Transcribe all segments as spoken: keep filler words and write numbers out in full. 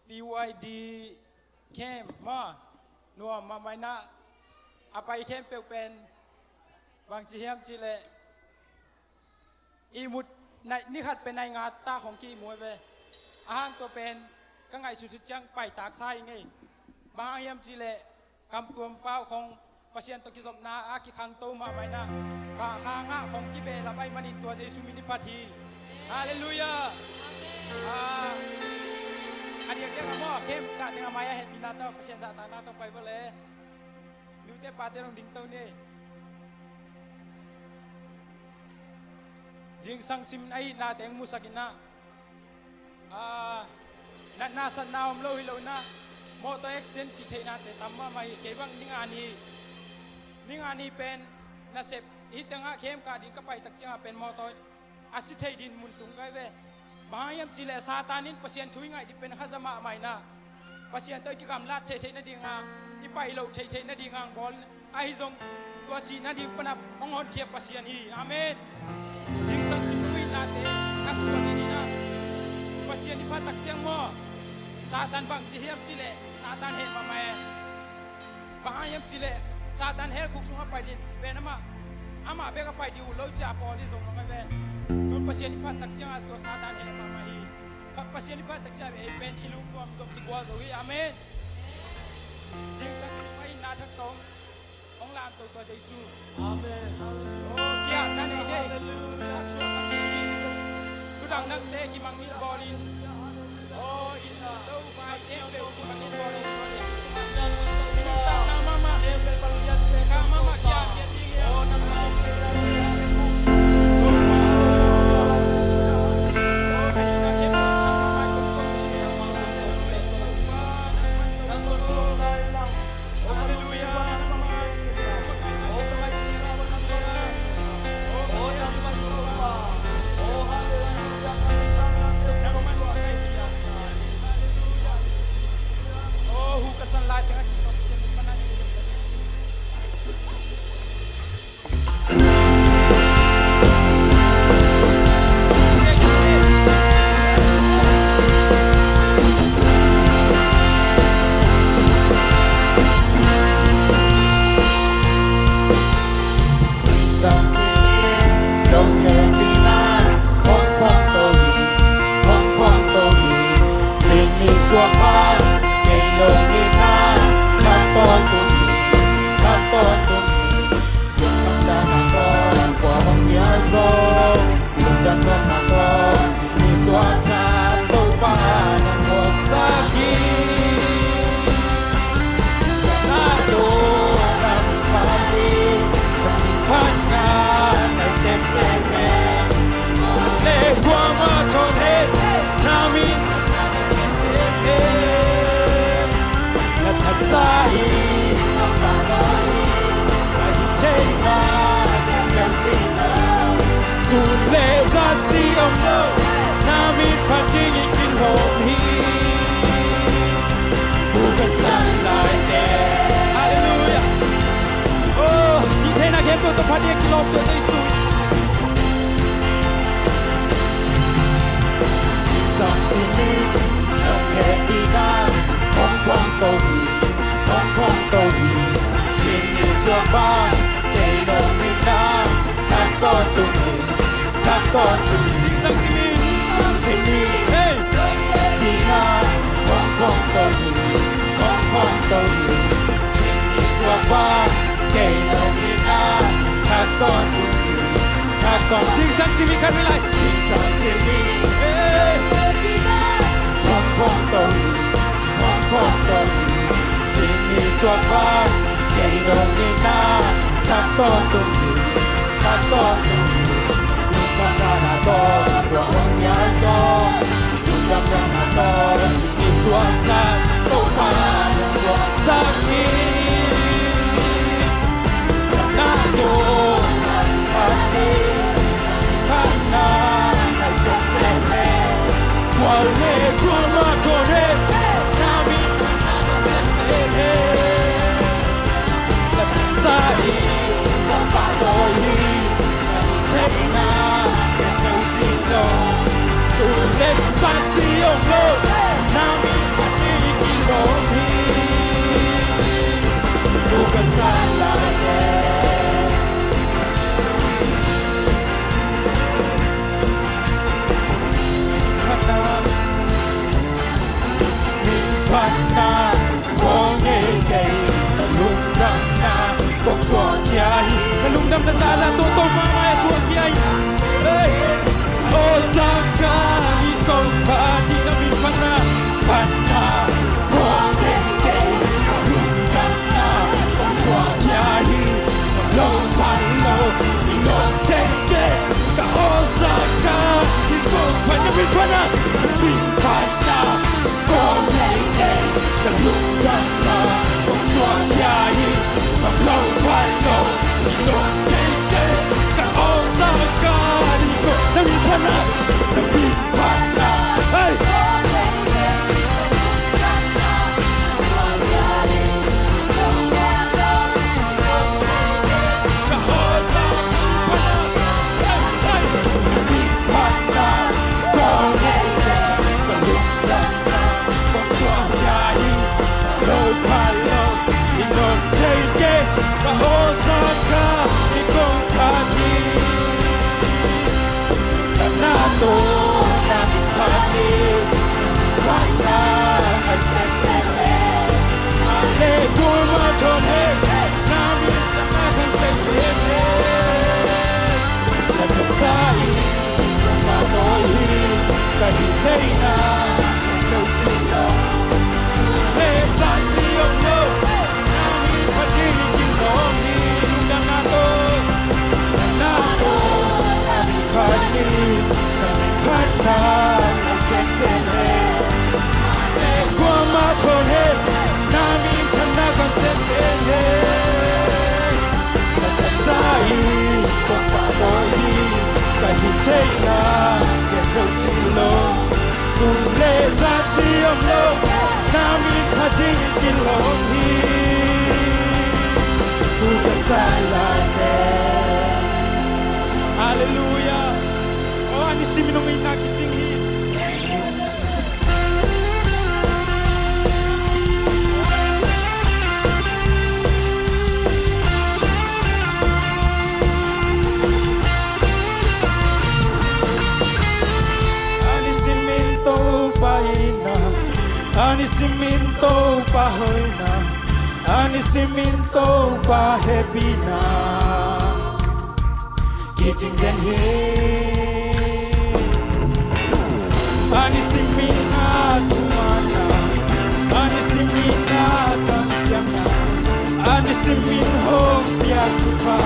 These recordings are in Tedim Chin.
P Y D camp maw, nuam mahmah inah, a pai khempeuh pen bangci hiam cihleh ihmut, ni khat pen nai nga tak hong kihmu hi ve. Ahang tua pen ka ngaihsutsut ciang paitaksa hi ngei. Bang hang hiam cihleh kamtuam pau khong Pasian tawh kizopna a kikhangto mahmah inah, kah khangah khong kibehlap ahih manin tua Jesu min i phat hi. Halleluiah. A diakdiak a maw, khem kah teng a mai a hehpihna tawh Pasian zahtakna tawh pai bawle. Nute pate dong dingto ni. Zingsang simin a itna teng musak inah, natna satna om lo hi lo inah, mawtaw accident si theihnate tam mahmah hi. Kei bang ni nga ni, ni nga ni pen nasep hi tengah khem kah ding ka paitak ciangah pen mawtaw a si thei din mun tung kai ve. Bang hang hiam cihleh Satan in Pasian thu i ngaih ding pen khaza mahmah inah, Pasian tawh i kigamlat theihtheih nadinga, i pai loh theihtheih nadinga hong bawl. Ahi zong tua sih nading panah hong honkhia Pasian hi. Amen. Zingsang sim nuihnate thaksuan in inah, Pasian i phat tak ciang maw, Satan bangci hiam cihleh Satan heh mahmah e. Bang hang hiam cihleh Satan hell khuk sungah pai ding pen amah, amah bek a pai ding uh lo ci-a pawl hi zong lo ngai ve. Tun Pasian i phat tak ciangah tua Satan heh mahmah hi. Pasian i phat tak ciangah ei pen i lungnuam zong kikual zo hi. Amen. Zingsang sim a itna thak tawh hong lamto tua Jesu. Amen. Halleluiah. Oh, kiamna nei dei. Halleluiah. Thaksuak sak Jesu. Thudang dangte kimangngilh bawlin. Oh, in lo vai khempeuh kimangngilh bawlin. Nuntakna mahmah. Ka mahmah kiam kiam ding hiam. Halleluiah. Oh, i theihna khempeuh tawh phat ding a kilawm tua Jesu. Zingsang simin. Hey. Zingsang simin khat vei lai. Hey. phatna kong nei kei, na lungdamna kong suahkhia hi. Na lungdamna zahzah toto mahmah a suahkhia hi. Hei! Aw Sangkah in kong phat hi, na min phatna, phatna kong nei kei, na lungdamna kong suahkhia hi. Lo phat lo, i nong thei kei, ka aw Sangkah in kong phat, na min phatna, na min phatna kong nei kei, ka lungdamna kong suahkhia hi. Lo phat lo, i nong thei kei, ka aw Sangkah in kong, na min phatna, na min phatna, hei! Halleluia. Aw, a nisim in hong itna kicing hi. A nisim in Topa itna, a nisim in Topa hoihna, a nisim in Topa hehpihna kicing den hi. A nisim in a thumanna, a nisim in a kamciamna, a nisim in hong piak thupha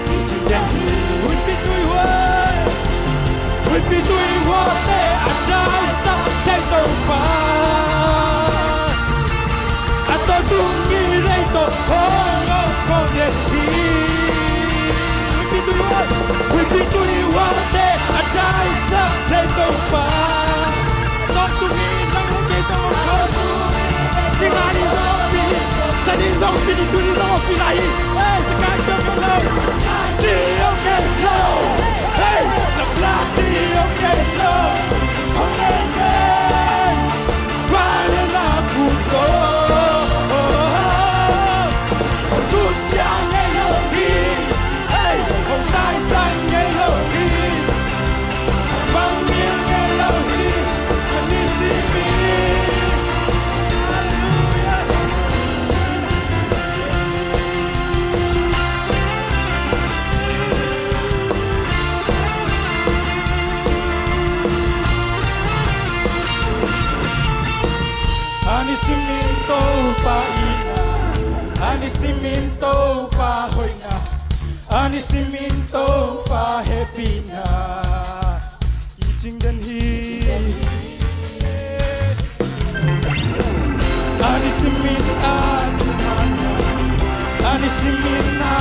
kicing den hi. Huipi tuihuate, huipi tuihuate a daisak thei Topa, a tawntung mi lei tawh hong om kong den hi. Huipi tuihuate, huipi tuihuate a daisak thei Topa, a tawntung mi nang le kei tawh hong om kong den hi. Ding a ni zong pi, sa ni zong pi, ni tu ni zong pi lai. Hey, sa kai zong lo. Ti ong kei lo. Hey, la bla ti ong kei lo. Hong kei kei. A nisim in Topa itna, a nisim in Topa hoihna, a nisim in Topa hehpihna kicing den hi. A nisim in a thumanna, a nisim in a,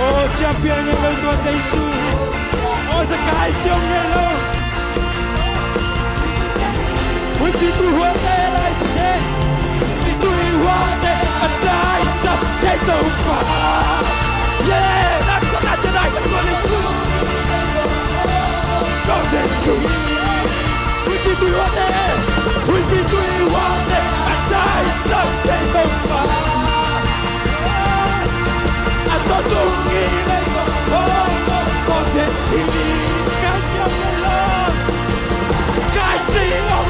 oh, champion ngei lo tua Jesu. Oh, Zakai ciong ngei lo. Huipi tuihuate a daisak thei, huipi tuihuate a daisak thei Topa. Yeah, nang sa na te daisak tua Jesu. Kong den hi. Huipi tuihuate, huipi tuihuate a daisak thei Topa, a tawntung mi lei tawh hong om kong den hi. Kai ciong ngei lo. Kai ciong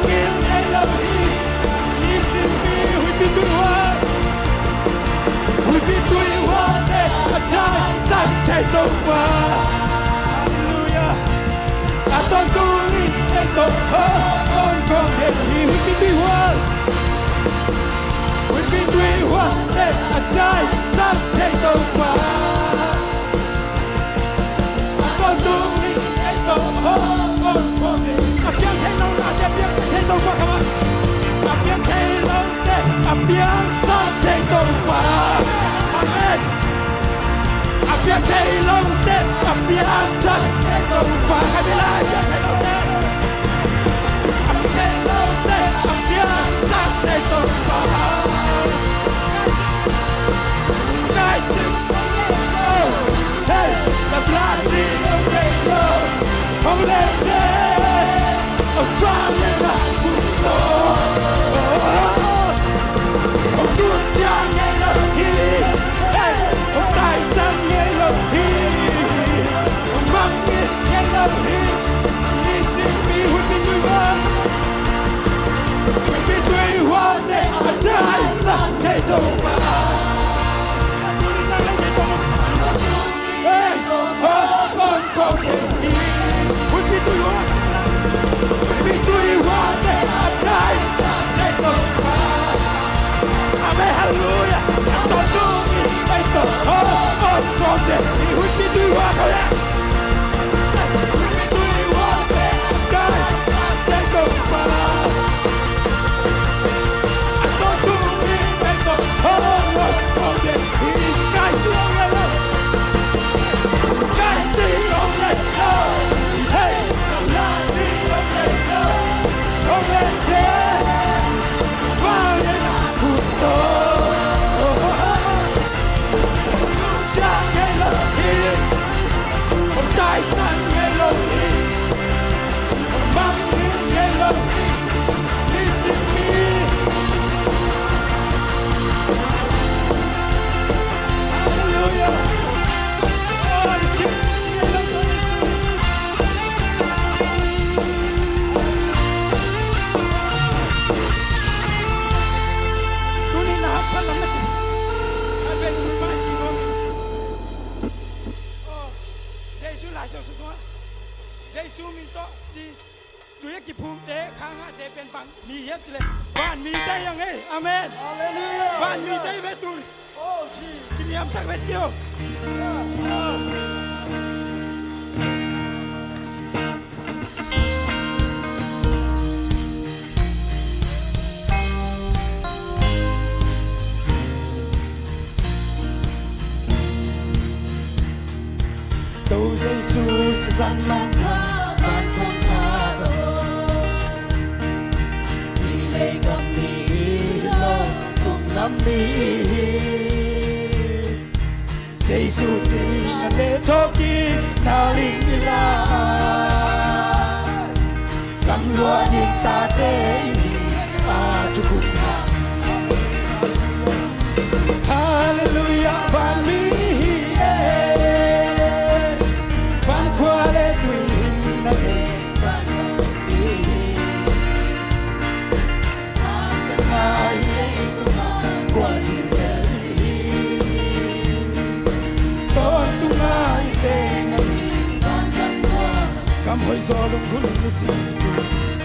King ei lo hi. Nisim ni huipi tuihuan, huipi tuihuante a daisak thei Topa. Halleluiah. A tawntung in ei tawh hong om kong gen hi. Huipi tuihuan, huipi tuihuante a daisak thei Topa. A tawntung in ei tawh hong om kong gen hi. A piang thei lo nate a piangsak thei Topa, come on. A piang thei lote a piangsak thei Topa. Amen. A piang thei lote a piangsak thei Topa. Ka mi lai, a piang thei lote, a piang thei lote a piangsak thei Topa. Kai cim, oh, hey, the blood is the way, oh, oh, yeah, yeah. Oh, Father, oh, oh, oh. Hong nusia ngei lo hi. Hey, hong taisan ngei lo hi. Hong mangngilh ngei lo hi. Nisim ni huipi tuihuan, huipi tuihuante a daisak thei Topa. Hey, hong, hong, hong, hong, hey. Huipi tuihuan, huipi tuihuante a daisak thei Topa. Amen, halleluiah. A tawntung in ei tawh hong om kong gen hi. Huipi tuihuan, oh, yeah. Huipi tuihuante a daisak thei Topa. A tawntung in ei tawh hong om kong gen hi. Kai cing hong ngei lo. Halleluiah. Oh, receive, receive, Lord, receive. Tuni na hap lam na kisa. Amen. Mai ki no. Oh, Jesu lai sa su tua. Jesu min tawh si. Tui a kiphumte, kha ngahte pen bang mi hiam cih leh vanmite hi hang ei. Amen. Halleluiah. Vanmite hi ve tui. Oh, Jesus. Kiniamsak ve tio. Yeah. To Jesu sisan man pha, van thong pha to. Hi lei gam mi hi lo, kum lam mi hi. Jesu sing a le thawk in na ling mi la. Gamlua ding tate in hi a cu kum na. Halleluiah, van mi hi e. Van khua le tui hi na e. Van mi hi. Kam hoih zaw lungkul in nisim.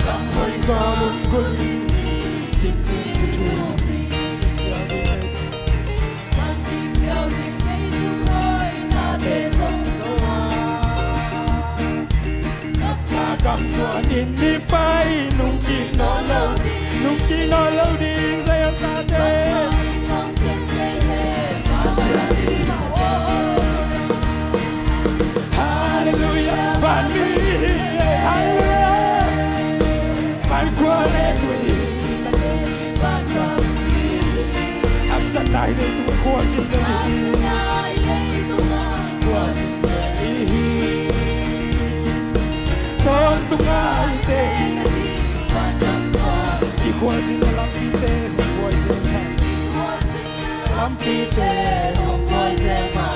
Kam hoih zaw lungkul in nisim. Kam zuan in mi pai nung ki nawn lo ding, nung ki nawn lo ding Zion tate. Halleluiah, van mi, halleluiah. Van khua le tui. Haksat nai leitung khua zin le hi. Khua zin le hi. Tawntung a i te i khualzin lampite hong buai zel ma. Lampite hong buai zel ma.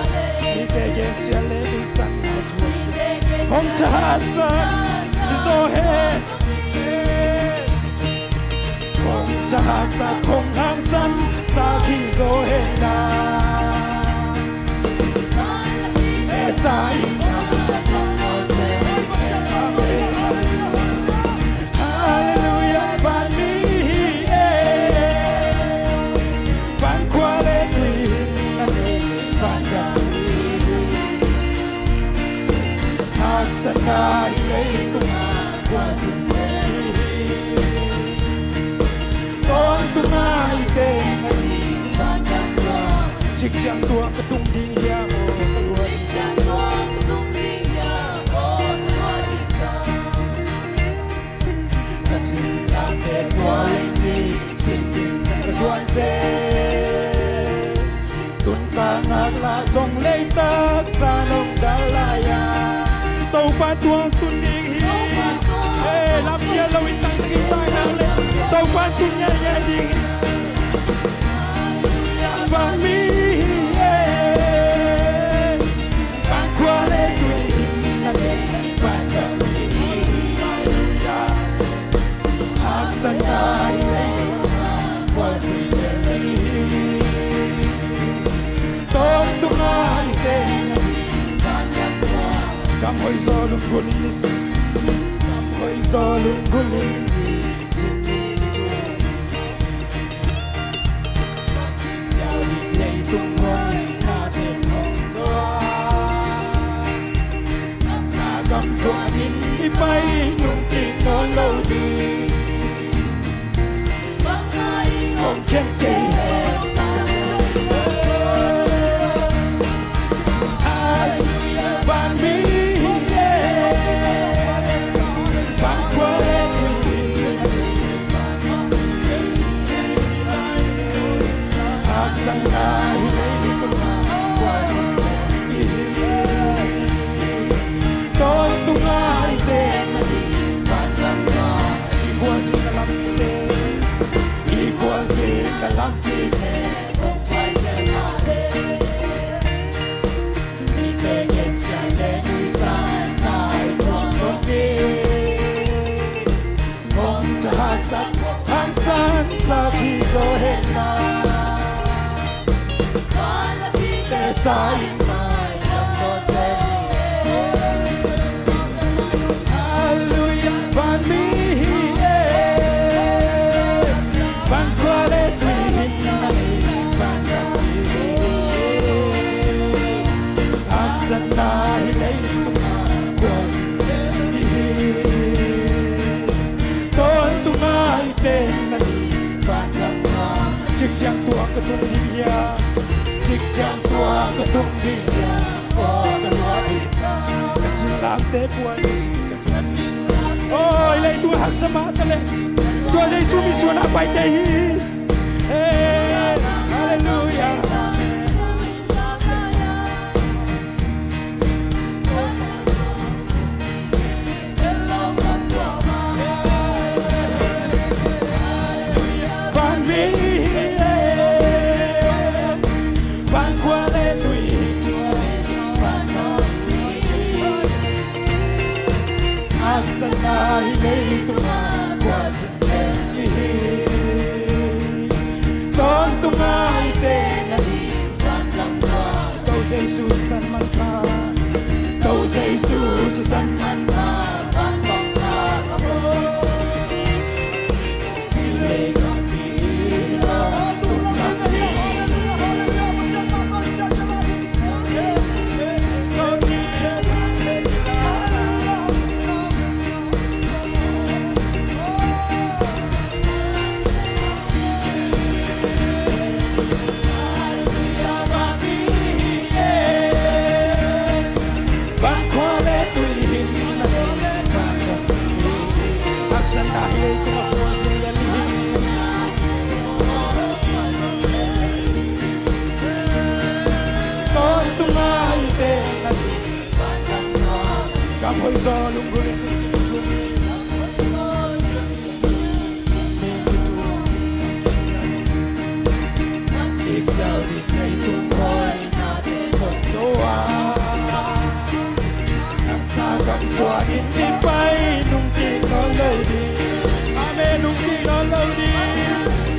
Mite gensiat le nuihsan hong thahatsan i zaw hen. Hahsa khong hangsan sa khi zo hen la. Sa in Halleluia, vanmi hi e. Van khua le tui in na nei vangam. Haksatna hi leitung ah kua zin hi. Tawntung a i teng a ding vangam tua. Cikciang tua ka tung ding hiam aw ka lua ding. Cikciang tua ka tung ding hiam aw ka lua ding hiam. Ka singlamteh buai ni, cin ding ka zuan zel. Tun ka ngak la zong lei taksa nong dal lai a. Topa tuang tun ding hi. Topa tuang. Eh, lam pia lo in tang tang in tai nang le. Topa tun ngiat ngiat ding hi. Vanmi hi e. Van khua le tui in na nei vangam hi. Haksatna hi leitung ah kua zin hi. Tawntung a i teng a ding vangam tua. Gam hoih zaw lunggulh in i sin. Gam hoih zaw lunggulh in i sin. Leitung hoih na teng hong zuak. Gam zuan in i pai nung kik nawn lo ding. Bang mah in hong khen kei hen. Halleluia, vanmi hi e. Van khua le tui in. Haksatna hi leitung ah kua zin hi. Tawntung a i teng a ding vangam tua. I khualzinna lampite, i khualzinna lampite hong pai zel mah leh, mite gensiat leh nuisiatna i thuak nawn ding. Hong tha hahsa, hangsan sa khi zo hen la. Sa in mai lam ko se. Halleluia, vanmi hi e. Van khua le tui in na nei vangam hi. Haksatna hi leitung ah kua zin hi. Tawntung a i teng a ding vangam tua. Cikciang tua ka tung ding hiam. Cikciang tua ka tung ding hiam aw ka lua ding. Ka singlamteh buai ni sin ka zuan. Oi, leitung ah haksa mah ta leh, tua Jesu min suang a paite hi. Hey, halleluia. Vanmi hi e, van khua le tui in. Haksatna hi leitung ah kua zin hi. Tawntung a i teng a ding vangam tua. To Jesu sisan manpha. To Jesu sisan manpha. Van bang pha ka bo. Gam hoih zaw lunggulh in i sin. Amen. Nungkik nawn lo ding.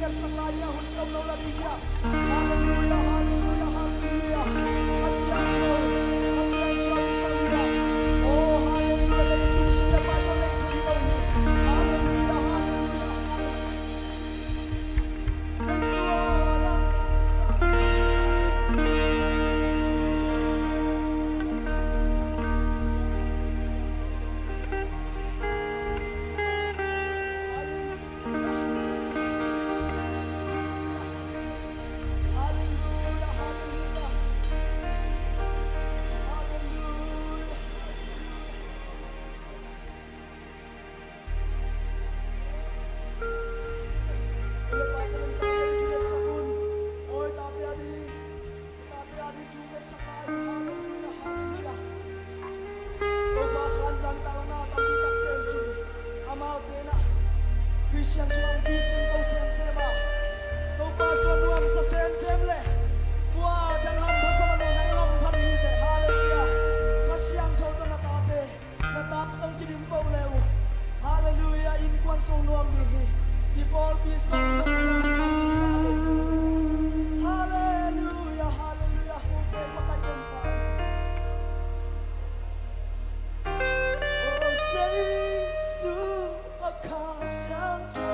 Sang lai ni a, hun tom lo lai ni a. Halleluia, halleluia, halleluia. Kha Siangtho, Kha Siangtho i sang ni a. Oh, halleluia, leitung sung le pai tawh leitung hi lo hi. Halleluia, halleluia, halleluia. Jesu a, na, halleluia. Halleluia, halleluia. Topa khan zangtak na tampi tak sem hi. Amaute na Khristian suang picin to semsem a, Topa suan nuamsa semsem le kua dang hampha sa lo nai hampha ding hi te. Halleluia. Kha Siangtho tawh na tate, na ta tawh kiding bo le uh. Halleluia. Innkuan sung nuam ding hi. I pawlpi sung nuam ding hi. Halleluia. Halleluia, halleluia. Hute pakai pon ta. Oh, Jesu a Kha Siangtho.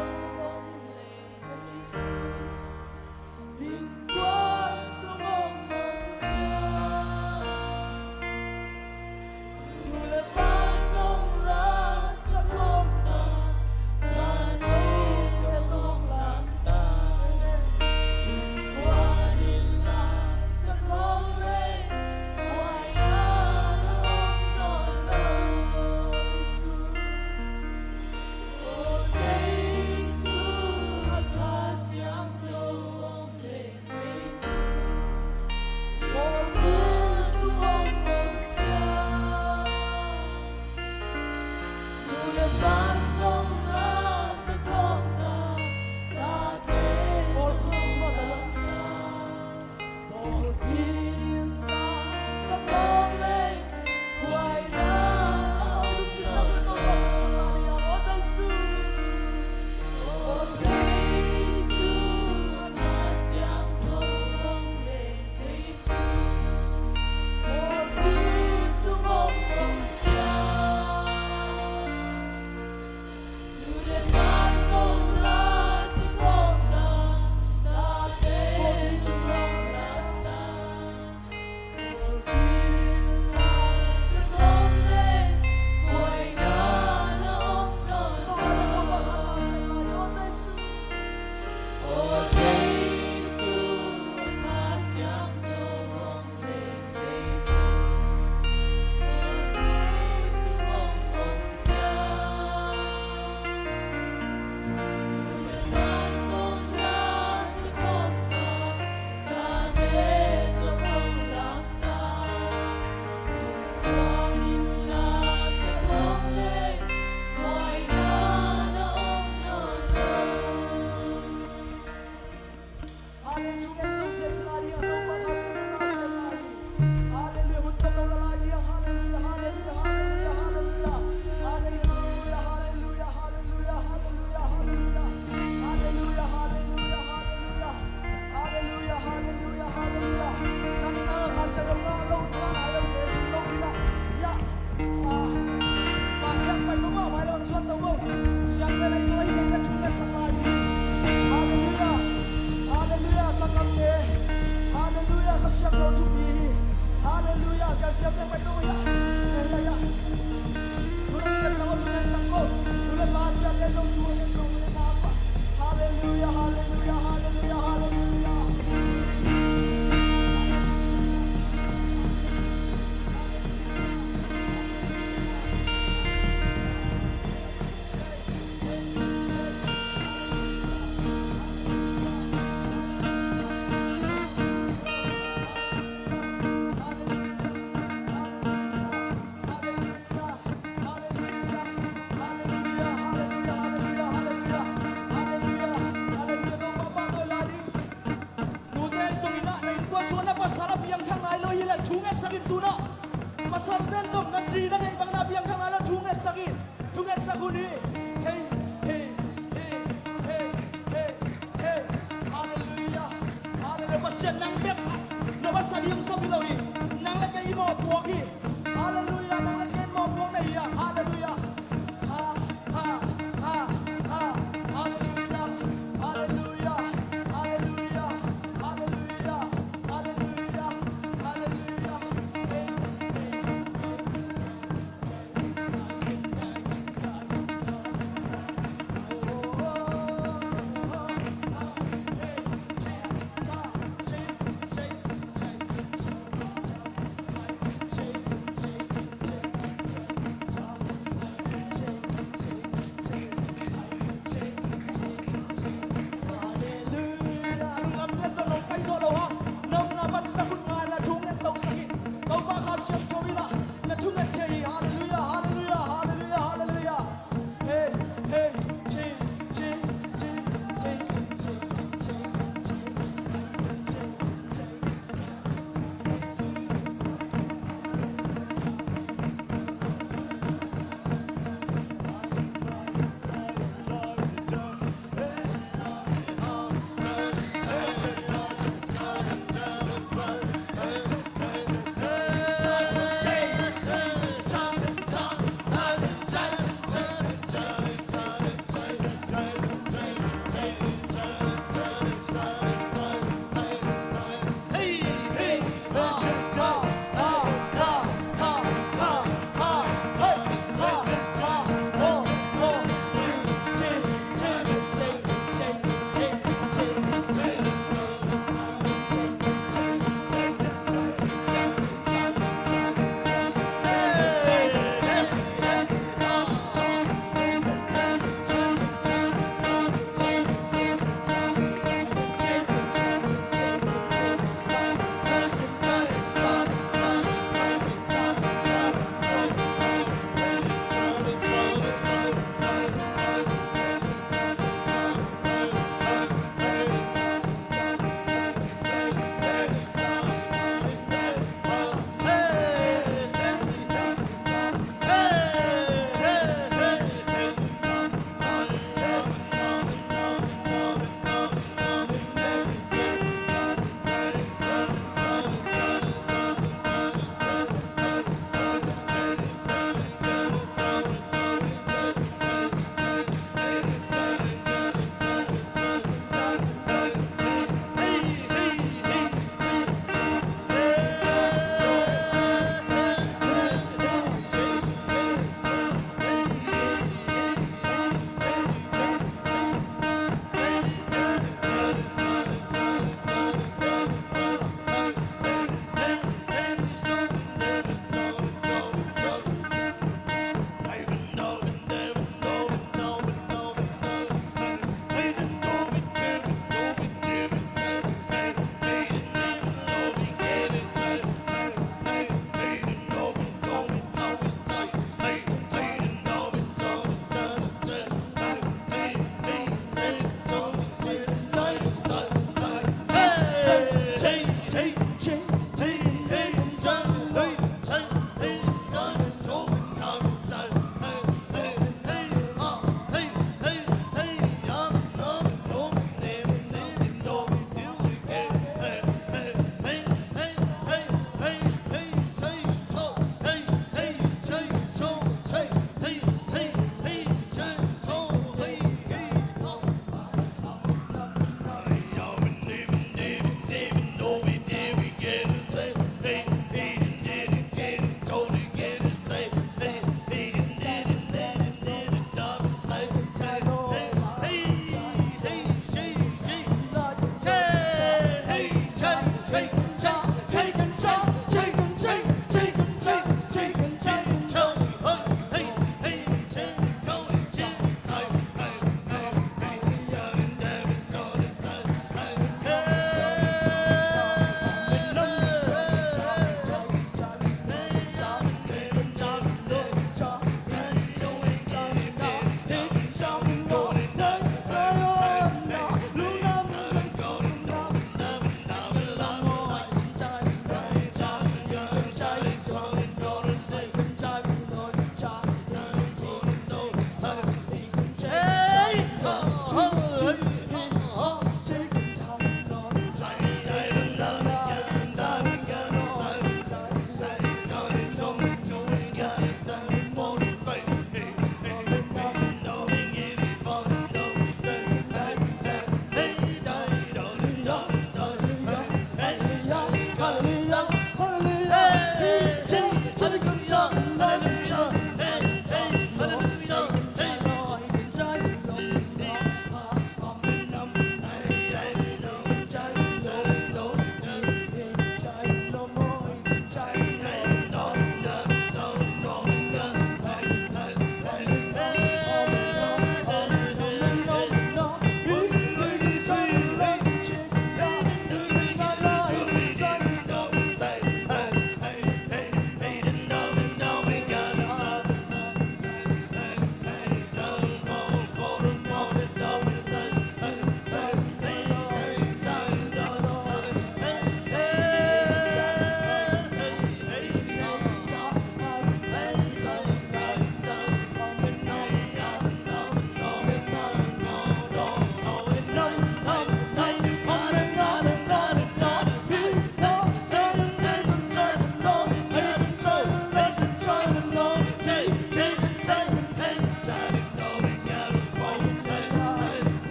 Halleluia, halleluia, halleluia. Halleluia, halleluia, halleluia. Sangin a kha sia lo, ngah lo, ngah nai lo te sung lo kina. Ya. Ah. Pa kiang pai mawk mawk mai lo, zuan to mawk. Siangtho nei zo hi, nei thu ngetsak lai hi. Halleluia. Halleluia, sanggamte. Halleluia, Kha Siangtho thupi hi. Halleluia, ka siam te pai lo ya. Ya, ya, ya. Halleluia, halleluia, halleluia, halleluia. Halleluia, halleluia, halleluia, halleluia, halleluia. Nute in zong in ah, na innkuan sung ah na pasal a piangthak nai lo hi leh thu ngetsak in tu-in ah. Pasalte in zong na zi na neih bangin a piangthak nai lo, thu ngetsak in, thu ngetsak un hi. Hei, hei, hei, hei, hei, hei. Nang bek nop a sa ding om sam hi lo hi. Nang le kei i mawhpuak hi. Halleluiah. Nang le kei mawhpuak na hi a. Halleluiah. Ha, ha, ha, ha. Halleluiah. Halleluiah. Halleluiah. Halleluiah. Halleluiah. Halleluiah. Amen.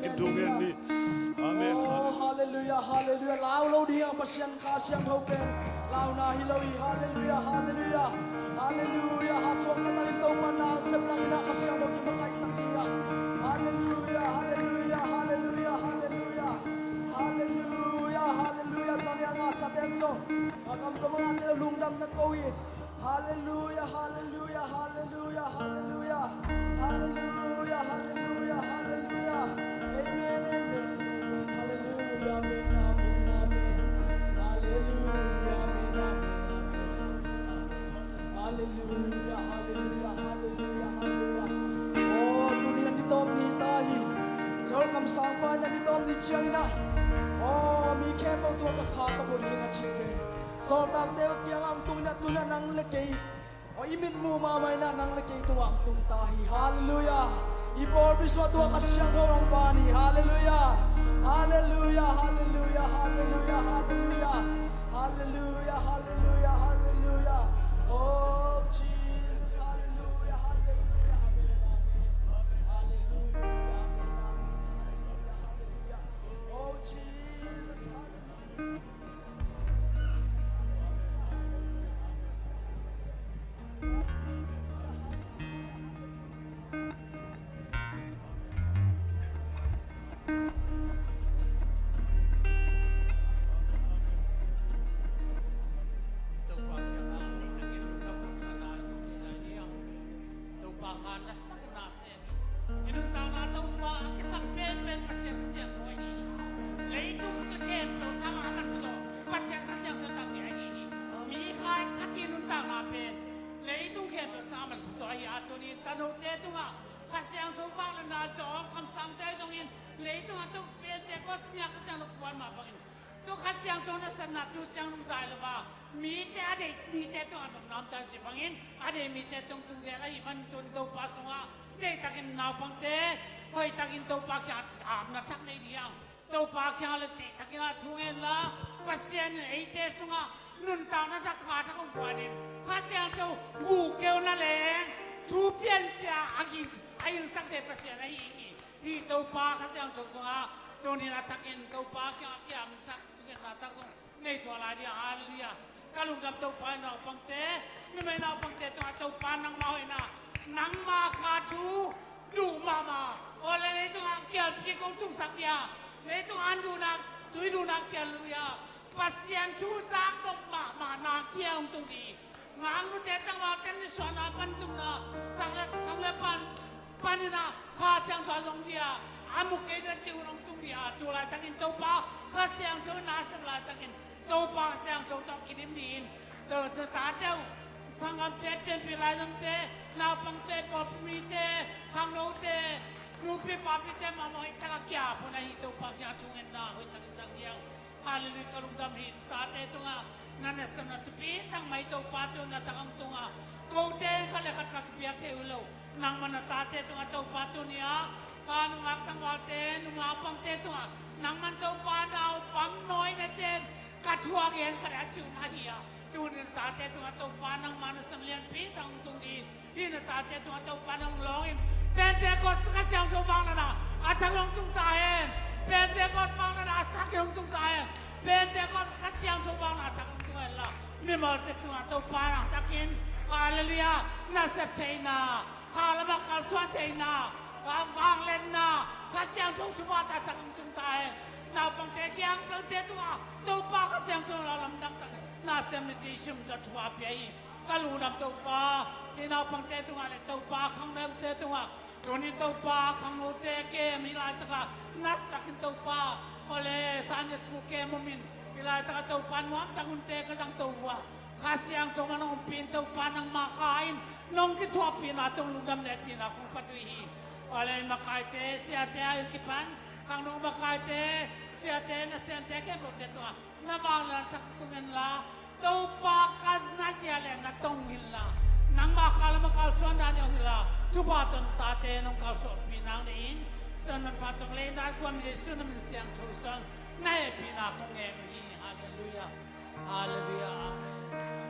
Kin thu ngen ni. Amen. Oh, halleluiah, halleluiah. Lau lo ding a, Pasian Kha Siangtho pen launa hi lo hi. Halleluiah, halleluiah, halleluiah. Hasuak na takin Topa na sep lakin a Kha Siangtho kimakaihsak ding a. Halleluiah, halleluiah, halleluiah, halleluiah. Halleluiah, halleluiah. Zaniang a sa ten zong a kam tom a ngate lo lungdam na ko in. Halleluiah, halleluiah, halleluiah, halleluiah. Halleluiah, halleluiah, halleluiah. Amen, amen, amen. Halleluiah, amen, amen, amen. Halleluiah, amen, amen, amen, amen. Halleluiah, halleluiah, halleluiah, halleluiah. Oh, tuni na ni tawm ni ta hi. Zol kamsangpa na ni tawm ni ciangin ah, oh, mi khempeuh tua ka kha ka bul hi a cih pen. Sawltakte uh kiangah hong tung in ah, tuni-in ah nang le kei, aw, i mitmuh mahmah in ah nang le kei tungah hong tung ta hi. Halleluiah. I pawlpi sungah tua Kha Siangtho hong ban hi. Halleluiah. Halleluiah, halleluiah, halleluiah, halleluiah. Halleluiah, halleluiah, halleluiah. Oh, Jesus, halleluiah, halleluiah. Amen, amen. Halleluiah, amen, amen. Halleluiah, halleluiah. Oh, Jesus, halleluiah. Topa kha na sa takin na sem hi. I nuntakna Topa a kisam penpen Pasian Kha Siangtho ahi hi. Leitung khempeuh sangin a manpha zaw Pasian Kha Siangtho tangte ahi hi. Mi khat khat i nuntakna pen leitung khempeuh sangin a manpha zaw ahi a, tuni-in tanote tungah Kha Siangtho vangliatna zong, kamsangte zongin leitungah tu Pentecost ni-a Kha Siangtho kuan mah bangin tu Kha Siangtho nasepna tu ciang lungdai lo a, mite a deih mite tungah nopna om ta cih bangin, a deih mite tung tung zel ahih manin tun Topa sungah deihtakin naupangte hoihtakin Topa kiangah apna thak nei ding a, Topa kiangah le deihtakin a thu ngen la, Pasian in eite sungah nuntakna thak, kha thak hong puanin Kha Siangtho gukeu na leng thu piancia a ging, a gingsakte Pasian ahi hi. Hih Topa Kha Siangtho sungah tuni-in a thakin Topa kiangah kiamsak thungetna thak zong nei tuah lai ding a. Halleluiah. Ka lungdam Topa, i naupangte, numei naupangte tungah Topa nangmah hoihna, nangmah kha thu duh mahmah, aw le leitungah kial kik hong tungsak ding a, leitungah an duhna, tui duhna kial lui a, Pasian thu zak nop mahmahna kial hong tung ding. Ngangnute tangvalte nisuahna pan tumna, sang le khang le pan, panin a Kha Siangtho a zong ding a, a mu kei ding a cih hun hong tung ding a, tu laitakin Topa Kha Siangtho in na sep laitakin Topa Kha Siangtho tawh kidim dingin, to, to tate uh, sanggamte, pianpih laizomte, naupangte, pawlpi mite, khangnote, nupi papite mahmah hoihtak a kiap hun ahi. Topa kiang thungetna hoihtakin zang ding a. Halleluiah, ka lungdam hi. Tate tungah na nasepna thupi tak mai Topa, tu-in na thak hong tung a, kote khat le khat ka kipiak thei uh hi lo. Nangmah na tate tungah Topa tuni-a, a nungak tangvalte, nungak pangte tungah nangmah Topa naupang nawinate in ka thu a gen khat a ci uh mah hi a, tuni-in na tate tungah Topa nangmah nasem lianpi tak hong tung ding. Hih na tate tungah Topa nang lawngin Pentecost Kha Siangtho vangliatna a thak hong tung ta hen. Pentecost vangliatna a thak hong tung ta hen. Pentecost Kha Siangtho vangliatna a thak hong tung hen la, mimalte tungah Topa na thakin, halleluiah, nasep theihna, kha lamah kalsuan theihna, a vangliatna, Kha Siangtho thupha tak a thak hong tung ta hen. Naupangte, kiang pangte tungah Topa Kha Siangtho na lamdang takin na sem ni Jesu min tawh thupha pia hi. Ka lungdam Topa, hih naupangte tungah le Topa khangnote tungah, tuni Topa khangnote kem hih laitakah nasatakin Topa, aw le Sunday school kem om in hih laitakah Topa nuamtak hunte ka zangto uh a, Kha Siangtho mah nong ompih in Topa nangmah kha in nong kithuahpihna tawh lungdam le hehpihna kong phat uh hi. Aw le makaite, siate a i kipan khangno makaite, siate, nasemte khempeuhte tungah na vangliatna thak tung hen la, Topa ka na zia le na tong hi la, nangmah kha lamah kalsuan dan ding hi la, thupha tawh na tate nong kalsuanpih nang dingin, Siampi Topa tawh le na kuam Jesu na min siangtho suang na hehpihna kong ngen uh hi. Halleluiah. Halleluiah. Amen.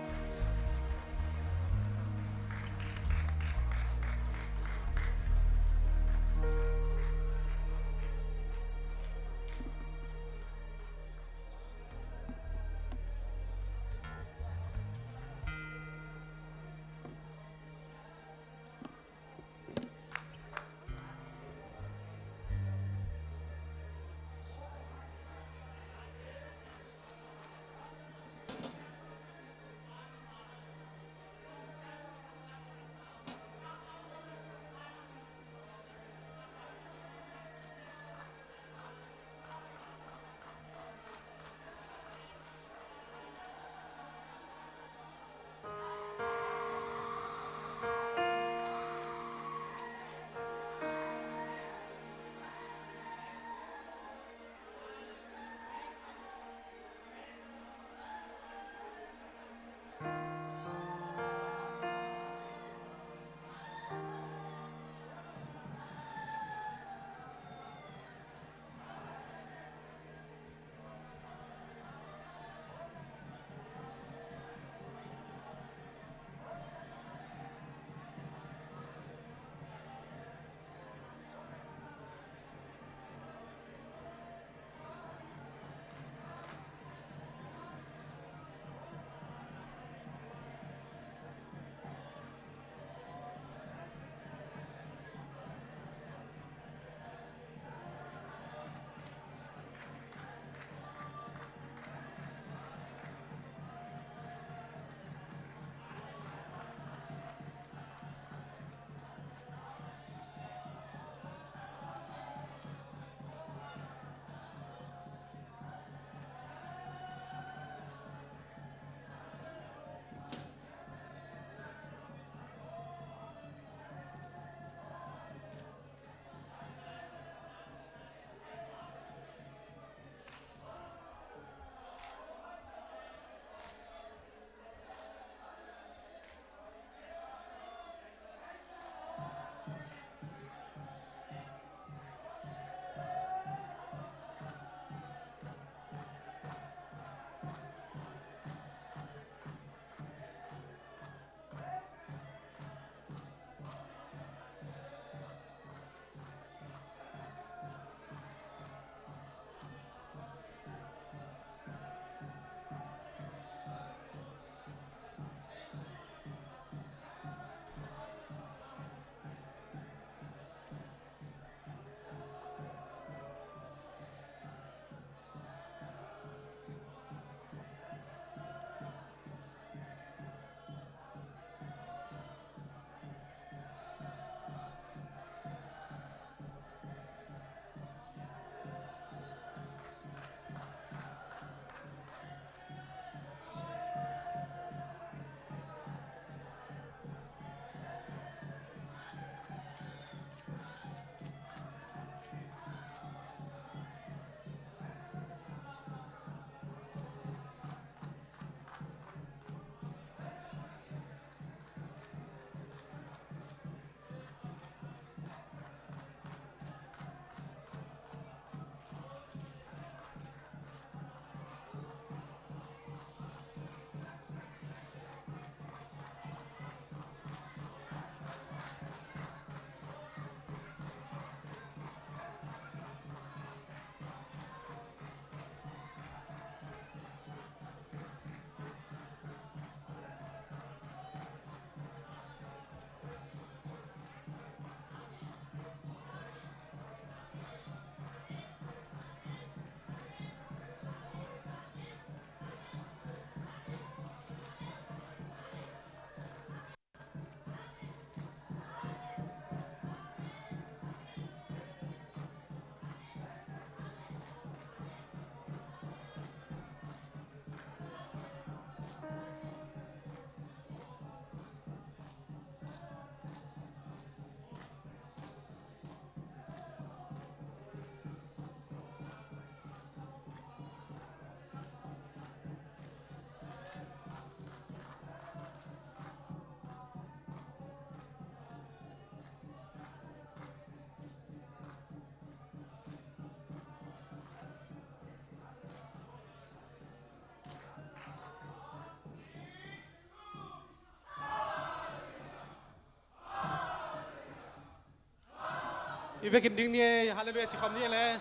I vekin ding ni ei, halleluiah ci kham ni ei le.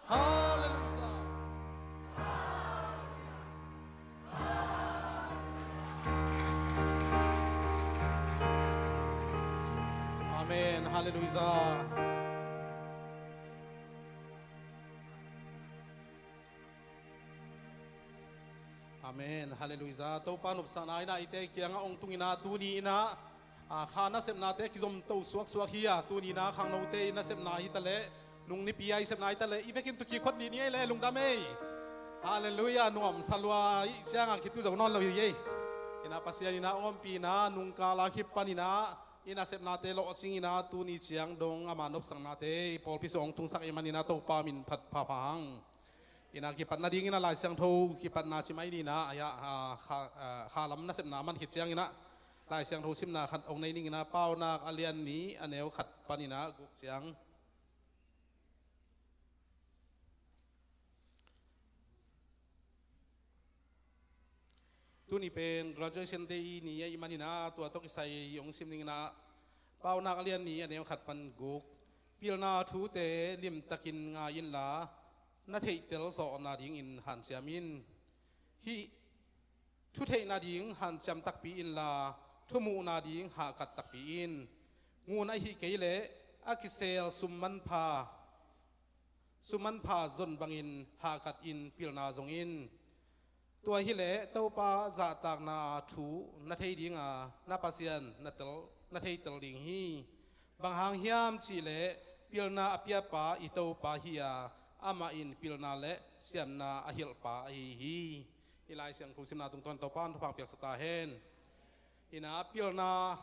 Halleluiah. Amen. Halleluiah. Amen. Halleluiah. Topa nopsakna in ah eite kiangah hong tung in ah tuni in ah, a, kha nasepnate kizom to suaksuak hi a, tuni in ah khangnote i nasepna hi ta leh, nung nipi a i sepna hi ta leh, i vekin tu kik phot ni ei le, lungdam ei. Halleluiah. Nuamsa lua i hih ciangah kitu zo nawn lo hi ei. In ah Pasian in ah hong ompih in ah nungkal a kipan in ah i nasepnate lawhcing in ah tuni ciang dong ama nopsaknate i pawlpi sung hong tungsak ahih manin ah Topa min phat pha pha hang. In ah kipat nading in ah Lai Siangtho kipatna ci mai ni in ah, a, kha, a, kha lam nasepna man khit ciang in ah Lai Siangtho simna khat hong nei ning in ah, Paunak a lian nih a neu khat pan in ah guk ciang. Tuni pen Graduation Day ni ahih manin ah tua tawh kisai hong sim ning in ah, Paunak a lian nih a neu khat pan guk. Pilna thute limtakin ngai inla, na theihtel zawh nadingin hanciam in. Hih thu theih nading hanciam takpi inla, thu muh nading hahkat takpi in. Ngun ahih kei leh a kisel sum manpha, sum manpha zon bangin hahkat in, pilna zong in. Tua hileh Topa zahtakna thu na thei ding a, na Pasian na tel, na theitel ding hi. Bang hang hiam cih leh pilna a piapa i Topa hi a, amah in pilna le siamna a hilhpa ahi hi. Hih Lai Siangtho simna tungtawn Topa in thupha piaksa ta hen. In ah pilna,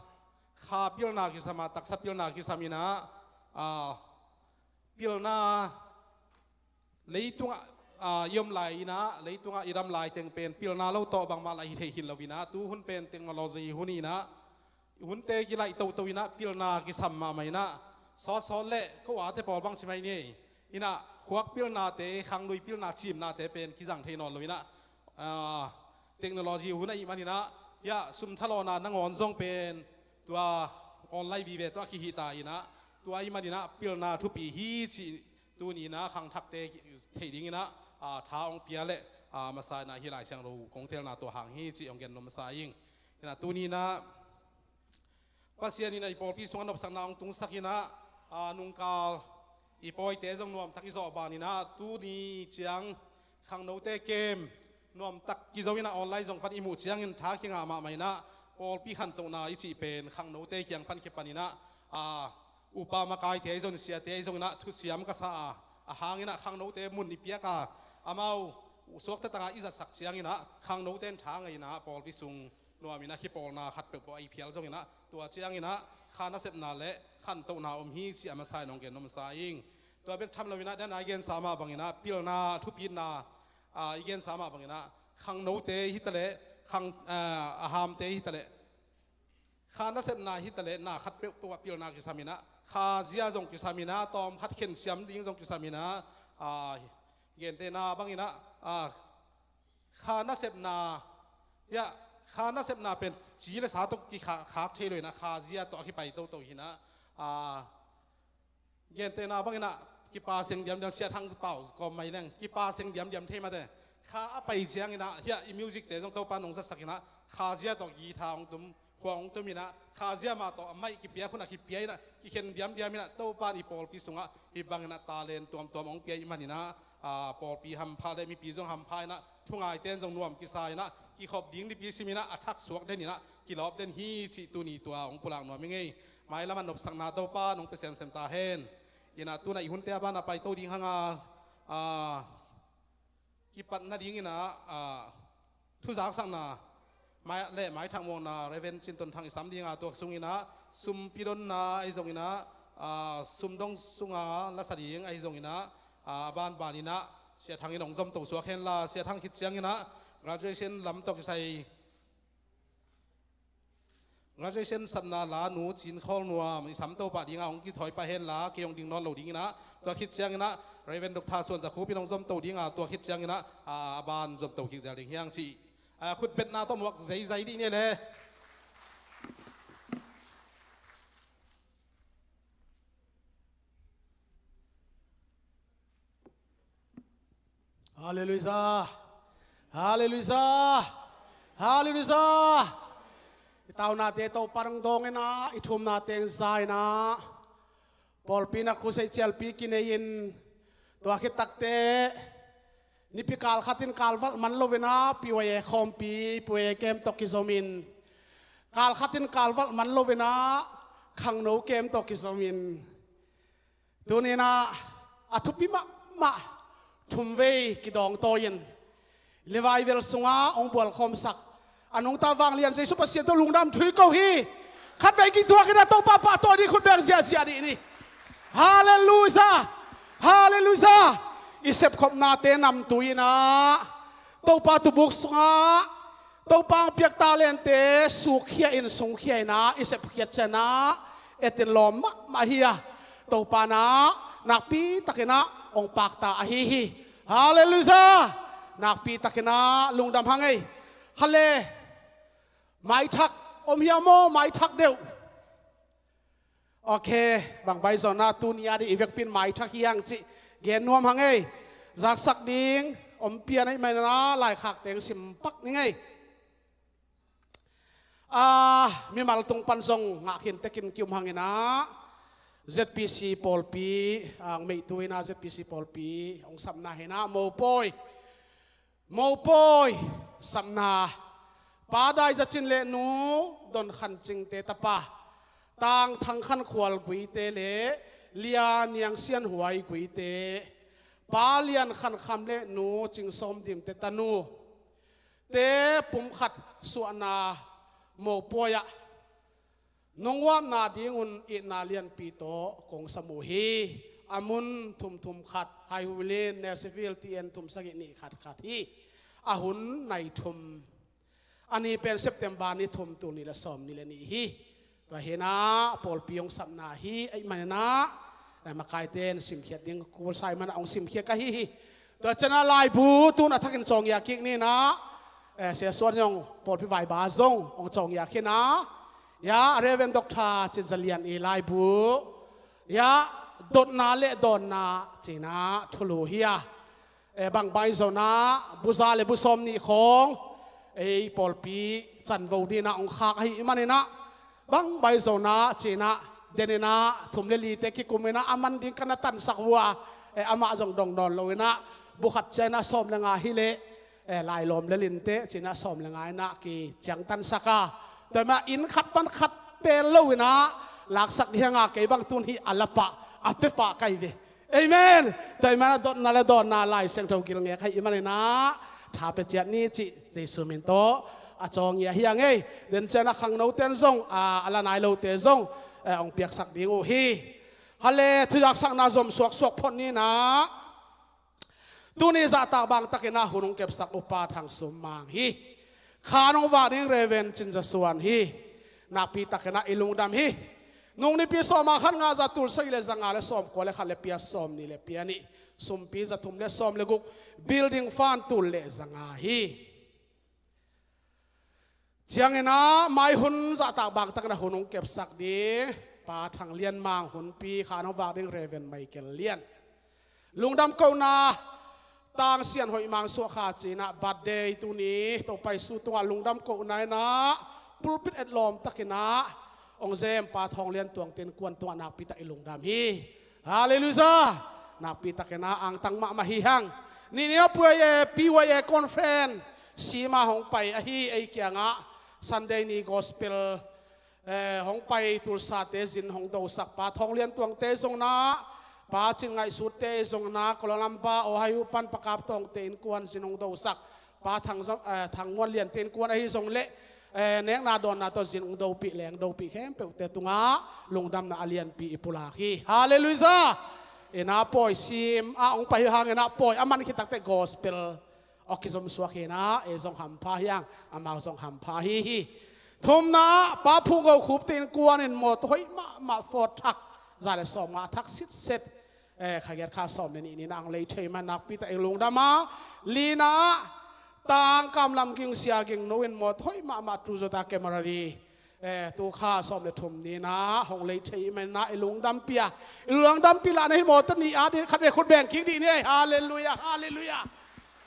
kha pilna kisam a, taksa pilna kisam in ah, a, pilna leitungah, a, i om lai in ah, leitungah i dam lai teng pen pilna lo tawh bangmah lah hi thei khin lo in ah, tu hun pen technology hun in ah, hunte kilaih toto in ah pilna kisam mahmah in ah, sawtsawt leh ko ate pawl bang ci mai ni ei. In ah khuak pilnate, khanglui pilna cimnate pen kizang thei nawn lo in ah, a, technology hun ahih manin ah, hiah sum thalawhna nangawn zong pen tua online vive tawh a kihih ta in ah, tua ahih manin ah pilna thupi hi cih tuni in ah khangthakte theih ding in ah, a, tha hong pia leh, a, masa in ah hih Lai Siangtho kong telna tua hang hi cih hong gen nuam masa ing. In ah tuni in ah Pasian in ah i pawlpi sungah nopsakna hong tungsak in ah, a, nungkal i pawite zong nuamtak i zawh ban in ah, tuni ciang khangnote kem nuamtak kizo in ah online zong pan i muh ciangin tha kingah mahmah in ah, pawlpi khantohna i cih pen khangnote kiang pan kipan in ah, a, upa makaite ahi zongin, siate ahi zongin ah thusiam ka sa a, a hang in ah khangnote mun i piak a, amau suakta tak a i zatsak ciangin ah khangnote in tha ngah in ah pawlpi sung nuam in ah kipawlna khat peuhpeuh a i phial zongin ah, tua ciangin ah kha nasepna le khantohna om hi cih a masa in hong gen nuam masa ing. Tua bek tham lo in ah, dan a i gensa mah bangin ah pilna thupitna, a, i gensa mah bangin ah khangnote hi ta leh, khang, a, a hamte hi ta leh, kha nasepna hi ta leh, na khat peuhpeuh ah pilna kisam in ah, khazia zong kisam in ah, tawmkhat khensiam ding zong kisam in ah, a, gentehna bangin ah, a, kha nasepna, hiah, kha nasepna pen ci le sa tawh kikhak, khak thei lo in ah, khazia tawh a kipai toto hi in ah, a, gentehna bangin ah, kipa seng diamdiam, Sia Thang pau kawm mai leng, kipa seng diamdiam thei mate. Kha a pai ciangin ah, hiah i music te zong Topa in hong zatsak in ah, khazia tawh guitar hong tum, khua hong tum in ah, khazia mah tawh a mic kipiak hun ah kipia in ah, kikhen diamdiam in ah, Topa in i pawlpi sungah hih bangin ah talent tuamtuam hong pia ahih manin ah, a, pawlpi hampha le mipi zong hampha in ah, thungaite in zong nuam kisa in ah, kikhop ding nipi sim in ah, a thak suak den in ah, kilawp den hi cih tuni tua hong pulak nuam ing ei. Mailam ah nopsakna Topa in hong pia semsem ta hen. In ah tu-in ah i hunte a ban ah paito ding hang a, a, kipat nading in ah, a, thuzaksakna, mai, le maithak muakna Reverend Cin Ton Thang i sam ding a, tua sung in ah sum pidonna ahi zongin ah, a, sum dong sunga lasa ding ahi zongin ah, a, a banban in ah Sia Thang in hong zomto suak hen la, Sia Thang khit ciangin ah graduation lam tawh kisai, graduation sapna la nu Cin Khawl Nuam i sam to pah ding a hong kithawi pah hen la, kei hong ding nawn lo ding in ah, tua khit ciangin ah Reverend Doctor Suan Za Khup in hong zomto ding a, tua khit ciangin ah, a, a ban zomto kik zel ding hi hang cih, a, khutbetna tawh muak zeizai dih ni le. Halleluiah. Halleluiah. Halleluiah. I taunate Topa dong dawng inah, i thumnate in za inah, pawlpi inah crusade cialpi kinei in, tua khit takteh nipi kal khat in kal valh man lo inah P Y A khawmpi, P Y A camp tawh kizom in, kal khat in kal valh man lo inah khangno camp tawh kizom in, tuni inah a thupi mahmah thumvei kidawngtawi in, revival sungah hong bualkhawmsak a nungta vanglian Jesu Pasian tawh lungdam thu i ko hi. Khatvei kituak inah Topa pahtawi ding khut beng ziahziah dih ni. Halleluiah. Halleluiah. I sepkhopnate namtui inah Topa tuumbuk sungah Topa hong piak talente sukkhia in, sungkhia inah i sepkhiat cianah etin lawm mahmah hi a, Topa inah nakpi tak inah hong pakta ahi hi. Halleluiah. Nakpi tak inah lungdam hang ei. Hale, maithak om hiam maw? Maithak deuh. Ok, bang bai zong inah tuni a dih i vekpi in maithak hi hang cih gen nuam hang ei. Zaksak ding om pian ahih manin inah laikhak teng simpak ning ei. Ah, mimal tung pan zong ngah khin tekin ki-um hang inah, Z P C pawlpi, ah, hong meihtu inah Z P C pawlpi hong sapna hi inah, mopawi, mopawi sapna, Pa Dai Za Cin le Nu Don Khan Cingte tapa Tang Thang Khan Khual Guite le Lia Niang Sian Huai Guite, Pa Lian Khan Kham le Nu Cing Sawm Dimte tanu te pumkhat suahna mopawi ah nunguapna dingun itna lianpi tawh kong sam uh hi. A mun thum thum khat, Haihuilin, Nashville, T N thum sagih nih khat khat hi. A hun nai thum, a ni pen September ni thum, tul nih le sawm nih le nih hi. Tua hi inah pawlpi hong sapna hi ahih manin inah, eh, makaite in simkhiat ding kul sa ahih manin inah hong simkhia ka hi hi. Tua cianah laibu tu in a thakin cawngya kik ni inah, eh, Sia Suan zong pawlpi vaiba zong hong cawngya khin a, ya, Reverend Doctor Cin Za Lian i laibu, ya, Dotna le Dawnna ci inah thulu hi a. Eh, bang bai zong inah bu za le bu sawm nih khawng ei pawlpi chanvo ding inah hong khak ahih manin inah, bang bai zong inah ci inah den inah thum le lite kikum inah a man ding ka na tansak uh a, eh, amah zong dong nawn lo inah bu khat ciang inah sawm le nga hi leh, eh, lailawm le linte ci inah sawm le nga inah kiciangtansak a, tua mah inn khat pan khat pel lo inah laksak ding hi hang a, kei bang tun hih a la pah, a pia pah ka hi ve. Amen. Tua ahih manin inah Dotna le Dawnna Lai Siangtho gilngek ahih manin inah tha pia ciat ni cih Jesu min tawh a cawngya hi hang ei. Den ciang inah khangnote in zong, a, a la nai lote zong, eh, hong piaksak ding uh hi. Hale, thuzaksakna zom suaksuak phot ni inah, tuni zahtak bangtak inah hun hong kepsak uh Pa Thang Sum Mang hi. Khan hong vak ding Reverend Cin Za Suan hi. Nakpi tak inah i lungdam hi. Nung nipi sawm a khat nga za, tul sagih le za nga le sawm kua le khat le pia sawm nih le pia nih, sumpi za thum le sawm le guk, building fund tul le za nga hi. Ciang inah mai hun zahtak bangtak inah hun hong kepsak ding Pa Thang Lian Mang, hunpi khan hong vak ding Reverend Michael Lian. Lungdam kohna, Tang Sian Hoih Mang Suah Kha ci inah birthday tuni Topa Jesu tungah lungdam kohna inah pulpit etlawm tak inah hong zem Pa Thawng Lian Tuangte innkuan tungah nakpi tak i lungdam hi. Halleluiah. Nakpi tak inah angtang mahmah hi hang. Nihni a P Y A, P Y A conference sima hong pai ahi, ei kiangah Sunday ni gospel, eh, hong pai Tulsate zin hong dosak Pa Thawng Lian Tuangte zong inah, Pa Cin Ngaih Sutte zong inah, Kuala Lumpur, Ohio pan Pa Kap Tawngte innkuan zin hong dosak Pa Thang Zam-, eh, Thang Muan Liante innkuan ahi zong leh, eh, nekna dawnna tawh zin hong dopih leng dopih khempeuhte tungah lungdamna a lianpi i pulak hi. Halleluiah. Inah pawi sim a hong pai uh hang inah pawi a man khit takteh gospel awk kizom suak hi inah, ei zong hampha hi hang, amau zong hampha hi hi. Thumna ah Pa Phu Ngo Khupte innkuan in mawtaw hoih mahmah Ford Truck za le sawm nga thak sitset, eh, kha giat kha sawm le nih ni inah hong lei thei man nakpi tak i lungdam a. Lina ah Tang Kam Lam Ging Sia Ging Nu in mawtaw hoih mahmah Toyota Camry, eh, tu kha sawm le thum ni inah hong lei thei ahih manin inah i lungdampih a, i lungdampih lahna hi mawtaw nih a ding khatvei khut beng kik dih ni ei. Halleluiah, halleluiah.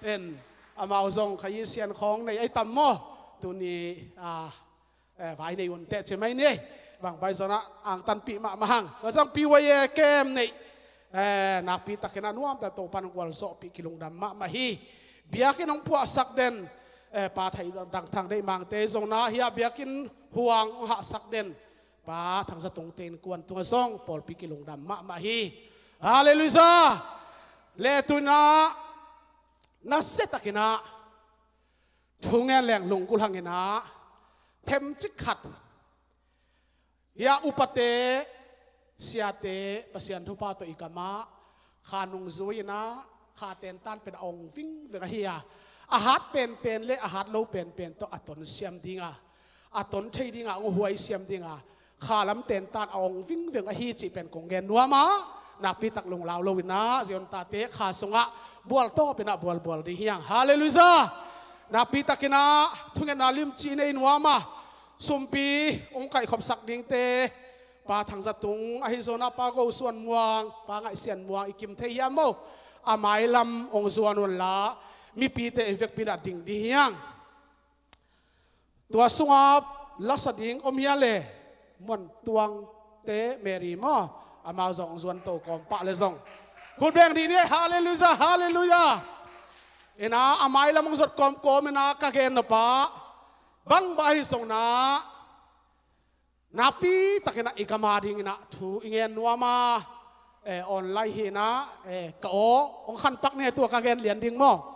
En, amau zong kha i sian khawng nei ai tam maw? Tuni, ah, eh, vai nei un teh ci mai ni. Bang bai zong ah angtanpih mahmah hang. Tua zong P Y A kem nei. Eh, nakpi takin a nuam ta Topan gualzawhpih kilungdam mahmah hi. Biakinn hong phuahsak den, eh, Pa Thai Dang Thang Deih Mangte zong na hi a biakinn huang hong hahsak den Pa Thang Za Tung te innkuan tungah zong pawlpi kilungdam mahmah hi. Halleluiah. Le tuna nasia takin ah thungen leng lunggulh hangin ah themcik khat, hia upate, siate, Pasian thupha tawh i kam ah kha nungzui in ah kha tentan pen a ong vingveng ahi a, a hat penpen le a hat lo penpen tawh a ton siam ding a, a ton thei ding a, a ong huai siam ding a, kha lam tentan a ong vingveng ahi cih pen kong gen nuam a, nakpi tak lunglau lo in ah Zion tate kha sungah bual tawp in ah bualbual ding hi hang. Halleluiah. Nakpi takin ah thungetna limci nei nuam a, sumpi ong kaihkhopsak dingte, Pa Thang Za Tung ahi zong ah Pa Go Suan Muang, Pa Ngaih Sian Muang i kim thei hiam maw? A mailam ong zuan un la, mipite i vekpi in ah ding ding hi hang. Tua sungah lasa ding om hia le, Muan Tuangte Mary maw? Amau zong ong zuan to kawm pah le zong. Khut beng dih ni, halleluiah, halleluiah. In ah a mailam ong zuat kawmkawm in ah ka gen nop ah, bang bang ahi zong in ah nakpi takin ah i gam a dingin ah thu i ngen nuam a, eh, online hi in ah, eh, ka aw ong khanpak ni, tua ka gen lian ding maw?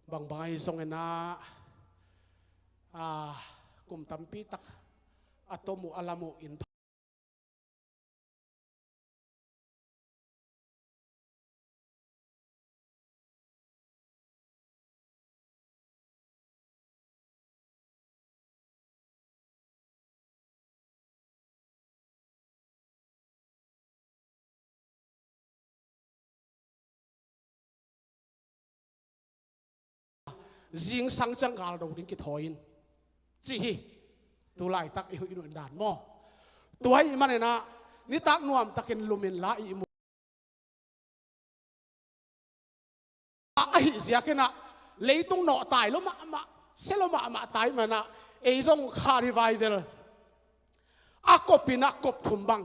Bangbang ahi zongin ah, ah, kum tampi tak a tom uh a lam uh in zingsang ciang galdo ding kithawi in ci hi. Tu laitak i huih nuih dan maw? Tua ahih manin ah nitak nuamtakin lum in la i mu. Ahih ziakin ah leitung nawh tai lo mahmah, sia lo mahmah tai man ah, ei zong kha revival a kop in ah kop thum bang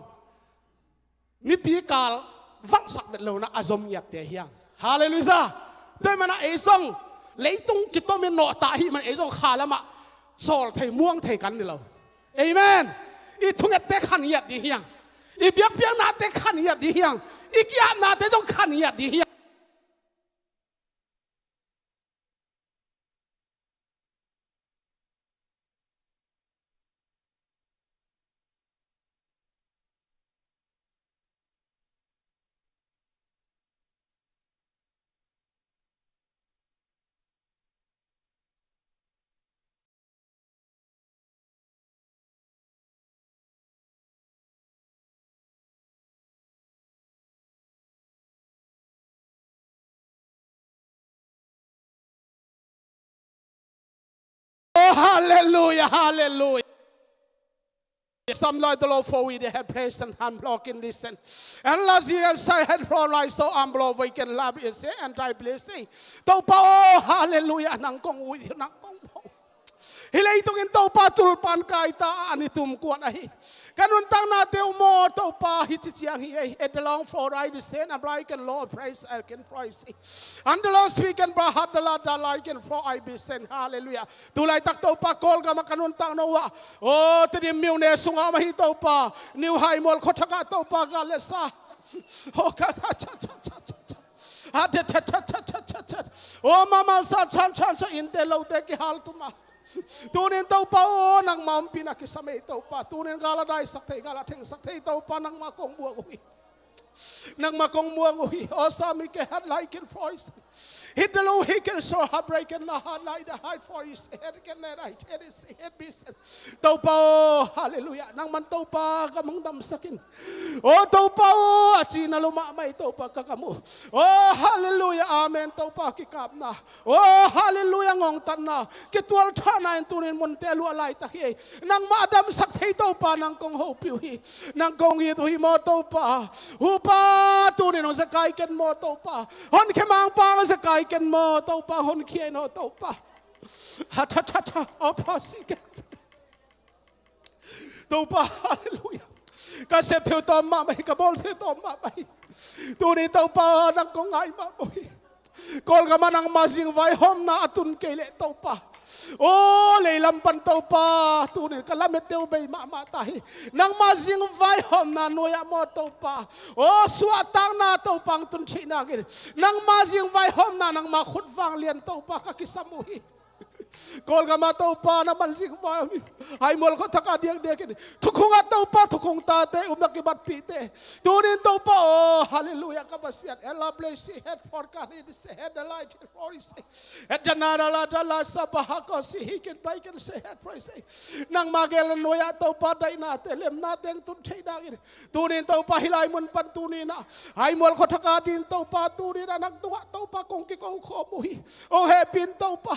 nipi kal valhsak vet lo in ah a zom ngiatte hi hang. Halleluiah. Tua ahih man ah ei zong leitung kitom in nawh ta ahih man ei zong kha lamah sawl thei muang thei kan ni lo. Amen. I thungette khan ngiat ding hi hang. I biakpiaknate khan ngiat ding hi hang. I ki-apnate zong khan ngiat ding hi hang. Hallelujah, hallelujah. Psalm lai dolo fo i de head praise and hand block in listen. And last year and say head floor lai so arm blow we can love is and try blessing. Topa oh, hallelujah, nang kong ui, nang kong bong. Hi leitungin Topa tulpan kaita a ni tum kuan ahi. Ka nuntakna te umo Topa hi ciciang hi ei. At the long for I descend, a bright can Lord praise, I can praise. And the Lord speak and brahat the la da lai can for I be sent. Hallelujah. Tulaitak Topa Kawlgama ka nuntak no ah. Oh, Tedim miu ne sunga mahi Topa. Niu hai mual khothaka Topa ga lesa. Oh, ka cha cha cha cha cha. Ha de cha cha cha cha cha cha. Oh, mama sa chan chan cha in te lo te ki hal tuma. Tunin Topa oh, nangma umpina kisamei Topa. Tunin gala daisak thei, gala thengsak thei Topa nangma kong buak uhi. Nangma kong muang uhi. Oh, Sami ke hat lai kin voice. Hit the low he can so heartbreak and the heart like the high voice. Head can let right. Head is head be. Topa oh, hallelujah. Nangman Topa ka mong damsakin. Oh, Topa oh, a cina lo mah mai Topa ka kamu. Oh, hallelujah. Amen. Topa kikapna. Oh, hallelujah, ngongtatna. Kitual thana in tunin munte lua laitak hi. Nangma a damsak thei Topa nang kong hopih uh hi. Nang kong it uh hi maw Topa. Hupa tunin hong zekai ken maw Topa. Hon khemang pang zekai ken maw Topa. Hon khia in aw Topa. Ha tha tha tha. Aw pha si ken. Topa, hallelujah. Ka sep theu tawm mahmah hi, ka bawl theu tawm mahmah hi. Tuni Topa, nang kong ngai mahmah hi. Kawlgama nangma zing vaihawmna a tun kei leh Topa. Aw, leilam pan Topa, tuni ka lamet teu bei mahmah ta hi. Nangma zing vaihawmna nuai-ah maw Topa. Aw, suahtakna Topa ang tun theih nakin. Nangma zing vaihawmna nangma khut vanglian Topa ka kisam uh hi. Kawlgama Topa na manzing vai. Hai mual khuathaka diakdiakin. Thukhungah Topa thukhung tate umna kibatpihte. Tunin Topa aw, hallelujah, ka Pasian. Ella bless si het for ka ni se het the light for is. Het the nada la da la sa ba ha ko si hi kin bai kin se het for is. Nangma gel nuai-ah Topa daihnate lemnate ang tun thei dangin. Tunin Topa hi lai mun pan tuninah. Hai mual khuathaka din Topa tuninah nang tungah Topa kong kiko khawm uh hi. Ong hehpin Topa.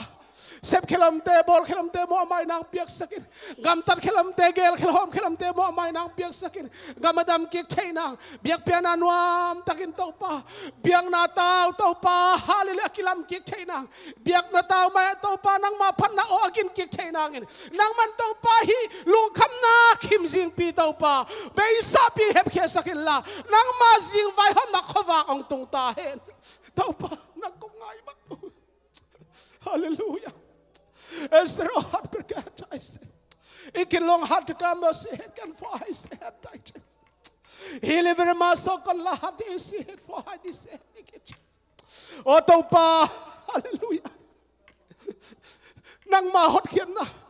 Sep khelomte, bawl khelomte mawhmai nang piaksakin. Gamtat khelomte, gel khelhawm khelomte mawhmai nang piaksakin. Gam a dam kik thei nang. Biakpiakna nuamtakin Topa. Biakna tau Topa. Hallelujah, a kilam kik thei nang. Biakna tau mai Topa nangma phatna aw a gin kik thei nangin. Nangman Topa hi lungkhamna khimzingpi Topa. Beisahpi hepkhiatsak inla. Nangma zing vaihawmna khuavak ong tung ta hen. Topa, nang kong ngai mah. Hallelujah. Esther hat berkata ise. Ikin long hat kamu sehet kan fo hai sehet daite. Hili berma so kan la hat isi het fo hai di sehet ikin. Oh Topa, hallelujah. Nangma hotkhiatna.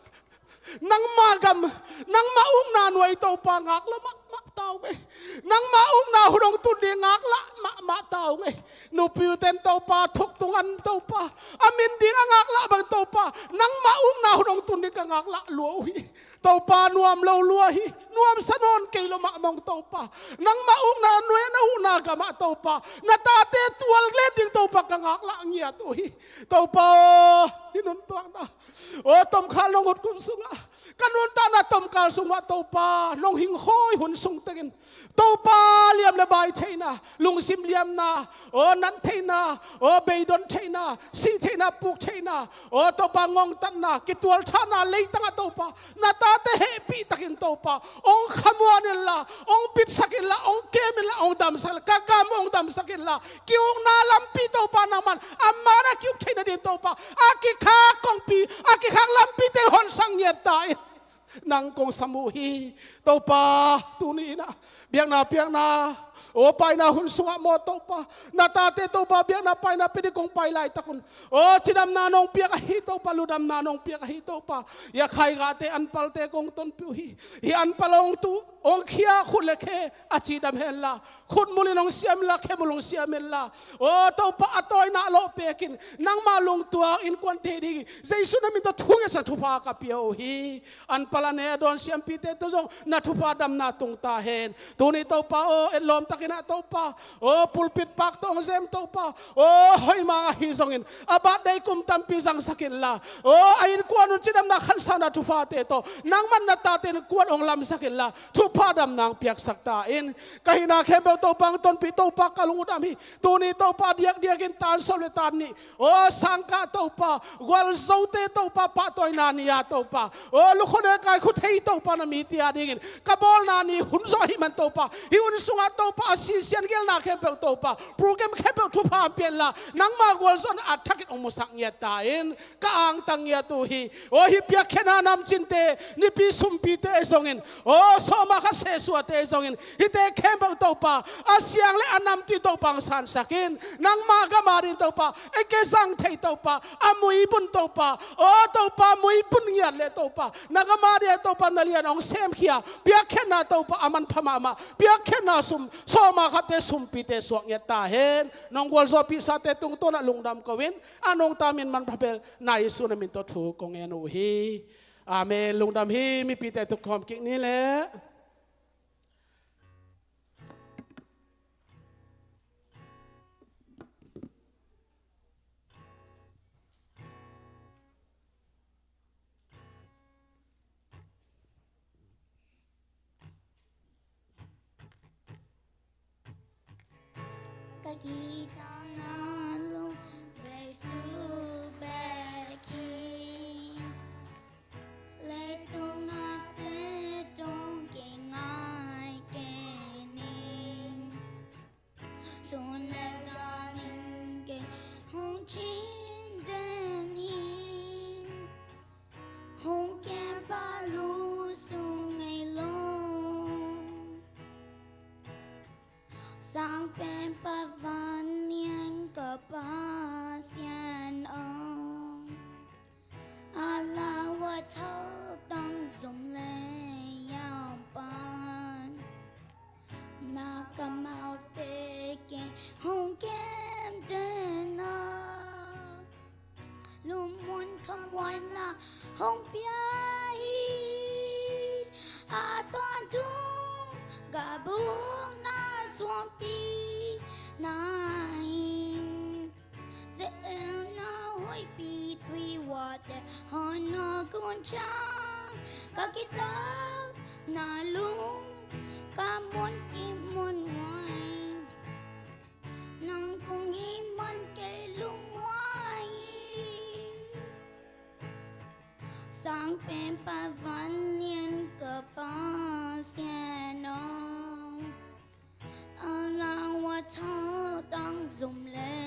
Nangma gam, nangma ukna nuai Topa ngaklah mahmah ta ung ei. Nangma ukna hun hong tun ding ngaklah mahmah ta ung ei. Nupi uten Topa, thuktung an Topa. A min ding a ngaklah bang Topa. Nangma ukna hun hong tun ding ka ngaklah lua uh hi. Topa nuam lo lua hi. Nuamsa nawn kei lo mahmah ung Topa. Nangma ukna nuai na ukna gamah Topa. Na tate tual let ding Topa ka ngaklah ngiat uh hi. Topa aw, hi nuntakna. Aw, tomkhal nong utkum sungah. Ka nuntakna tomkhal sungah Topa, nong hingkhawi hun sung tengin. Topa liam le bai theihna, lungsim liamna, aw, nat theihna, aw, beidon theihna, sih theihna, puk theihna, aw, Topa ngongtatna, kitualthahna, leitangah Topa, na tate hehpih takin Topa, ong khamuan inla, ong bitsak inla, ong kem inla, ong damsak inla, ka gam ong damsak inla, ki-ukna lampi Topa nangman, a man a ki-uk theihna ding Topa, a kikhak kongpi, a kikhak lampi teng hon sang ngiat ta in. Nang kong sam uh hi, Topa, tuni inah, biakna piakna, aw paina hun sungah maw Topa, na tate Topa, biakna paina pia ding kong pai laitak un. Aw cidamna nong piak ahi Topa, ludamna nong piak ahi Topa. Ia khai gahte anpalte kong tonpih uh hi. Hi anpal ong tu, ong khia khut le khe, a cidam henla. Khutmul in hong siam inla, khemul hong siam inla. Aw Topa, a tawina lawh pekin, nangma lungtuak innkuan thei ding Jesu na min tawh thungetsan thupha ka pia uh hi. Anpal a ne a dawn siampite tawh zong na thupha damna tung ta hen. Tuni Topa aw, etlawm Topa, aw pulpit pak tawh hong zem Topa, aw hoih mah ahi zongin a birthday kum tampi zangsak inla, aw a innkuan un cidamna khansana thuphate tawh nangman na tate innkuan hong lamsak inla, thupha damna hong piaksak ta in. Ka hihna khempeuh Topa hong tonpih, Topa ka lungdam hi. Tuni Topa diakdiakin tan sawm le tan nih, aw sangkah Topa, gualzote Topa, pahtawina ni-a Topa, aw lukhuanekkhai khuthei Topa, na mite adingin ka bawlna ni hun zawh ahih man Topa, hih hun sungah Topa a sisian gelna khempeuh Topa, program khempeuh thupha hong pia inla, nangma gualzawhna a thakin hong musak ngiat ta in. Ka angtang ngiat uh hi. Aw hih piakkhiatna namcinte, nipi sumpite zongin, aw sawma khat sehsuahte zongin, hihte khempeuh Topa a siang le a namtui Topa hong sansak in. Nangma gam adingin Topa ei kizang thei Topa, a muibun Topa, aw Topa muibun ngiat le Topa, na gam adingin Topa na lian hong semkhia, piakkhiatna Topa a manpha mahmah, piakkhiatna sum, sawma khatte sumpite suak ngiat ta hen. Nong gualzawhpihsate tungtawnah lungdam ko-in, a nungta min manpha bel na Jesu na min tawh thu kong ngen uh hi. Amen. Lungdam hi. Mipite tukhawm kik ni leh. Ka kidalna lung Jesu bek hi. Leitung nate tung kingai kei ning. Sun le zan in kei hong cin den hi. Hong kem pah lua sung ngei lo. Sang pen pah van nian ka Pasian aw. A lau a thaltang zum le yau pan. Na kammalte kei hong kem den a. Lungmuan khamuanna hong pia hi. A tawntung ka bukna suanpi na hi. Ze-elna huihpi tui uate hon nawk un ciang ka kidalna lung ka muan kimuan huai. Nang kong it man kei lungmuan hi. Sang pen pah van nian ka Pasian aw. A lau a thaltang zum le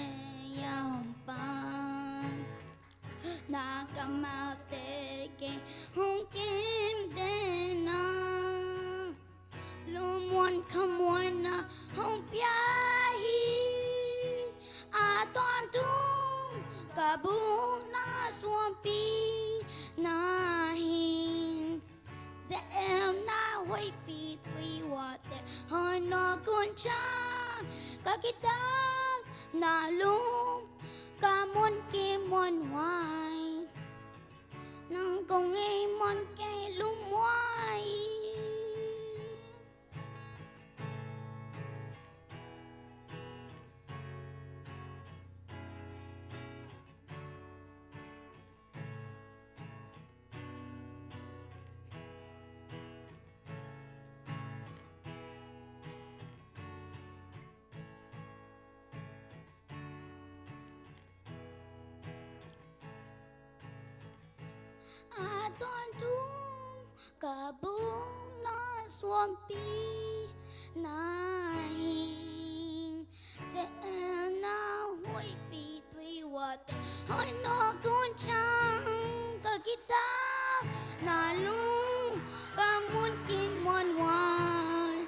yau pan. Na kammalte kei hong kem den a. Lungmuan khamuanna hong pia hi. A tawntung ka bukna suanpi na hi. Ze-elna huihpi tui uate hon nawk un ciang ka kidalna lung ka muan kimuan huai. Nang kong it man kei lungmuan hi. A tawntung ka bukna suanpi na hi. Ze-elna huihpi tui uate hon nawk un ciang ka kidalna lung ka muan kimuan huai.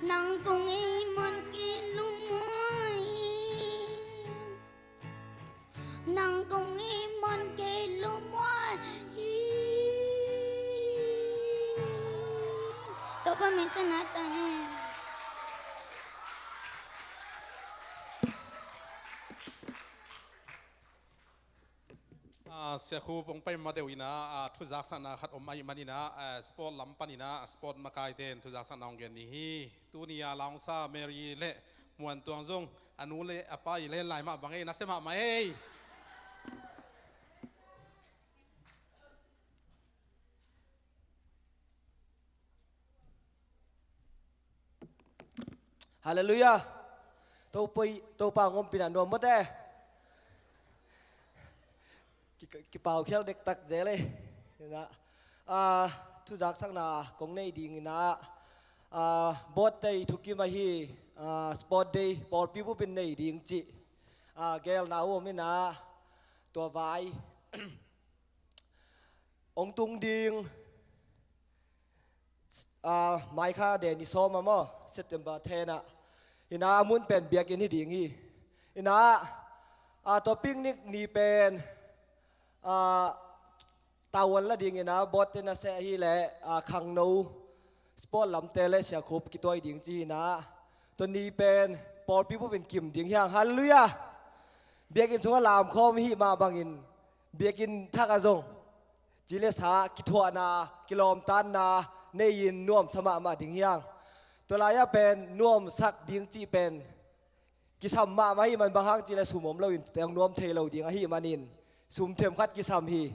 Nang kong it man kei lungmuan hi. Nang kong it man kei lungmuan hi. Topa min thang ta hen. Ah, Sia Khup hong pai ma deuh in ah, ah, thuzaksakna khat om ahih manin ah, ah, sport lam panin ah, sport makaite in thuzaksakna hong gen ding hi. Tuni a Laungsa Mary le Muan Tuang zong a nu le a pa i len lai mah bang ei, nasia mahmah ei. Halleluiah. Topa, Topa hong ompihna nuam mawte. Ki, kipau khial dektak zel ei. Ina, ah, thuzaksakna kong nei ding ina, ah, Botte i thukim ahi, ah, Sport Day, pawlpi bupin nei ding cih, ah, gelna uh om ina, tua vai hong tung ding, ah, May kha de ni sawm a maw, September ten ah. Ina a mun pen biakinn hi ding hi. Ina, ah, tua picnic ni pen, ah, tavuan la ding ina, Botte nasep hi le, ah, khangno, sport lamte le Sia Khup kituai ding ci ina. Tua ni pen pawlpi bupin kim ding hi hang. Halleluiah. Biakinn sungah lamkhawm hi mah bangin biakinn thak ah zong ci le sa kithuahna, kilawmtatna nei-in nuamsa mahmah ding hi hang. Tua lai-ah pen nuamsak ding cih pen kisam mahmah ahih man, bang hang cih le sum om loin teng nuam thei lo ding ahih manin sum themkhat kisam hi.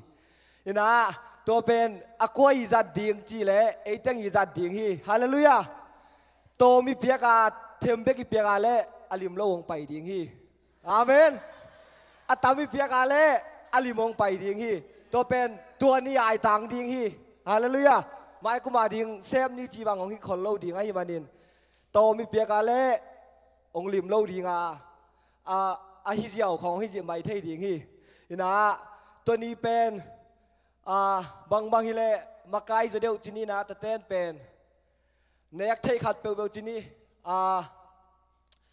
Ina, tua pen a kua i zat ding cih le ei teng i zat ding hi. Halleluiah. Tawm i piak a, them bek i piak a le a lim lo hong pai ding hi. Amen. A tam i piak a le a lim hong pai ding hi. Tua pen tua ni a i tang ding hi. Halleluiah. Mai kum a ding sem ni cih bang hong hi khol lo ding ahih manin, tawm i piak a le hong lim lo ding a, a, a hi ziau khawng hong hi zia mai thei ding hi. Ina, tua ni pen, ah, bangbang hi le makai zaw deuh ci ni ina, taten pen nek theih khat peuhpeuh ci ni, ah,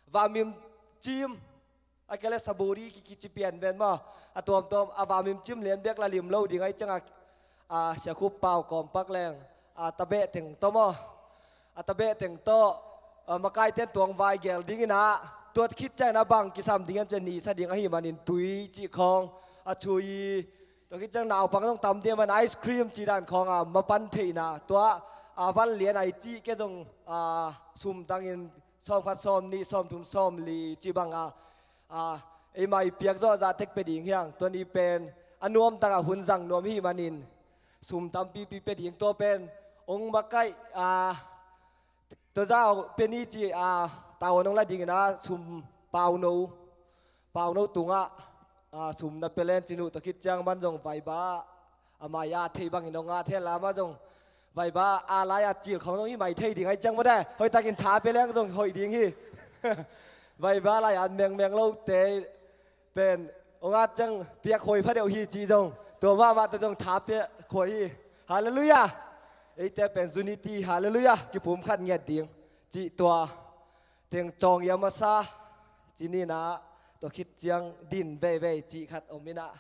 vamim cim, a kei le saburi ki, kici pian ven maw, a tuamtuam a vamim cim lian bek la lim lo ding ahih ciangah, ah, Sia Khup pau kawm pak leng, ah, tabeh teng tawh maw, a tabeh teng tawh, ah, makaite in tuang vai gel ding ina, tua khit ciangin a bang kisam ding hiam cih leh nisa ding ahih manin tui cih khawng a chui. Tua khit ciang naupang zong tam ding ahih man ice cream cih dan khawng a mapan theihna, tua, ah, van lian a i cih kei zong, ah, sum tangin sawmkhat, sawmnih, sawmthum, sawmli cih bang a, ah, eimah i piak zawh zah tek pia ding hi hang. Tua ni pen a nuamtak a hun zang nuam ahih manin sum tampipi pia ding. Tua pen hong makaih, ah, tua zah pia ni ci, ah, tavuan hong la ding ina sum pauno, pauno tungah, ah, sum na pia len ci uh. Tua khit ciang man zong vaiba a mai a thei bangin hong at hen la, amah zong vaiba a lai a cil khawng zong hi mai thei ding ahih ciang mawte, hoihtakin tha pia leng zong hoih ding hi. Vaiba lai a mengmeng lote pen hong at ciang piak khuai pha deuh hi cih zong, tua mahmah tawh zong tha piak khuai hi. Halleluiah. Eite pen unity, halleluiah, kipumkhat ngiat ding cih tua teng cawng i a masa ci ni ina, tua khit ciang din veivei cih khat om ina,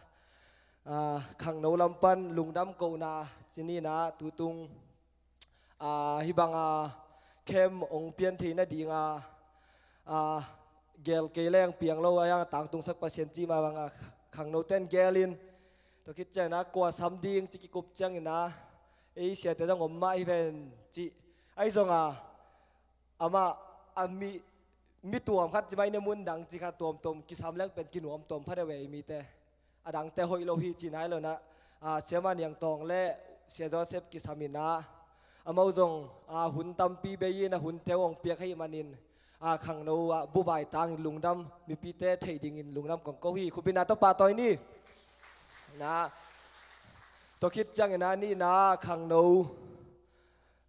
ah, khangno lam pan lungdam kohna ci ni ina, tutung, ah, hih bang a camp hong pian theihna ding a, ah, gel kei leng piang lo a, hiang tangtungsak Pasian cih mah bang a khangnote in gelin, tua khit ciang ina kua sam ding ci kikup ciang ina, ei siate zong om mah hi ven cih. Ahi zong a, amah a mi, mi tuam khat ci mai ne, mun dang ci khat tuamtuam kisam leng pen kinuam tuam pha deuh ve ei mite. A dangte hoih lo hi ci nai lo ina, ah, Sia Ma Niang Tawng le Sia Joseph kisam ina, amau zong, ah, hun tampi bei in a hunte uh hong piak ahih manin, ah, khangno ah bubai tangin lungdam, mipite theih dingin lungdam kong ko hi. Khupina tawh pahtawi ni. Ina, tua khit ciang ina, nihna khangno,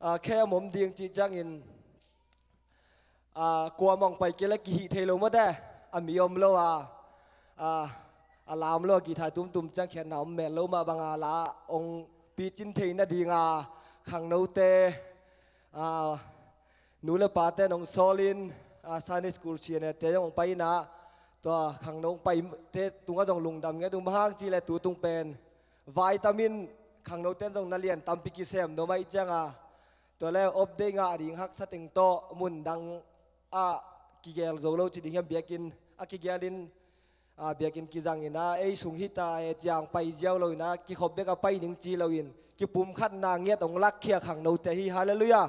ah, camp om ding cih ciangin, ah, kuamah hong pai kei le kihih thei lo mawte, a mi om lo a, ah, a lam lo a, guitar tumtum ciang khiatna om mel lo mah bang a, la hong picin theihna ding a khangnote, ah, nu le pate in hong sawlin, ah, Sunday school sianete zong hong pai ina, tua khangno hong paite tungah zong lungdam ngiat ung, bang hang cih le tutung pen vai tamin khangnote in zong na lian tampi kisem nuam ahih ciang a, tua le off day ngah ding haksa teng tawh mun dang ah kigel zo lo ci ding hiam, biakinn ah kigelin, a, biakinn kizang in a, ei sung hita e ciang pai ziau lo in a, kikhop bek a pai ning ci lo in, kipumkhatna ngiat hong lakkhia khangnote hi. Halleluiah.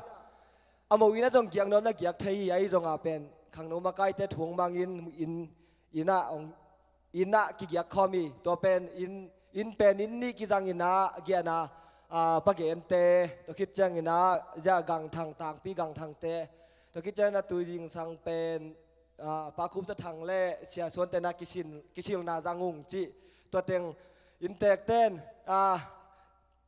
A mo in a zong giak nuam na giak thei hi, ahi zong a pen khangno makaite thu hong mang in, in, in a hong, in a kigiak khawm hi. Tua pen in, in pen in nih kizang in a, giahna, a, Pa Gente, tua khit ciang in a, zia Gangthang, Tangpi Gangthangte, tua khit ciang in a Tui Zingsang pen, a, Pa Khup Za Thang le Sia Suante na kisil, kisilna zang ung cih. Tua teng innteekten, a,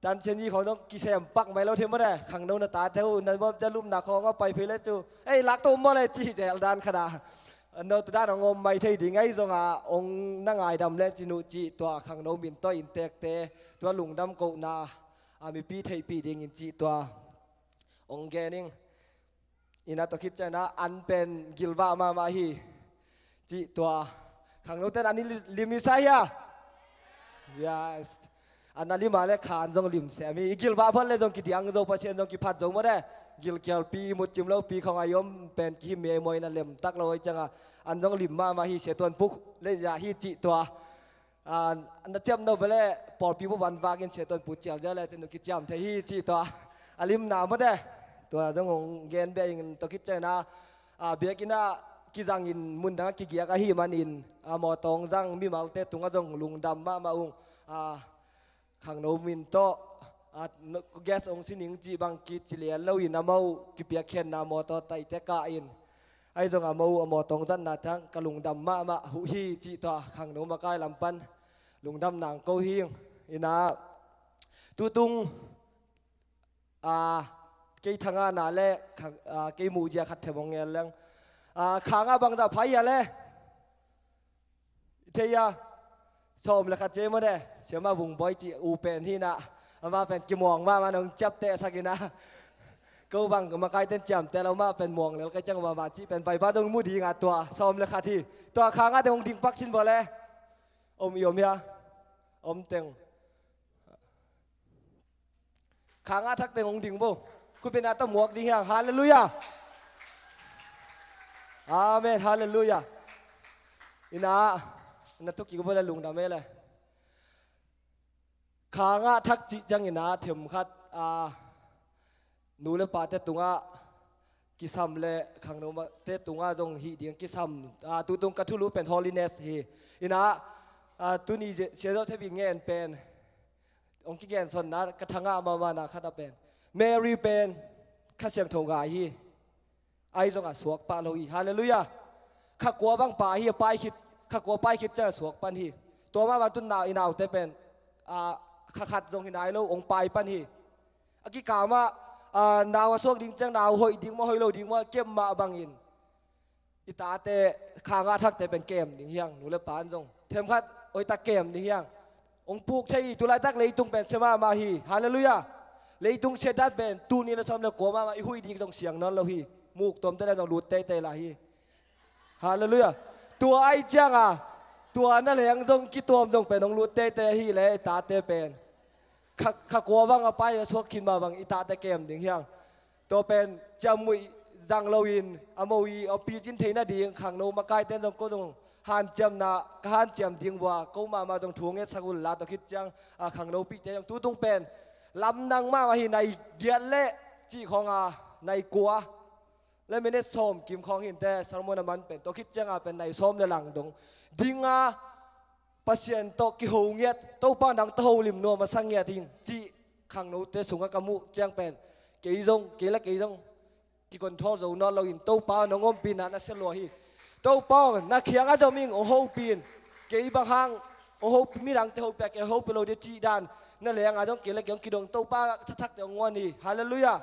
Tan Sian Yi khawng zong kisem pak mai lo thei maw de. Khangno na tate uh, na bawm ca lumna khawng a pai phei le cu, ei, lak to maw le cih zel dan khat a. No tu dan hong om mai thei ding ahi zong a, hong na ngaidam le cin uh cih tua khangno min tawh innteekte, tua lungdam kohna, a, mipi theihpih dingin cih tua hong gen ing. Ina tua khit ciang a an pen gilvah mahmah hi. Cih tua. Khangnote in an i lim i sa hia? Yes. An a lim a le kha an zong lim sem hi. I gilvah phot le zong kidiang zo, Pasian zong kiphat zo maw de. Gilkialpi, mutcim lopi khawng a i om pen kihim mei maw, ina lem tak lo ahi ciang a an zong lim mahmah hi, Sia Tuan Puk le zia hi cih tua. A, na ciamno vele pawlpi bu van vakin Sia Tuan Pu cial ziau le cin uh kiciam thei hi cih tua. A limna maw de. Tua zong hong gen beh in tua khit ciang a, a, biakinn ah kizangin mundang ah kigiak ahih manin, a, mawtaw hong zang mimalte tungah zong lungdam mahmah ung. A, khangno min tawh, a, no, guest hong si ning cih bang kici lian loin amau kipiakkhiatna mawtaw taihte kah in. Ahi zong a mo a mawtaw hong zatna tang ka lungdam mahmah uh hi cih tua khangno makai lam pan lungdam nang ko hi. Ina tutung, a, kei thangahna le kha-, a, kei muhzia khat them hong ngen leng. A, khangah bangzah phai hia le? Thei a, sawm le khat ci maw de, Siamah Vung Bawi cih u pen hi na, amah pen kimuang mahmah nong ciaptehsak ina. Ko bang makaiten ciamteh lo mah pen muang lel kai ciang mahmah cih pen Baibal dong mu ding a tua, sawm le khat hi. Tua khangah teng hong ding pak cin baw le. Om i om hia? Om teng. Khangah thak teng hong ding bo. Khupina ta muak ding hiang. Halleluiah. Amen. Halleluiah. Ina, na tu kik bo le lungdam e le. Khangah thak cih ciang ina themkhat, a, nu le pate tungah kisam le khangnomate tungah zong hih ding kisam, a, tutung ka thulu pen holiness hi. Ina, a, tuni Sia Joseph i ngen pen hong kigensonna ka thangah mahmahna khat a pen Mary pen Kha Siangtho ngai hi. Ahi zongah suak pah lo hi. Halleluiah. Kha kua bang pa hi a pai khit, kha kua pai khit ciang a suak pan hi. Tua mah bang tun nau i naute pen, a, kha khat zong hi nai lo hong pai pan hi. A kikam ah, a, nau a suak ding ciang nau hoih ding maw hoih lo ding maw kem mah bangin i tate khangah thakte pen kem ding hiang, nu le pa an zong themkhat hoihtak kem ding hiang. Hong puk thei hi. Tulaitak leitung pen sia mahmah hi. Halleluiah. Leitung siatdan pen tul nih le sawm le kua mahmah, i huih ding zong siang nawn lo hi. Muk tuamte le zong lut teitei lai hi. Halleluiah. Tua ahi cianga tua na leng zong kituam zong pen hong lut teitei ahi le i tate pen kha, kha kua bang a pai a suak khin mah bang i tate kem ding hiang. Tua pen ciammuih zang loin a mo i a picin theih nading khangno makaite zong ko zong hanciamna ka hanciam ding uh a, ko mahmah zong thu ngetsak uh la, tua khit ciang a khangno pihte zong tutung pen lamdang mahmah hi. Nai giat le cih khawng a nai kua le minute sawm kim khawng hinte, sermon a man pen tua khit ciang a pen nai sawm le lang dong ding a, Pasian tawh kiho ngiat, Topa nang tawh holim nuam a sa ngiat hing cih khangnote sungah ka muh ciang pen kei zong, kei le kei zong kicontrol zo nawn loin Topa nong ompihna na sia lua hi. Topa na khiang a zom ing, hong hopih in. Kei bang hang hong hopih, midangte hopih a, kei hopih lo ding cih dan na leng a zong kei le kei hong kidong, Topa thathakte hong ngawn hi. Halleluiah.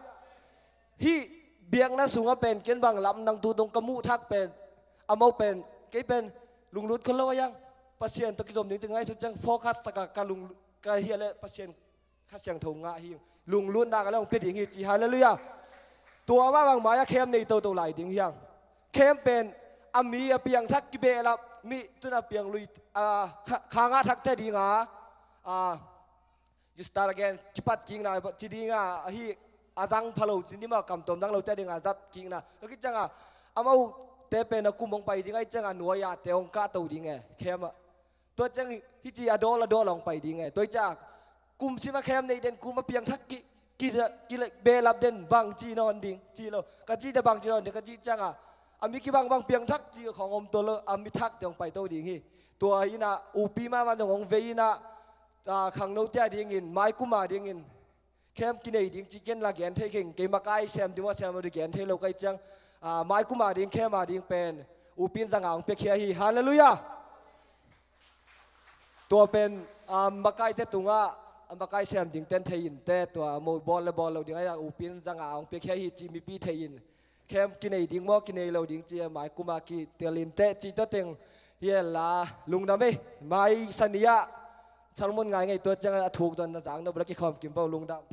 Hih biakna sungah pen ken bang lamdang tutung ka muh thak pen a mo pen kei pen lunglut kha lo a yang. Pasian tawh kizom ding ci ngaihsut ciang focus taka ka lung ka hia le Pasian Kha Siangtho ngah hi. Lunglutna ka le hong pia ding hi ci. Halleluiah. Tua mah bang mai-ah khem nei toto lai ding hiang. Khem pen a mi a piangthak kibehlap mi tuna piang lui, a, kha, khangah thakte dinga, a, you start again, kipat kikna ci dinga, ahi a zang pha lo ci ni mah, kamtuam dang lote dinga zat kikna. Tua khit cianga amaute pen a kum hong pai ding ahi cianga nuai-ate hong kahto ding e. Khem ah Tua ciang hih ci a dawl a dawl a hong pai ding e. Tua hi ciang kum sim a khem neih den, kum a piangthak ki, ki, ki behlap den bang ci nawn ding, ci lo. Ka cih teh bang ci nawn ding, ka cih ciang a, a mi kibangbang piangthak ci khawng om tuan lo, a mi thak teh hong paito ding hi. Tua hi in ah, upi mahmah zong hong vei in ah, ah, khangnote a dingin, maikum a dingin, khem kinei ding ci ken la gen thei keng, kei makai sem ding maw sem lo ding gen thei lo ka hih ciang, ah, maikum a ding, khem a ding pen upi in zanga hong piakhia hi. Halleluiah. Tua pen, ah, makaite tungah, ah, makai sem ding ten thei in teh, tua mo bawl le bawl lo ding a, upi in zanga hong piakhia hi ci mipi thei in, khem kinei ding maw, kinei lo ding ci a, maikum a kitel in teh ci tua teng hi hen la, lungdam ei. Mai sa ni ah sermon ngai ngei, tua ciang a thuk zong na zang nop leh kikhawm kim bo, lungdam.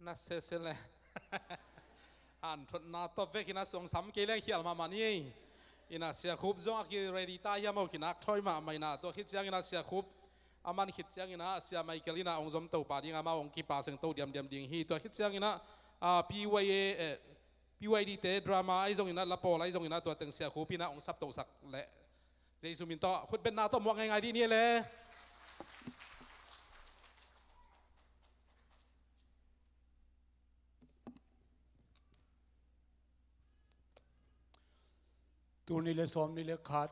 Na sese le. Hanthotna tawh vek in a song sam kei leng khial mahmah ni ei. In a Sia Khup zong a ki ready ta hiam, a kinak thoi mahmah in a, tua khit ciangin a Sia Khup a man khit ciangin a Sia Michael in a hong zom to pah ding a, amau hong kipa seng to diamdiam ding hi. Tua khit ciangin a, a, P Y A, eh, P Y D te drama ahi zongin a, la pawl ahi zongin a, tua teng Sia Khup in a hong sap to sak leh. Jesu min tawh, khut betna tawh muak ngaingai dih ni le. Tul nih le sawm nih le khat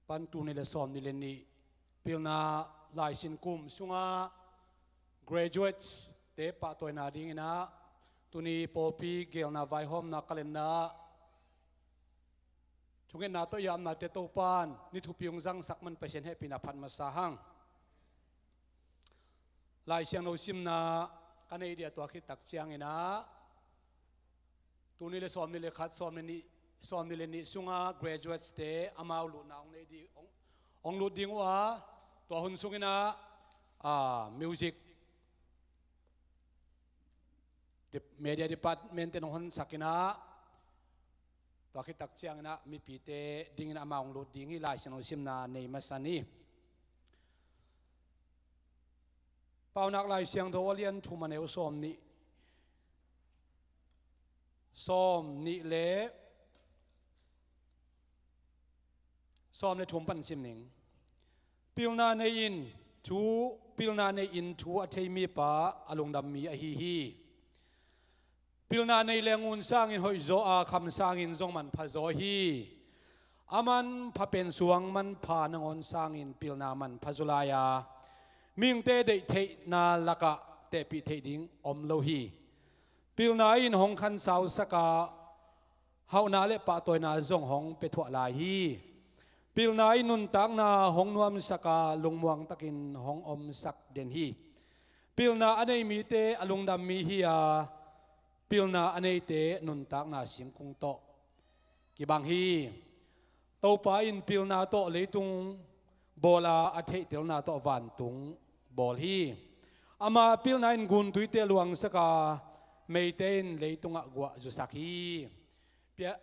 pan tul nih le sawm nih le nih pilna laisin kum sunga graduates te pahtawina dingin a, tuni pawlpi gelna vaihawmna calendar thungetna tawh i apnate Topan ni thupi hong zangsak man Pasian hehpihna phat masa hang. Lai Siangtho simna ka nei dia, tua khit tak ciangin a, tul nih le sawm nih le khat, sawm nih le nih, sawm nih le nih sunga graduates te amau lutna hong nei ding, hong, hong lut ding uh a, tua hun sungin a, a, music dep-, media department te nong honsak in a, tua khit tak ciangin a mipite dingin amau hong lut ding hi. Lai Siangtho simna nei masa ni. Paunak Lai Siangtho a lian thum, a neu sawm nih, sawm nih le sawm le thum pan sim ning. Pilna nei in thu, pilna nei in thu a thei mipa a lungdam mi ahi hi. Pilna nei le ngun sangin hoih zaw a, kham sangin zong manpha zaw hi. A manpha pen suang manpha nangawn sangin pilna manpha zaw lai a, mihingte deih theihna lakah tehpih theih ding om lo hi. Pilna in hong khansausak a, hauhna le pahtawina zong hong pia thuah lai hi. Pilna in nuntakna hong nuamsak a, lungmuang takin hong omsak den hi. Pilna a nei mite a lungdam mi hi a, pilna a neite nuntakna singkung tawh kibang hi. Topa in pilna tawh leitung bawl a, a theihtelna tawh vantung bawl hi. Ama pilna in guntuite luangsak a, meite in leitungah guah zusak hi. Pia-,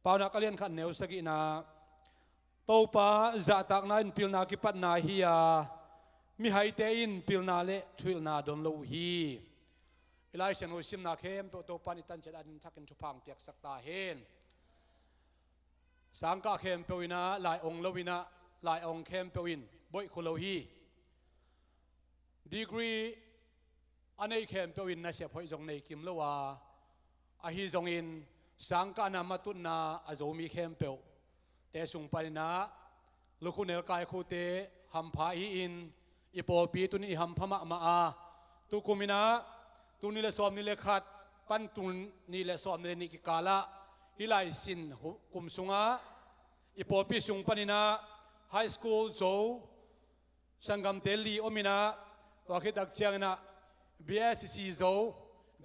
Paunak a lian khat, neu sagihna, Topa zahtakna in pilna kipatna hi a, mihaite in pilna le thuhilhna don lo uh hi. I Lai Siangtho simna khempeuh Topa in i tanciat ading thakin thupha hong piaksak ta hen. Sangkah khempeuh in a, lai ong lo in a, lai ong khempeuh in boih khua lo hi. Degree a neih khempeuh in nasep hoih zong nei kim lo a, ahi zongin sangkahna matutna a zo mi khempeuh te sung panin a, lukhu nelkai khute hampha hi in, i pawlpi tuni i hampha mahmah a, tukum in a, tul nih le sawm nih le khat pan tul nih le sawm nih le nih kikal ah, hih laisin hu-, kum sungah i pawlpi sung panin a, high school zo, sanggamte li om in a, tua khit tak ciangin a, B S C zo,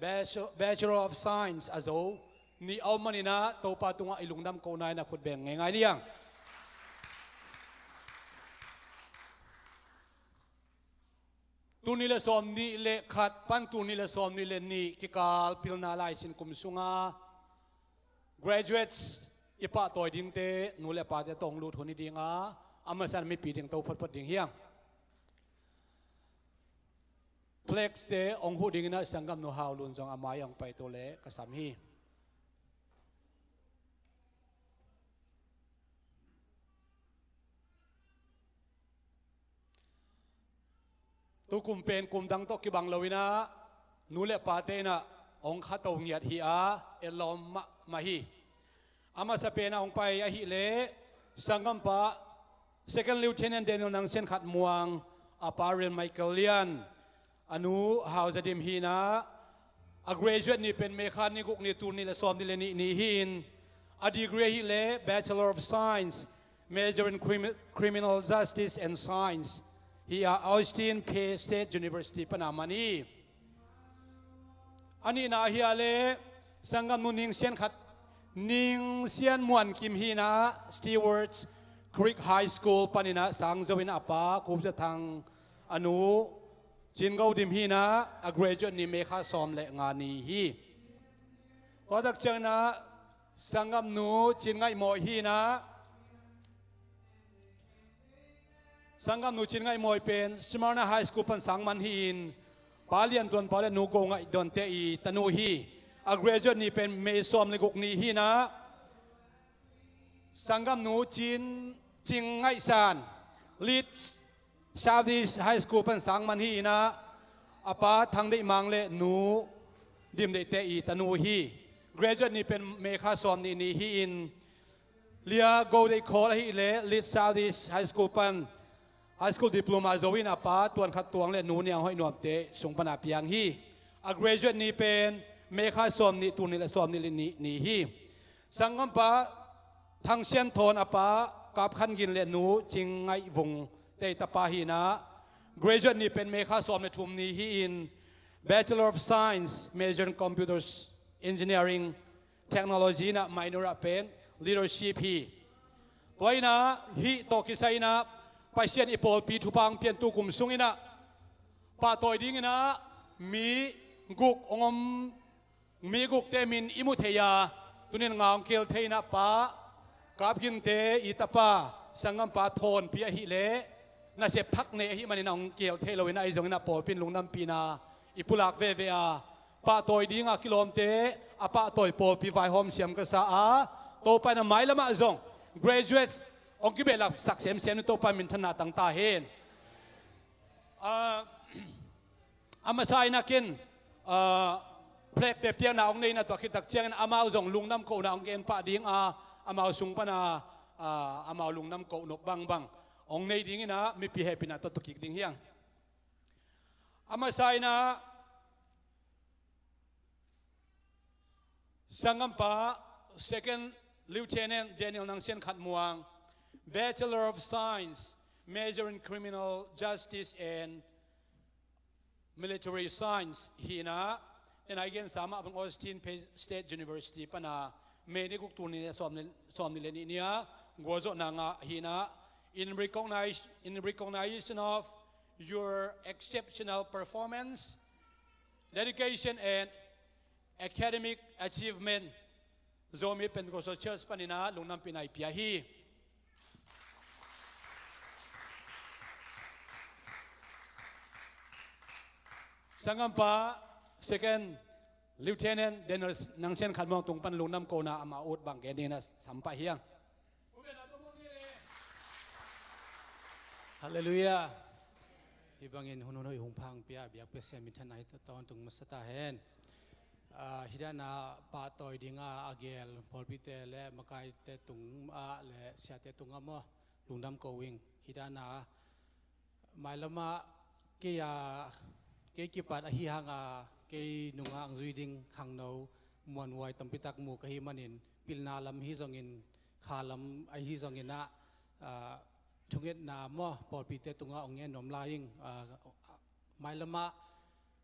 Bachelor, Bachelor of Science a zo nih a om manin a, Topa tungah i lungdam kohna in a khut beng ngeingai ni hang. Tul nih le sawm nih le khat pan tul nih le sawm nih le nih kikal pilna laisin kum sunga graduates i pahtawi dingte nu le pate tawh hong lut hun hi ding a, a masa in mipi ding to photphot ding hi hang. plaques te hong huh dingin ah sanggamnu Hau Lun zong a mai ah hong paito leh ka sam hi. Tukum pen kum dang tawh kibang loin ah nu le pate in ah hong khato ngiat hi a, etlawm mahmah hi. A masa pen ah hong pai ahih leh sanggampa Second Lieutenant Daniel Nang Sian Khat Muang, a pa Rev. Michael Lian, a nu Hau Za Dim hi in ah, a graduate ni pen May kha ni guk ni, tul nih le sawm nih le nih ni hi-in, a degree ahih leh Bachelor of Science, major in Crimi-, Criminal Justice and Science hi a, Augustine Pei State University pan a man hi. A nihna hi a leh sanggamnu Ning Sian Khat, Ning Sian Muan Kim hi in ah, Stewart's Creek High School panin ah sang zo in a pa Khup Za Thang, a nu Cin Go Dim hi in ah, a graduate ni May kha sawm le nga ni hi. Tua tak ciangin ah sanggamnu Cin Ngaih Mawi hi in ah, sanggamnu Cin Ngaih Mawi pen Smyrna High School pan sang man hi-in, pa Lian Tuan Pau le nu Go Ngaih Dawn te i tanu hi. A graduate ni pen May sawm le guk ni hi in ah, sanggamnu Cin Cing Ngaih San, Leeds Southeast High School pan sang man hi in ah, a pa Thang Deih Mang le nu Dim Deih te i tanu hi. Graduate ni pen May kha sawm nih ni hi-in, Lia Go Deih Khawl ahih leh Leeds Southeast High School pan high school diploma zo in a pa Tuan Khat Tuang le nu Niang Hoih Nuam te sung pan a piang hi. A graduate ni pen May kha sawm nih, tul nih le sawm nih le nih ni hi. Sanggampa Thang Sian Thawn, a pa Kap Khan Gin le nu Cing Ngaih Vung te i tapa hi in ah, graduate ni pen May kha sawm le thum ni hi-in, Bachelor of Science, major in Computers Engineering, Technology in ah, minor ah pen Leadership hi. Tua in ah hih tawh kisai in ah Pasian i pawlpi thupha hong pian tukum sung in ah pahtawi dingin ah mi guk hong om, mi gukte min i mu thei a, tuni in nga hong keel thei in ah pa Kap Gin te i tapa sanggampa Thawnpi ahih leh nasep thak nei ahih manin ah hong keel thei lo in ah, ahi zongin ah pawlpi in lungdampihna i pulak veve a, pahtawi dinga kilawmte a pahtawi pawlpi vaihawm siam ka sa a, Topa in a mailamah zong graduates hong kibehlap sak semsem ni, Topa in minthanna tang ta hen. Ah, a masa in ah ken, ah, plaque te piakna hong nei in ah, tua khit tak ciangin amau zong lungdam kohna hong gen pah ding a, amau sung pan a, ah, amau lungdam koh nop bangbang hong nei dingin ah mipi hehpihna tawh tu kik ding hi hang. A masa in ah sanggampa Second Lieutenant Daniel Nang Sian Khat Muang, Bachelor of Science, major in Criminal Justice and Military Science hi in ah, tena i gensa mah bang Augustine Pei State University pan a May ni guk, tul nih le sawm nih, sawm nih le nih ni-a gualzawhna ngah hi in ah, in recognize, in recognition of your exceptional performance, dedication and academic achievement, Zomi Pentecostal Church panin ah lungdampihna i pia hi. Sanggampa Second Lieutenant Daniel Nang Sian Khat Muang tung pan lungdam kohna ama ut bang gen dingin ah sam pah hi hang. Halleluiah. Hih bangin hun hun hoih hong pha hong pia biakpiaksa minthanna hi tawntung masa ta hen. Ah, hih dan a pahtawi dinga a geel pawlpite le makaite tungah le siate tungah maw, lungdam ko ing. Hih dan a mailamah kei a, kei kipat ahi hanga kei nungah hong zui ding khangno muanhuai tampitak mu ka hih manin, pilna lam hi zongin, kha lam ahi zongin ah, ah, thungetna maw, pawlpite tungah hong ngen nuam lai ing. Ah, mailamah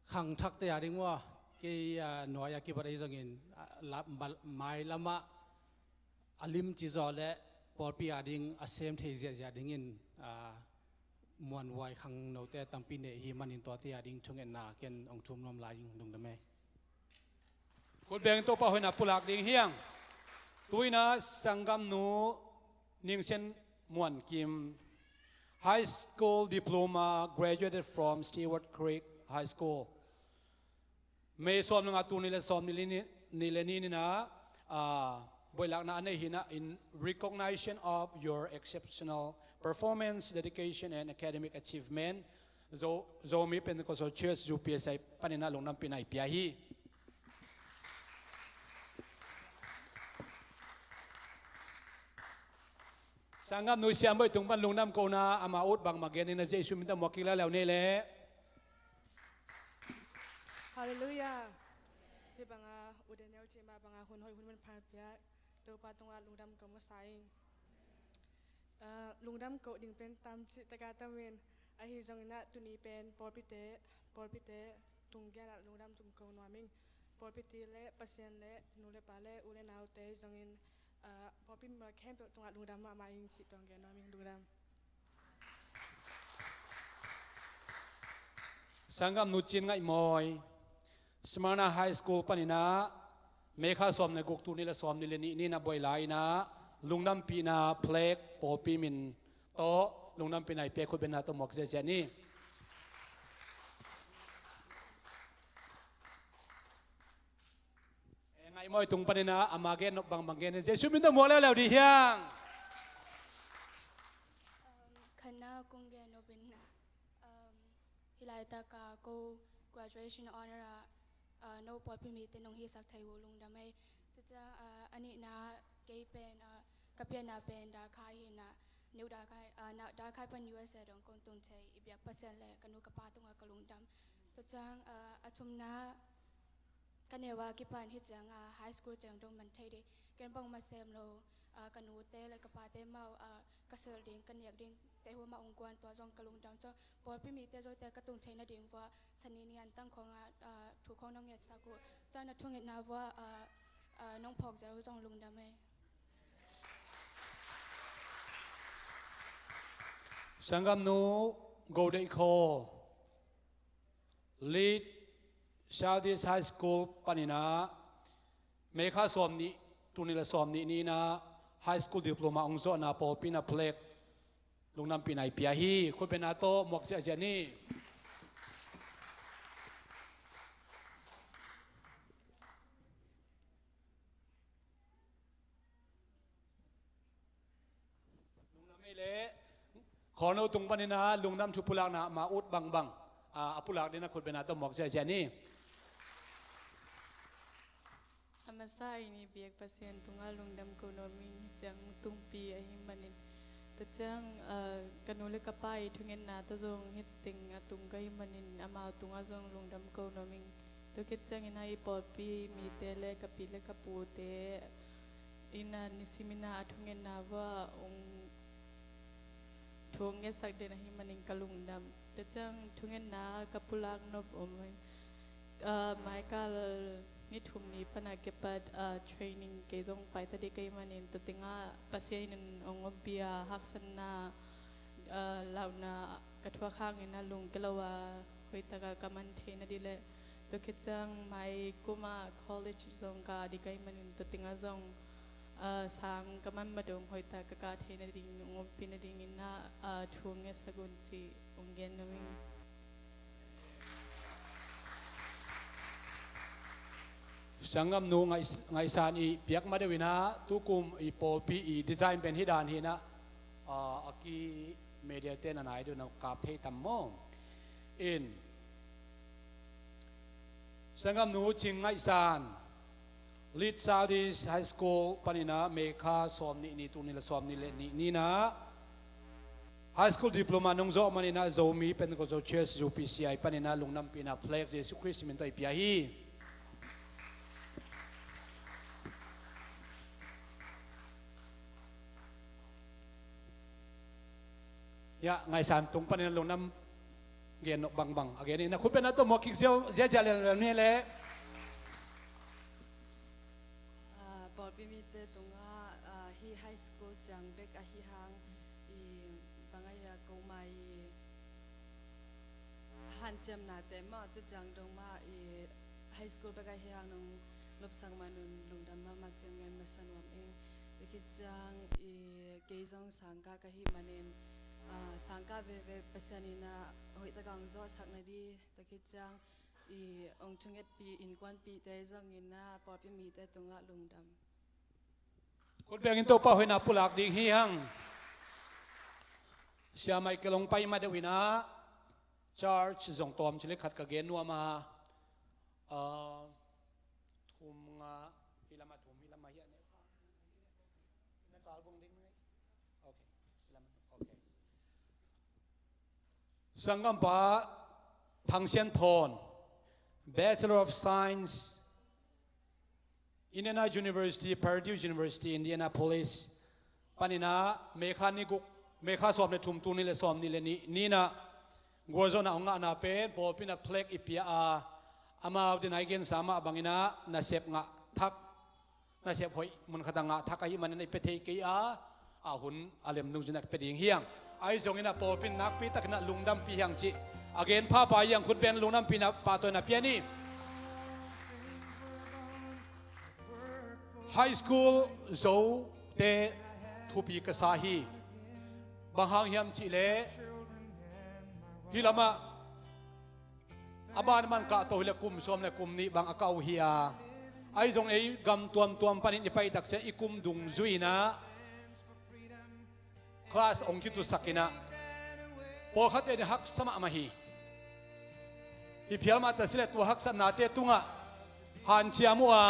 khangthakte a ding maw, kei, ah, nuai a kipat ahi zongin, ah, la-, mal-, mailamah a limci zawh le pawlpi a ding a sem thei ziahziah dingin, ah, muanhuai khangnote tampi nei hi manin tuate a ding thungetna ken hong thum nuam lai ing, lungdam ei. Khut beng in Topa hoihna pulak ding hi hang. Tu-in ah sanggamnu Ning Sian Muan Kim, High School Diploma, graduated from Stewart Creek High School. May sawm le nga, tul nih le sawm nih le nih, nih le nih ni-in ah, ah, buailakna a nei hi-in ah, in recognition of your exceptional performance, dedication and academic achievement, Zo-, Zomi Pentecostal Church, U P C I panin ah lungdampihna i pia hi. Sanggamnu Siam Bawi tung pan lungdam kohna ama ut bangbang gen ni-in ah, Jesu min tawh muak kik leuleu ni leh. Halleluiah. Hih bangah U Daniel cih mah bangah hun hoih hun manpha pia Topa tungah lungdam ko masa ing. Ah, lungdam ko ding pen tam cih tak a tam in, ahi zongin ah tuni pen pawlpite, pawlpite tung gen ah lungdam tung ko nuam ing. Pawlpite le Pasian le nu le pa le u le naute zongin, ah, pawlpi mimal khempeuh tungah lungdam mahmah ing cih tawh gen nuam ing. Lungdam. Sanggamnu Cin Ngaih Mawi, Smyrna High School panin ah May kha sawm le guk, tul nih le sawm nih le nih ni-in ah buailai-in ah lungdampihna flag pawlpi min tawh lungdampihna i pia, khutbetna tawh muak ziahziah ni. Eh, Ngaih Mawi tung panin ah ama gen nop bangbang gen ni-in, Jesu min tawh muak leuleu ding hi hang. Um, khatna kong gen nop in ah, um, hih laitak a ko graduation honor ah, ah, no pawlpi mite nong hisak thei uh lungdam ei. Tua ciang, ah, a nihna kei pen, ah, ka pianna pen darkhai hi-in ah, New Darkhai, ah, na, Darkhai pan U S A dong kong tung thei i biak Pasian le ka nu ka pa tungah ka lungdam. Tua ciang, ah, a thumna ka neu a kipan hih ciang a high school ciang dong man thei ding. Ken bang mah sem lo, ah, ka nute le ka pate mah, ah, ka sel ding, ka nek ding te uh mah ong guan, tua zong ka lungdam. Tua pawlpi mite zawte ka tung theih nading uah Sani ni antang khawng ah, ah, thu khawng nong ngetsak uh. Tua na thungetna uah, ah, ah, nong phawk zel uh zong lungdam ei. Sanggamnu Go Deih Khawl, Lead Southeast High School panin ah May kha sawm nih, tul nih le sawm nih ni-in ah high school diploma ong zawhna pawlpi in ah flag lungdampihna i pia hi. Khutbetna tawh muak ziahziah ni. Lungdam ei leh, khawlno tung panin ah lungdam thu pulakna ama ut bangbang, ah, a pulak ding in ah khutbetna tawh muak ziahziah ni. A masa in i biak Pasian tungah lungdam ko nuam ing, hih ciang tungpi ahih manin. Tua ciang, ah, ka nu le ka pa i thungetna tawh zong hih teng a tung ka hih manin amau tungah zong lungdam ko nuam ing. Tua khit ciangin ah i pawlpi mite le ka pi le ka pute in ah nisimin ah a thungetna uah ong thu ong ngetsak den ahih manin ka lungdam. Tua ciang thungetna ka pulak nop om hi. Ah, mai kal ni thum ni pan a kipat, ah, training kei zong pai ta ding ka hih manin tua tengah Pasian in ong ompih a haksatna, ah, launa ka thuak hangin a lungkia lo a hoihtak a ka man theih nading le tua khit ciang mai kum ah college zong kah ding ka hih manin tua tengah zong, ah, sang ka man ma dong hoihtak ka kah theih nading ong ompih nadingin ah, ah, thu ong ngetsak un cih ong gen nuam ing. Sanggamnu Ngaih-, Ngaih San i piak ma deuh in ah tukum i pawlpi i design pen hih dan hi-in ah, ah, a ki media te na nai deuh na kap thei tam maw? In Sanggamnu Cing Ngaih San, Lead Southeast High School panin ah May kha sawm nih ni, tul nih le sawm nih le nih ni-in ah high school diploma nong zawh manin ah Zomi Pentecostal Church, U P C I panin ah lungdampihna flag Jesu Khrist min tawh i pia hi. Ya, Ngaih San tung panin ah lungdam gen nop bangbang a gen in ah khutbetna tawh muak kik ziau, ziahziah leuleu ni leh. Ah, pawlpi mite tungah, ah, hih high school ciang bek ahi hang i bang ahi a ko mai hanciamnate mah tua ciang dong mah i high school bek ahi hang nong lopsak man un lungdam mahmah cih ong gen masa nuam ing. Tua khit ciang i kei zong sangkah ka hih manin, ah, Ka veve Pasian in ah hoih taka hong zawhsak na di, tua khit ciang i hong thungetpih innkuanpihte zongin ah pawlpi mite tungah lungdam. Khut bengin Topa hoihna pulak ding hi hang. Sia Michael hong pai ma deuh in ah, charge zong tawm ci le khat ka gen nuam a, ah, thum nga, hi lam a thum, hi lam a hi a ne. Na kal vung ding mai. Okay. Hi lam a thum. Okay. Sanggampa Thang Sian Thawn, Bachelor of Science, Indiana University, Purdue University, Indianapolis. Panin ah May kha ni guk, May kha sawm le thum, tul nih le sawm nih le nih ni-in ah gualzawhna hong ngahna pen pawlpi in ah plaque i pia a, amau den a i gensa mah bangin ah nasep ngah thak, nasep hoih mun khat a ngah thak ahih manin ah i pia thei kei a, a hun a lem dungzui in ah pia ding hi hang. Ahi zongin ah pawlpi in nakpi takin ah lungdampih hi hang cih a gen phapha hi hang. Khut beng, lungdampihna pahtawina pia ni. High school Zote thupi ka sa hi. Bang hang hiam cih leh hih lam ah a ban man kah to hi leh kum sawm le kum nih bang a kah uh hi a, ahi zong ei gam tuamtuam panin i pai tak ciang i kum dungzui in ah class hong kitusak in ah pawlkhat in ah haksa mahmah hi. Hi phial mah ta si leh tua haksatnate tungah hanciam uh a,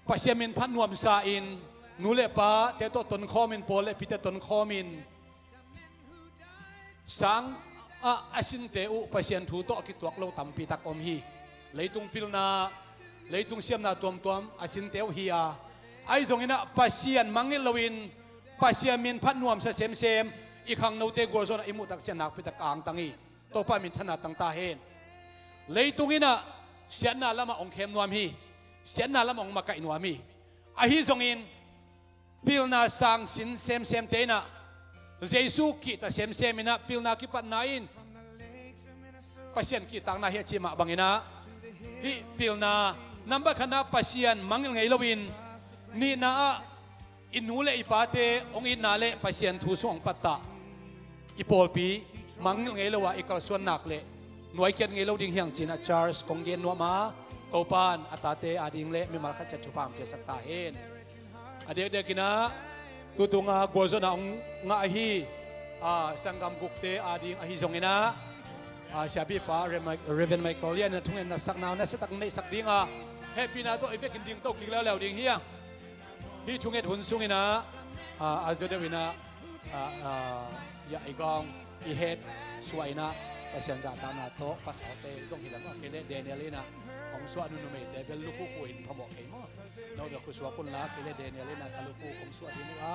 Pasian min phat nuamsa in, nu le pate tawh tonkhawm in, pawl le pite tonkhawm in, sang ah a sinte uh Pasian thu tawh a kituak lo tampi tak om hi. Leitung pilna, leitung siamna tuamtuam a sinte uh hi a, ahi zongin ah Pasian mangngilh loin Pasian min phat nuamsa semsem i khangnote gualzawhna i muh tak ciang nakpi tak a angtang hi. Topa minthanna tang ta hen. Leitung in ah siatna lamah hong khem nuam hi. Siatna lamah hong makaih nuam hi. Ahi zongin pilna sang sin semsemte in ah Jesu kihta semsem in ah pilna kipatna in Pasian kihtakna hi a cih mah bangin ah, hih pilna, nambat khatna Pasian mangngilh ngei loin, nihna ah i nu le i pate hong itna le Pasian thu sung hong pattah i pawlpi mangngilh ngei lo a i kalsuan nak le nuaikiat ngei lo ding hi hang ci-in ah Charles kong gen nuam a, Topa in a tate ading le mimal khat ciat thupha hong piasak ta hen. A diakdiak in ah tutung a gualzawhna hong ngah ahi, a, sanggam gukte ading ahi zongin ah, a, siapipa Rev. Michael Lian in ah thungetna sakna uh nasiatak neihsak ding a, hehpihna tawh i vekin dingto kik leuleu ding hi hang. Hih thunget hun sungin ah, a, a zaw deuh in ah, a, a, ya i gawng i het suah in ah Pasian zahtakna tawh pasalte zong hi lam a, kei le Daniel in ah hong suah nu numeite bel lukhuh khuh in phamawh kei maw? No bel khusuak un la, kei le Daniel in ah ka lukhuh kong suah ding uh a,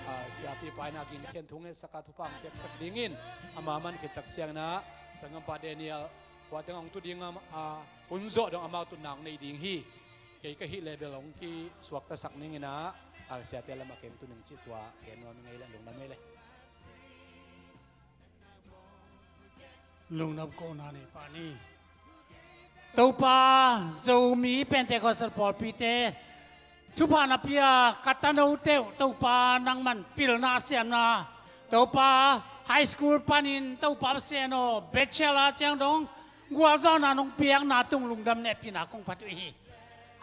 a, siapipa in ah a ging khen thungetsak a thupha hong piaksak dingin ama man khit tak ciangin ah sanggampa Daniel khuateng hong tu ding a, a, hun zawh dong amau tutna hong nei ding hi. Kei ka hih leh bel hong kisuaktasak ning in ah, a, siate lamah kei hong tu ning cih tua gen nuam ing ei leh, lungdam ei leh. Lungdam kohna nei pah ni. Topa, Zomi Pentecostal pawlpite thupha na pia ka tanote uh, Topa nangman pilna siamna, Topa high school panin Topa Pasian aw, bachelor ciang dong gualzawhna nong piakna tung lungdam le hehpihna kong phat uh hi.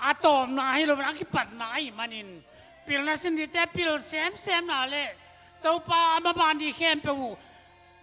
A tawpna hi lo, a kipatna ahih manin pilna sin dingte pil semsemna le Topa a maban ding khempeuh uh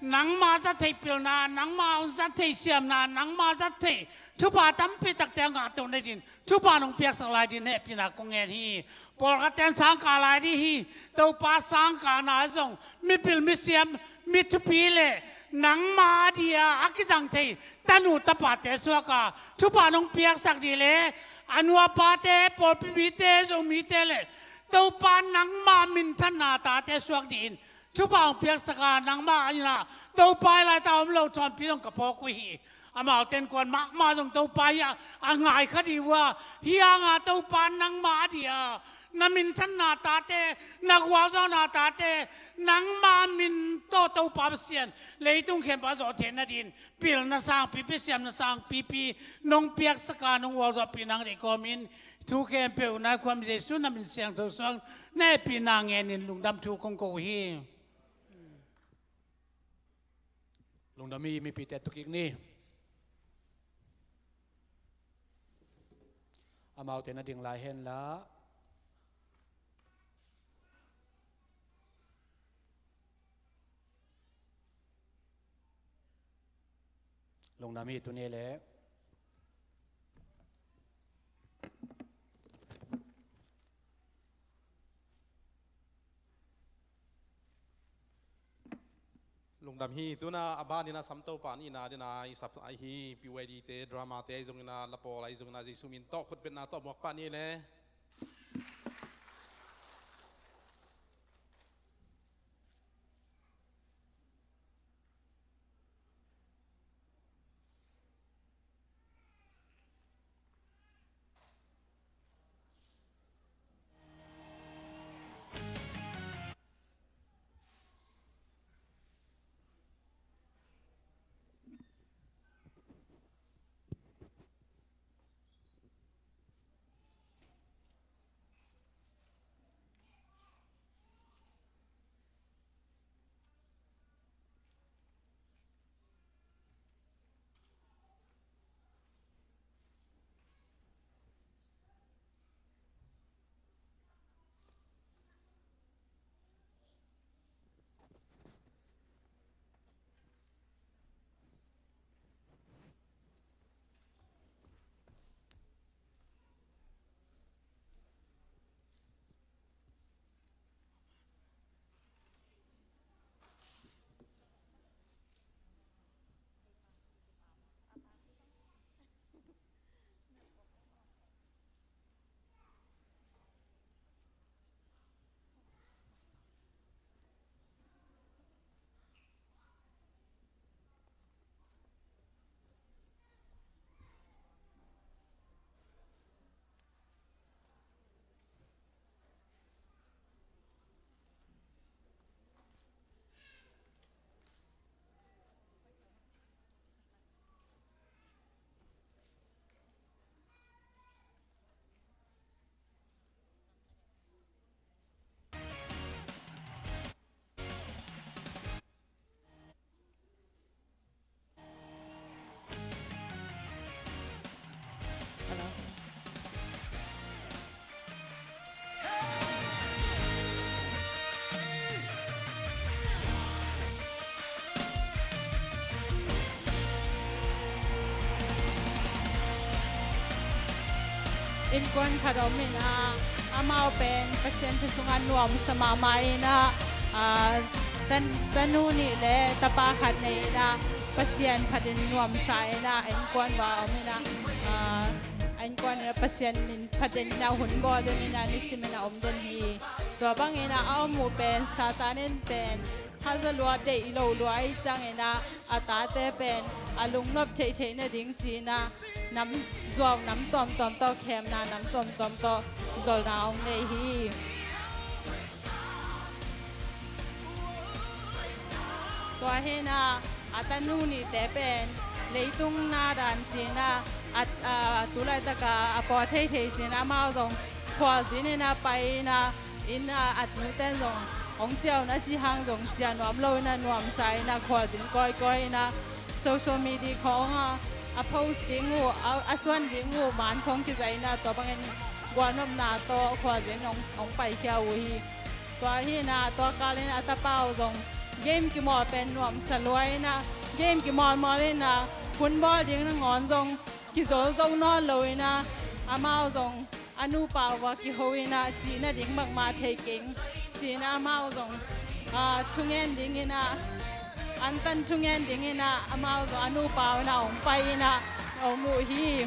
nangma zat theih pilna, nangma zat theih siamna, nangma zat theih thupha tampi takte a ngah to na din thupha nong piaksak lai din hehpihna kong ngen hi. Pawlkhatte in sangkah lai ding hi. Topa sangkahna zong mipil misiam, mi thupi le nangma a dia a kizang thei tanu tapate suak a thupha nong piaksak ding le a nu a pate, pawlpi mite, Zomite le Topa nangma minthanna tate suak dingin thupha hong piaksak a, nangma in ah Topa i laitak om lo thawnpi zong ka phawk uh hi. Amaute in kuan mahmah zong Topa hi a, a ngai kha ding uh a, hi hang a Topa nangma a dia na minthanna tate, na gualzawhna tate, nangma min tawh Topa Pasian leitung khempeuh a zawh theihna din pilna sangpipi, siamna sangpipi nong piaksak a, nong gualzawhpih nang deih kawmin thu khempeuh nai khuam Jesu na min siangtho suang na hehpihna ngenin lungdam thu kong ko uh hi. Lungdam hi, mipite tu kik ni. Amaute na ding lai hen la. Lungdam hi, tuni le. Lungdam hi. Tuna a ban ina Samto pan ina dina i sap ahi P Y D te, drama te ahi zongina, lapawl ahi zongina, Jesu min tawh khutbetna tawh muak pah ni le. Innkuan khat om in ah, amau pen Pasian thu sungah nuamsa mahmah in ah, aa, tan-, tanu nih le tapa khat nei in ah, Pasian phatin nuamsa in ah, innkuan va om in ah, aa, innkuan in ah Pasian min phatin in ah, hun bawl den in ah, nisim in ah om den hi. Tua bangin ah a om uh pen Satan in pen haza lua, deih lo lua ahih ciangin ah, a tate pen a lungnop theihtheih nading ci-in ah, nam zuau nam tuamtuam tawh khemna, nam tuamtuam tawh zolna hong nei hi. Tua hi in ah, a tanu nihte pen leitung na dan ci-in ah, a, a, tu laitak a a pua theithei ci-in ah, amau zong khualzin in ah pai in ah, inn ah a nuten zong hong ciah un a cih hang zong ciah nuam lo in ah, nuamsa in ah khualzin kawikawi in ah, social media khawng ah a post ding uh, a, a suan ding uh man khawng kizaih in ah, tua bangin gualnopna tawh khualzin hong, hong paikhia uh hi. Tua hi in ah, tua kal in ah a tapa uh zong game kimawl pen nuamsa lua in ah, game kimawlmawl in ah, hun bawl ding nangawn zong kizol zo nawn lo in ah, amau zong a nupa uh a kiho in ah, cih nading bangmah thei keng ci-in ah, amau zong, aa, thungen ding in ah, antan thungen ding in ah, amau zong a nupa uh in ah hong pai in ah om uh hi.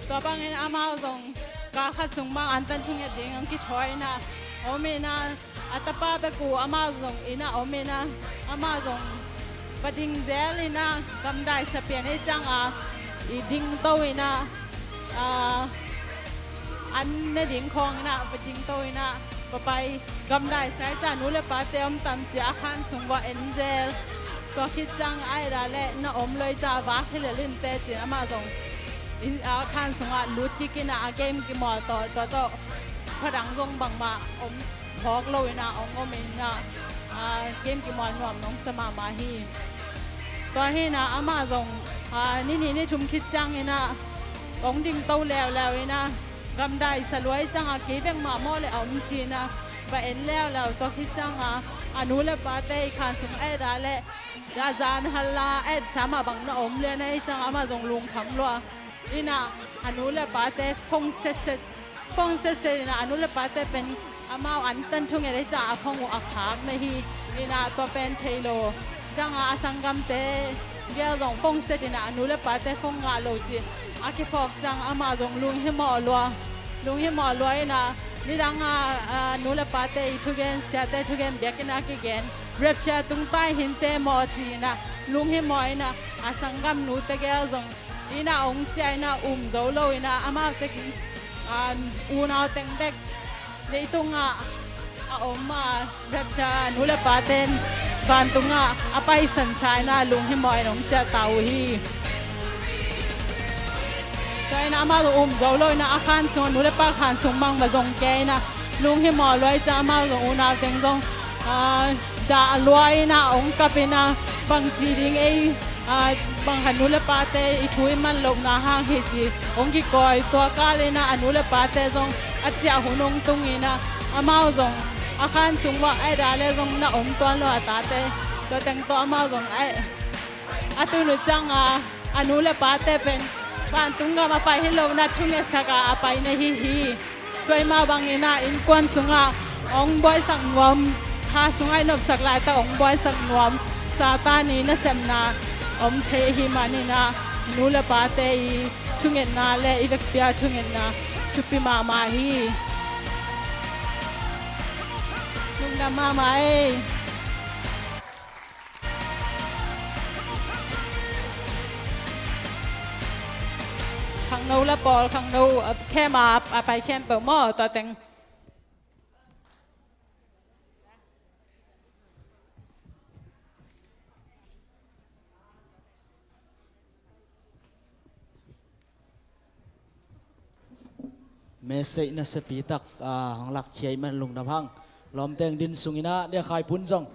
Tua bangin amau zong kal khat sung bang antan thungen ding hong kithawi in ah om in ah, a tapa bek uh amau zong inn ah om in ah, amau zong va ding zel in ah, gamdai sa pian ahih ciang a, i dingto in ah, aa, an ne ding khawng in ah va dingto in ah va pai. Gamdai sa ahih ciang nu le pate om tam ci-a a khan sung va en zel. Tua khit ciang a ira le na om lo ahih ciang a vak hi lel in teh ci-in amah zong inn, a khan sungah lut kik in ah a game kimawl tawh, tua tawh khuadang zong bangmah om phawk lo in ah hong om in ah, aa, game kimawl nuam nong sa mahmah hi. Tua hi inah amah zong, ah, ni nih ni thum khit ciangin ah hong dingto leuleu inah gamdai sa lua i ciangah kei bek mah mawh leh a om ci inah va en leuleu. Tua khit ciangah a nu le pate i khan sung a et a leh a zan hal a et sa mah bang na om lian a i ciangah amah zong lungkham lua inah a nu le pate phong setset phong setset inah a nu le pate pen amau antan thunget a i ciangah a phong uh a khak na hi inah tua pen thei lo. Ciangah a sanggamte gel zong phong set inah a nu le pate phong ngah lo ci a kiphawk ciang amah zong lunghimawh lua, lunghimawh lua inah nidangah a nu le pate i thugen, siate thugen biakinn a kigen, rapture tungta i hinte maw ci inah lunghimawh inah a sanggam nute gel zong inah hong ciah inah um zo lo inah amaute, ah, unau teng bek leitungah a om a rapture nu le paten vantungah a paisan sa inah lunghimawh in hong ciah ta uh hi. Tua inah amau zong um zo lo inah a khan sung, a nu le pa khan sung bang va zong kei inah lunghimawh lua i ciang amau zong unau teng zong, ah, dah lua inah hong kap inah bangci ding ei, ah, bang khat nu le pate i thu i man lohna hang hi ci hong kikawi. Tua kal inah a nu le pate zong a ciah hun hong tung inah amau zong a khan sung uah a et a leh zong na om tuan lo a tate. Tua teng tawh amau zong a, a tun uh ciangah a nu le pate pen vantung gam a pai hi lo inah thungetsak a a pai na hi hi. Tua i mah bang inah innkuan sungah hong buaisak nuam, kha sungah i nopsak laitak hong buaisak nuam Satan i nasepna om thei ahih man inah nu le pate i thungetna le i vekpi a thungetna thupi mahmah hi. Lungdam mahmah ei. Khangno la pawl, khangno, a, khem a, a pai khempeuh maw, tua teng. Message nasepi tak, ah, hong lakkhia ahih man lungdam hang. Lawmteng din sung inah, dia khai pun zong,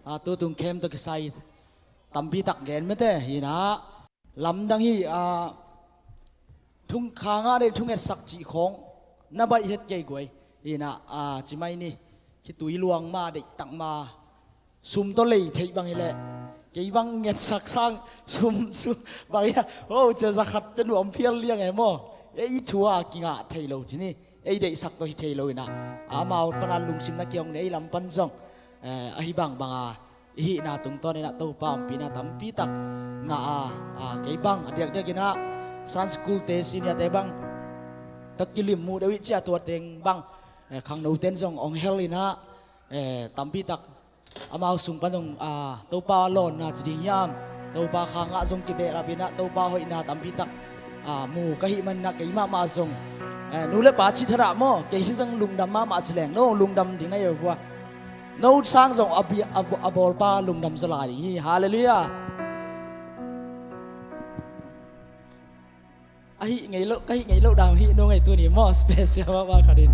ah, tutung khem tawh kisai tampi tak gen mete inah. Lamdang hi, ah, thung kha ngah dei thungetsak cih khawng na baih het kei guai. Inah, ah, ci mai ni, khitui luang ma, deihtak ma, sum tawh lei theih bang hi leh kei bang ngetsak sang sum, sum bang hi a, oh, cia zakhat pen nuam phial liang e maw. Ei thu a kingah thei lo ci ni, ei deihsak tawh hi thei lo inah, amau pana lungsim na kihong ni, ei lam pan zong, eh, ahi bangbang a i hihna tungtawn inah Topa ompihna tampi tak ngah a, a, kei bang a diakdiak inah Sunday school te, senior te bang tawh kilim muh deuh i cih a, tua teng bang, eh, khangno ten zong hong hel inah, eh, tampi tak amau sung pan zong, ah, Topa lawnna ci ding hiam, Topa kha ngah zong kibehlap inah Topa hoihna tampi tak, ah, mu ka hih man inah kei mahmah zong, eh, nu le pa cih thadah maw, kei hi zong lungdam mahmah ci leng no lungdam ding na hi uh a. No sang zong a bi-, a, a bawlpa lungdam zaw lai ding hi. Halleluiah. A hih ngei loh, ka hih ngei loh dam hih no ngei tuni maw, special mahmah khat in.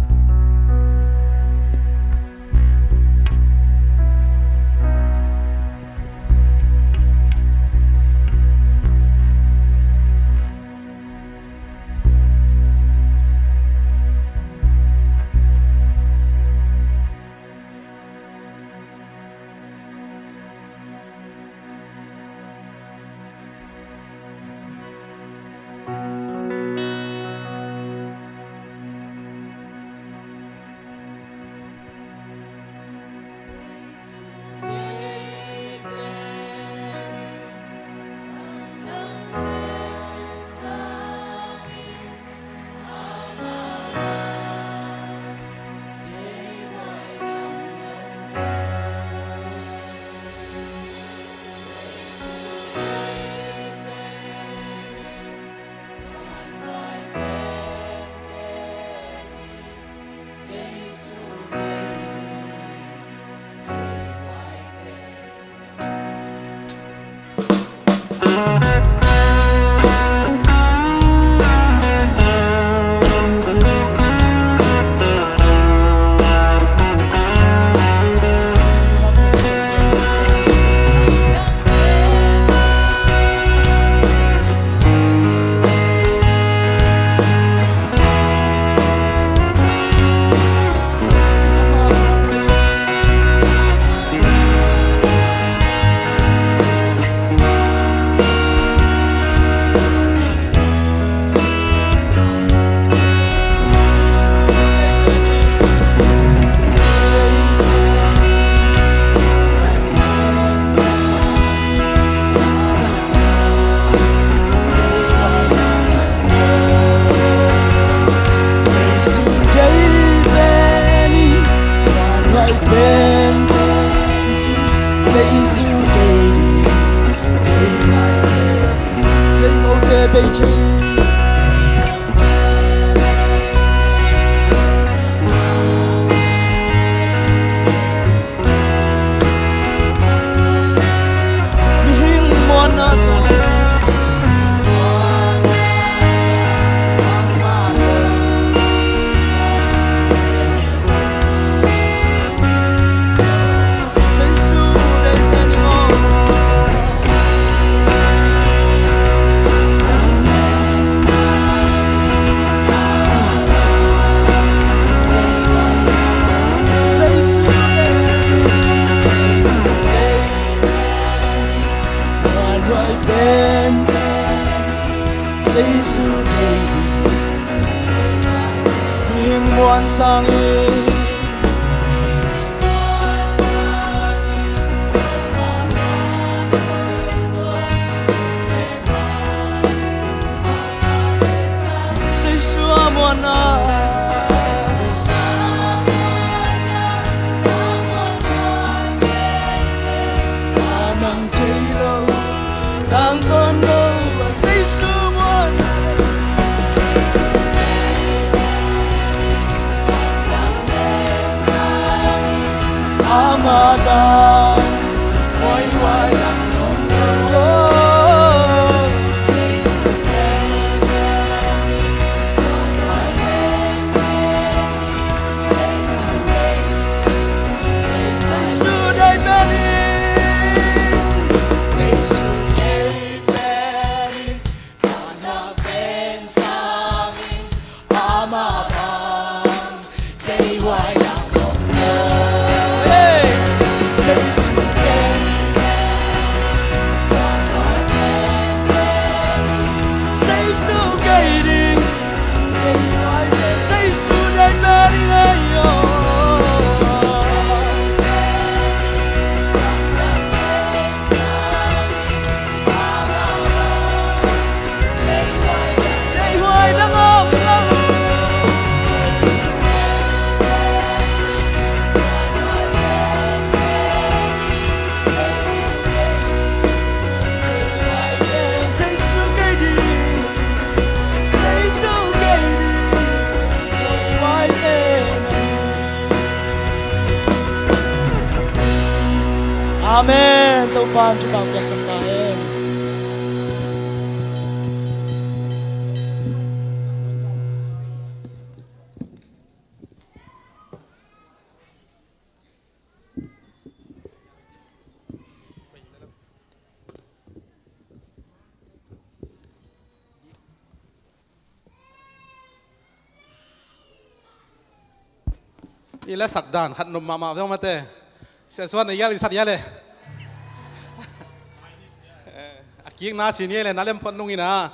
Jesu kei ding, mihing muan sangin. Jesu a muanna. A nang thei lo, tangtawn lo, a Jesu muanna. Amah tang huaihuai dang om lo. Jesu deih pen in, Jesu deih pen in, amah pen sangin, amah bang deih huai dang om lo. Hey! Jesu deih pen, Jesu deih ding, Jesu deih pen ding ahi aw. Amen. Topa'n thupha piaksak ta hen. I le sak dan khat nop mahmah ve mate. Sia Suan, na ial i sat ial e. A kikna ci ni le na lem phot nung ina.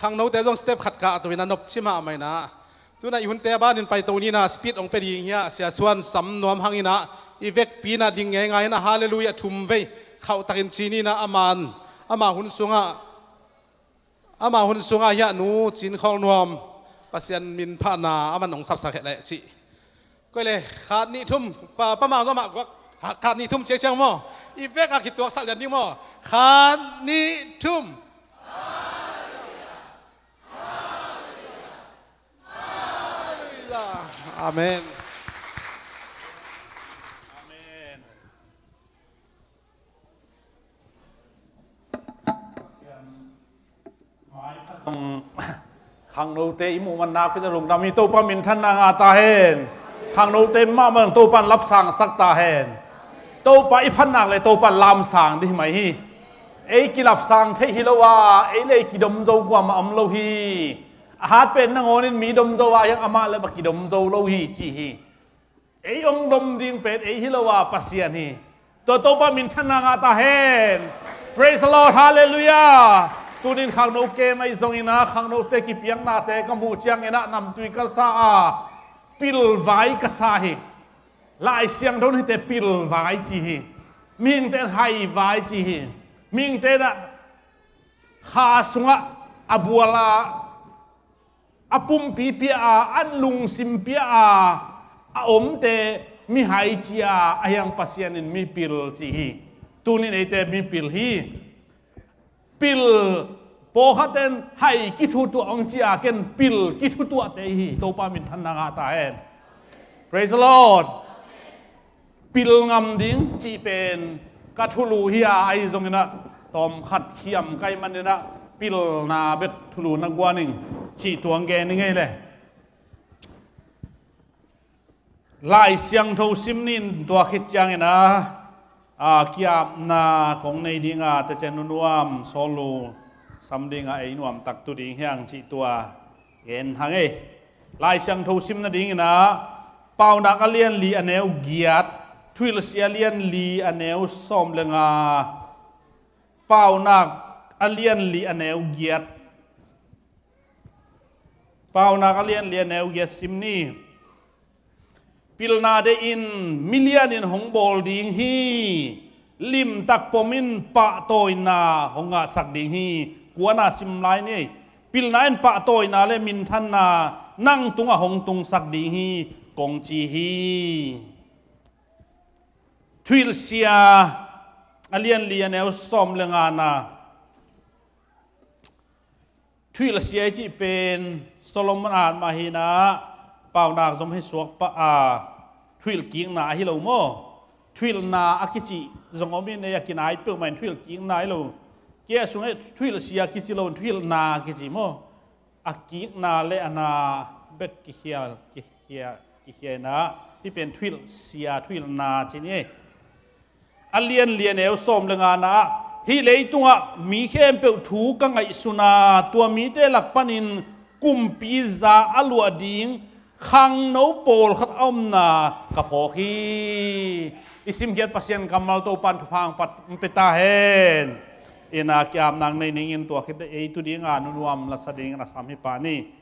Khangnote zong step khat kah tu ina nop ci mahmah ina. Tuna i hunte banin paito nina speed ong pe ding hia, Sia Suan sam nuam hang ina. I vekpi ina ding ngeingai ina, hallelujah thum vei khauh takin ci nina, aman ama hun sungah Ama hun sungah hiah nu Cin Khawng Nuam, Pasian min phahna aman hong sapsak heh leh cih. Koi le, khat nih thum, pa, pa Mang Zom ah guak, khat nih thum ciangciang maw? I vek a kituaksak lian ding maw? Khat nih thum. Amen. Khangnote i muh man nak pita lungdam hi. Topa minthanna ngah ta hen. Khangnote mahmah Topa in lapsang sak ta hen. Topa i phat nak le Topa in lamsang dih mai hi. Ei kilapsang theih hi lo a, ei le ei kidom zo kuamah om lo hi. A hat pen nangawn in mi dom zo a, hiang amah le va kidom zo lo hi ci hi. Ei ong dom ding pen ei hi lo a, Pasian hi. Tua Topa minthanna ngah ta hen. Praise the Lord, hallelujah. Tunin khangno kem ahi zongin ah, khangnote kipiaknate ka muh ciangin ah namtui ka sa a, pilvai ka sa hi. Lai Siangtho in hihte pilvai ci hi. Mihingte in haivai ci hi. Mihingte in ah kha sungah a bual a, a pumpi pia a, an lungsim pia a, a omte mihai ci a, a hiang Pasian in mipil ci hi. Tunin eite mipil hi. Pil, pawlkhatten hai kithutuah hong ci a, ken pil kithutuahte hi. Topa minthanna ngah ta hen. Praise the Lord. Pil ngam ding cih pen ka thulu hi a, ahi zongin ah tawmkhat khiam ka hih manin ah pilna bek thulu na guan ing cih tuang gen ing ei le. Lai Siangtho sim ni in, tua khit ciangin ah, a, ki-apna kong nei ding a, Teacher Nu Nuam, Sawlnu sam ding a, ei nuam tak tu ding hiang cih tua gen hang ei. Lai Siangtho sim nadingin ah, Paunak a lian li a neu giat, Thuhilhsia a lian li a neu sawm le nga, Paunak a lian li a neu giat, Paunak a lian li a neu giat sim ni. Pilna deih in milian in hong bawl ding hi. Limtak pom in pahtawina hong ngahsak ding hi. Kuana sim lai ni. Pilna in pahtawina le minthanna nang tungah hong tungsak ding hi, kong ci hi. Thuhilhsia a lian li a neu sawm le ngana. Thuhilhsia i cih pen Solomon at mah hi in ah, Paunak zom hi suak pah a, thuhilh kikna ahi lo maw? Thuhilhna a kici zong om in, ei a kinai peuhmah in thuhilh kikna ahi lo. Kei a sung ei thuhilhsia kici lo, thuhilhna kici maw? A kikna le a na bek kikhia, kikhia, kikhia in ah, hih pen thuhilhsia, thuhilhna ci ni. A lian li a neu sawm le ngana ah, hih leitungah mi khempeuh thu ka ngaihsun a, tua mite lak panin kumpi za a luah ding khangno pawlkhat a omna ka phawk hi. I simkhiat Pasian kammal Topan thupha hong pia ta hen. In ah ki-apna nei ning in, tua khit ei tu ding a Nu Nuam la sa ding in a sam hi pah ni.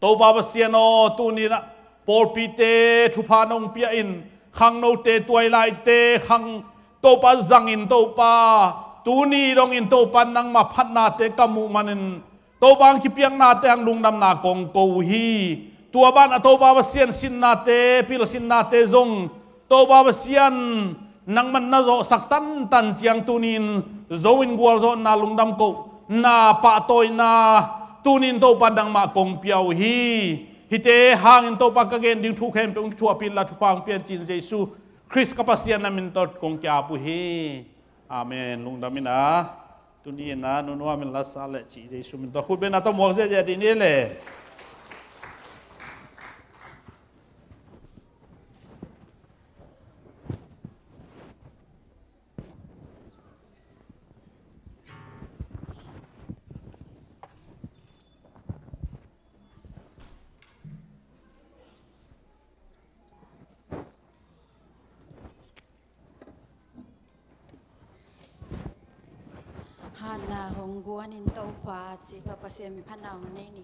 Topa Pasian aw, tuni in ah pawlpite thupha nong pia in, khangnote, tuailaite khang, Topa zang in, Topa tuni dongin Topa nangmah phatnate ka muh manin, Topa hong kipiaknate hang lungdamna kong ko uh hi. Tua banah Topa Pasian sinnate, pilsinnate zong Topa Pasian, nangman na zawhsak tantan ciang tunin zo in gualzawhna, lungdam kohna, pahtawina tunin Topa nangmah kong pia uh hi. Hihte hangin Topa ka gen ding thu khempeuh hong kithuahpih inla, thupha hong pia in, ci-in Jesu Khrist ka Pasian na min tawh kong ki-ap uh hi. Amen. Lungdam in ah, tuni in ah Nu Nuam in la sa le, ci Jesu min tawh. Khut beng na tawh muak ziahziah dih ni le. Hanna hong guan in Topa, ci, tua Pasian min phatna hong nei ni.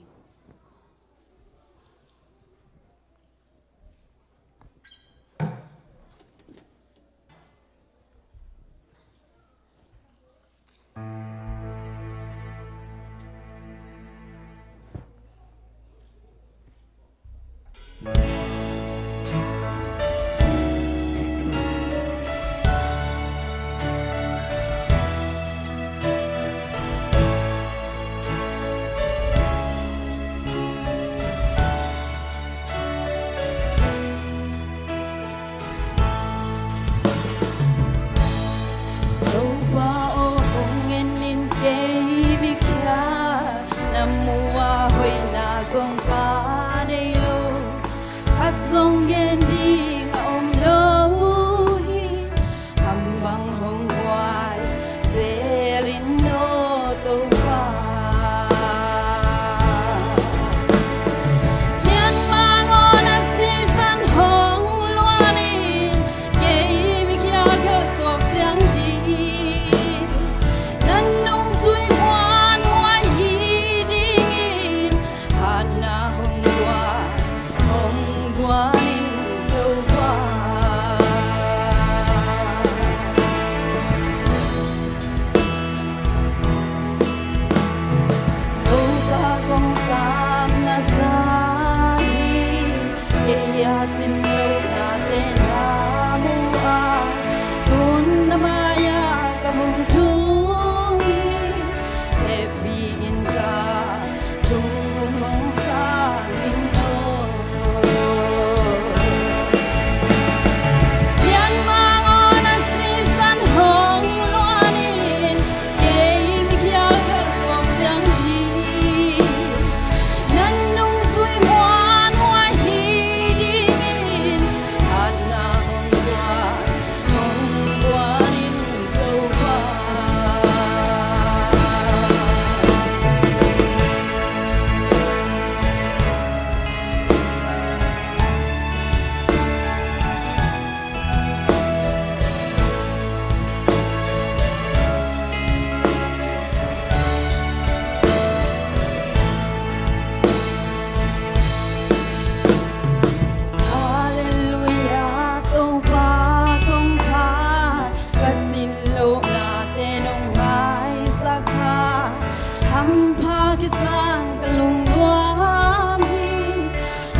Sang ka lungnuam hi,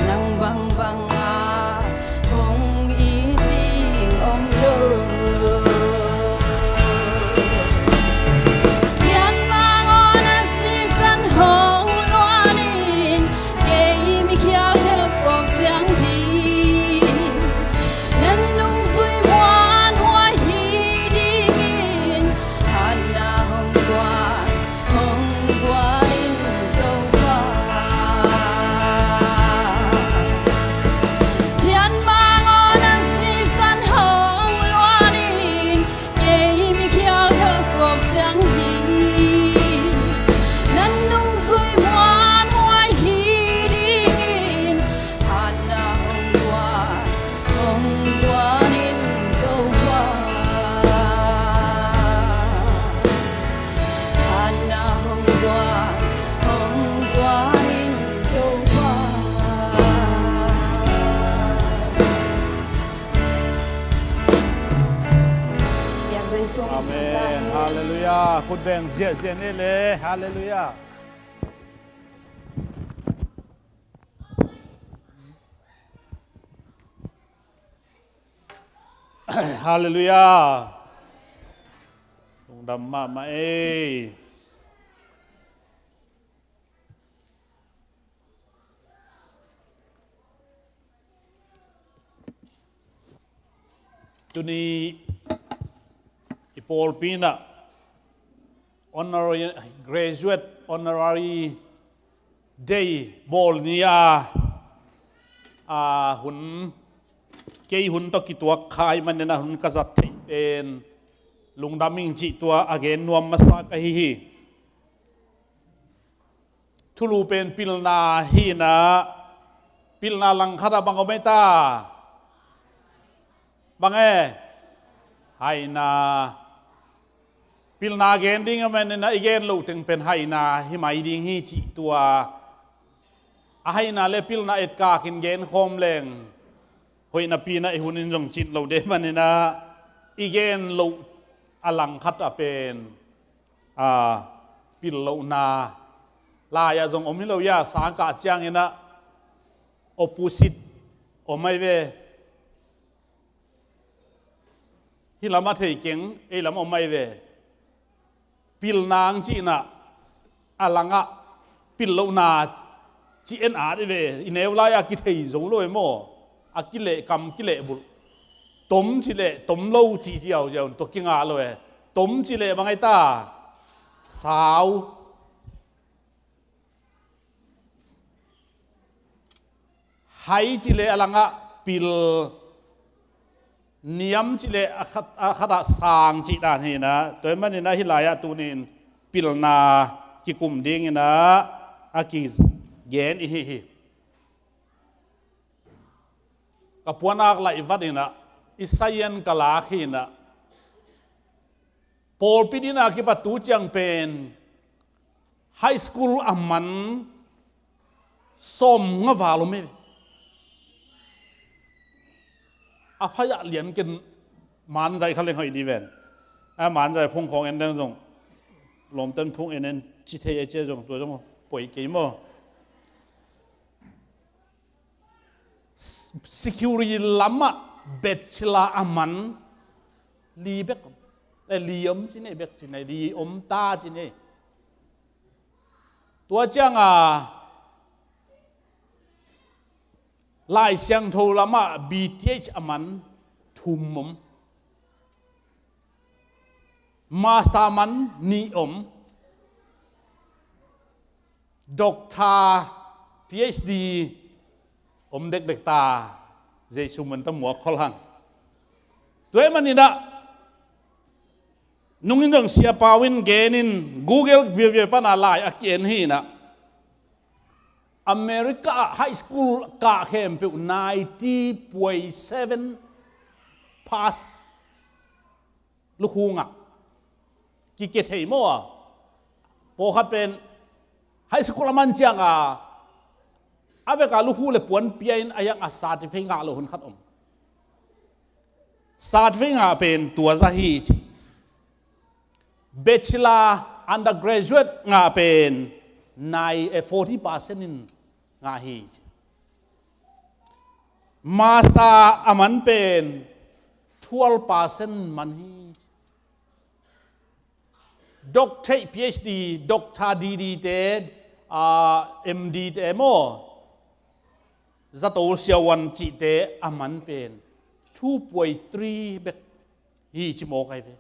nang bangbang a hong it ding om lo. Myanmar ngawn a sisan hong luan in, kei mi khial khel sawm siang hi. Nan nungzui muanhuai hi dingin, hatna hong guan, hong guan in Topa. Myanmar ngawn a sisan hong luan in, kei mi khial khel sawm siang hi. Nan nungzui muanhuai hi dingin, hatna hong guan, hong guan in Topa. Hatna hong guan, hong guan in Topa. Amen. Halleluiah. Khut beng ziahziah ni le. Halleluiah. Halleluiah. Lungdam mahmah ei. Tuni i pawlpi in ah honorary, graduate honorary day bawl ni a, a hun, kei hun tawh kituak kha ahih manin a hun ka zat theih pen lungdam ing cih tua a gen nuam masa ka hi hi. Thulu pen pilna hi in ah, pilna langkhat ah bang om ei ta? Bang e? Haina. Pilna gen ding ahih manin a i gen loh teng pen haina hi mai ding hi cih tua. A haina le pilna etkak in gen khawm leng hoih napi in ah i hun in zong cin lo ding ahih manin a i gen loh a langkhat ah pen a, pil lohna lai-ah zong om hi lo ia, sangkah ciangin ah opposite om ahi ve. Hih lamah thei keng, ei lamah om ahi ve. Pil nang cihna a langah pil lohna ci en at i ve. I neu lai-ah kithei zo lo e maw? A kileh kam kileh bulh. Tom cileh tom lo ci ziauziau tua kingah lo e. Tom cileh bang ahi ta? Sau. Hai cileh a langah pil, niam cileh a khat, a khatah sang cih dan hi in ah, tua ahih manin ah hih lai-ah tuni-in pilna kikum dingin ah a kigen i hi hi. Ka puanak laih vat in ah, i saian ka lak hi in ah, pawlpi ding a kipat tu ciang pen high school a man sawmnga val om hi. A phaiah lian ken manzai kha leng hoih dih ven. A manzai phung khawng en deng zong lawmten phung en en ci thei a cia zong tua zong poi kei maw? Security lamah bachelor a man li bek om. Eh, li om ci nei bek ci nei, li om ta ci nei. Tua cianga Lai Siangtho lamah B Th a man thum om. Master man nih om. Doctor, P H D om dekdek ta, Jesu mun ta muak khol hang. Tua ahih manin ah nungin dong Sia Pau in genin Google viavia pana lai a kien hi in ah, America ah high school kah khempeuh ninety point seven pass lukhu ngah. Kikethei maw a? Pawlkhat pen high school a man cianga a veka lukhu le puan pia in a hiang a certificate ngah lo hun khat om. Certificate ngah pen tua za hi ci. Bachelor, undergraduate ngah pen nai, eh, forty percent in ngah hi. Master a man pen twelve percent man hi. Doctor, P H D, Doctor D D te, ah, M D te maw, zato siavuan cihte a man pen two point three bek hi ci mawk ai ve.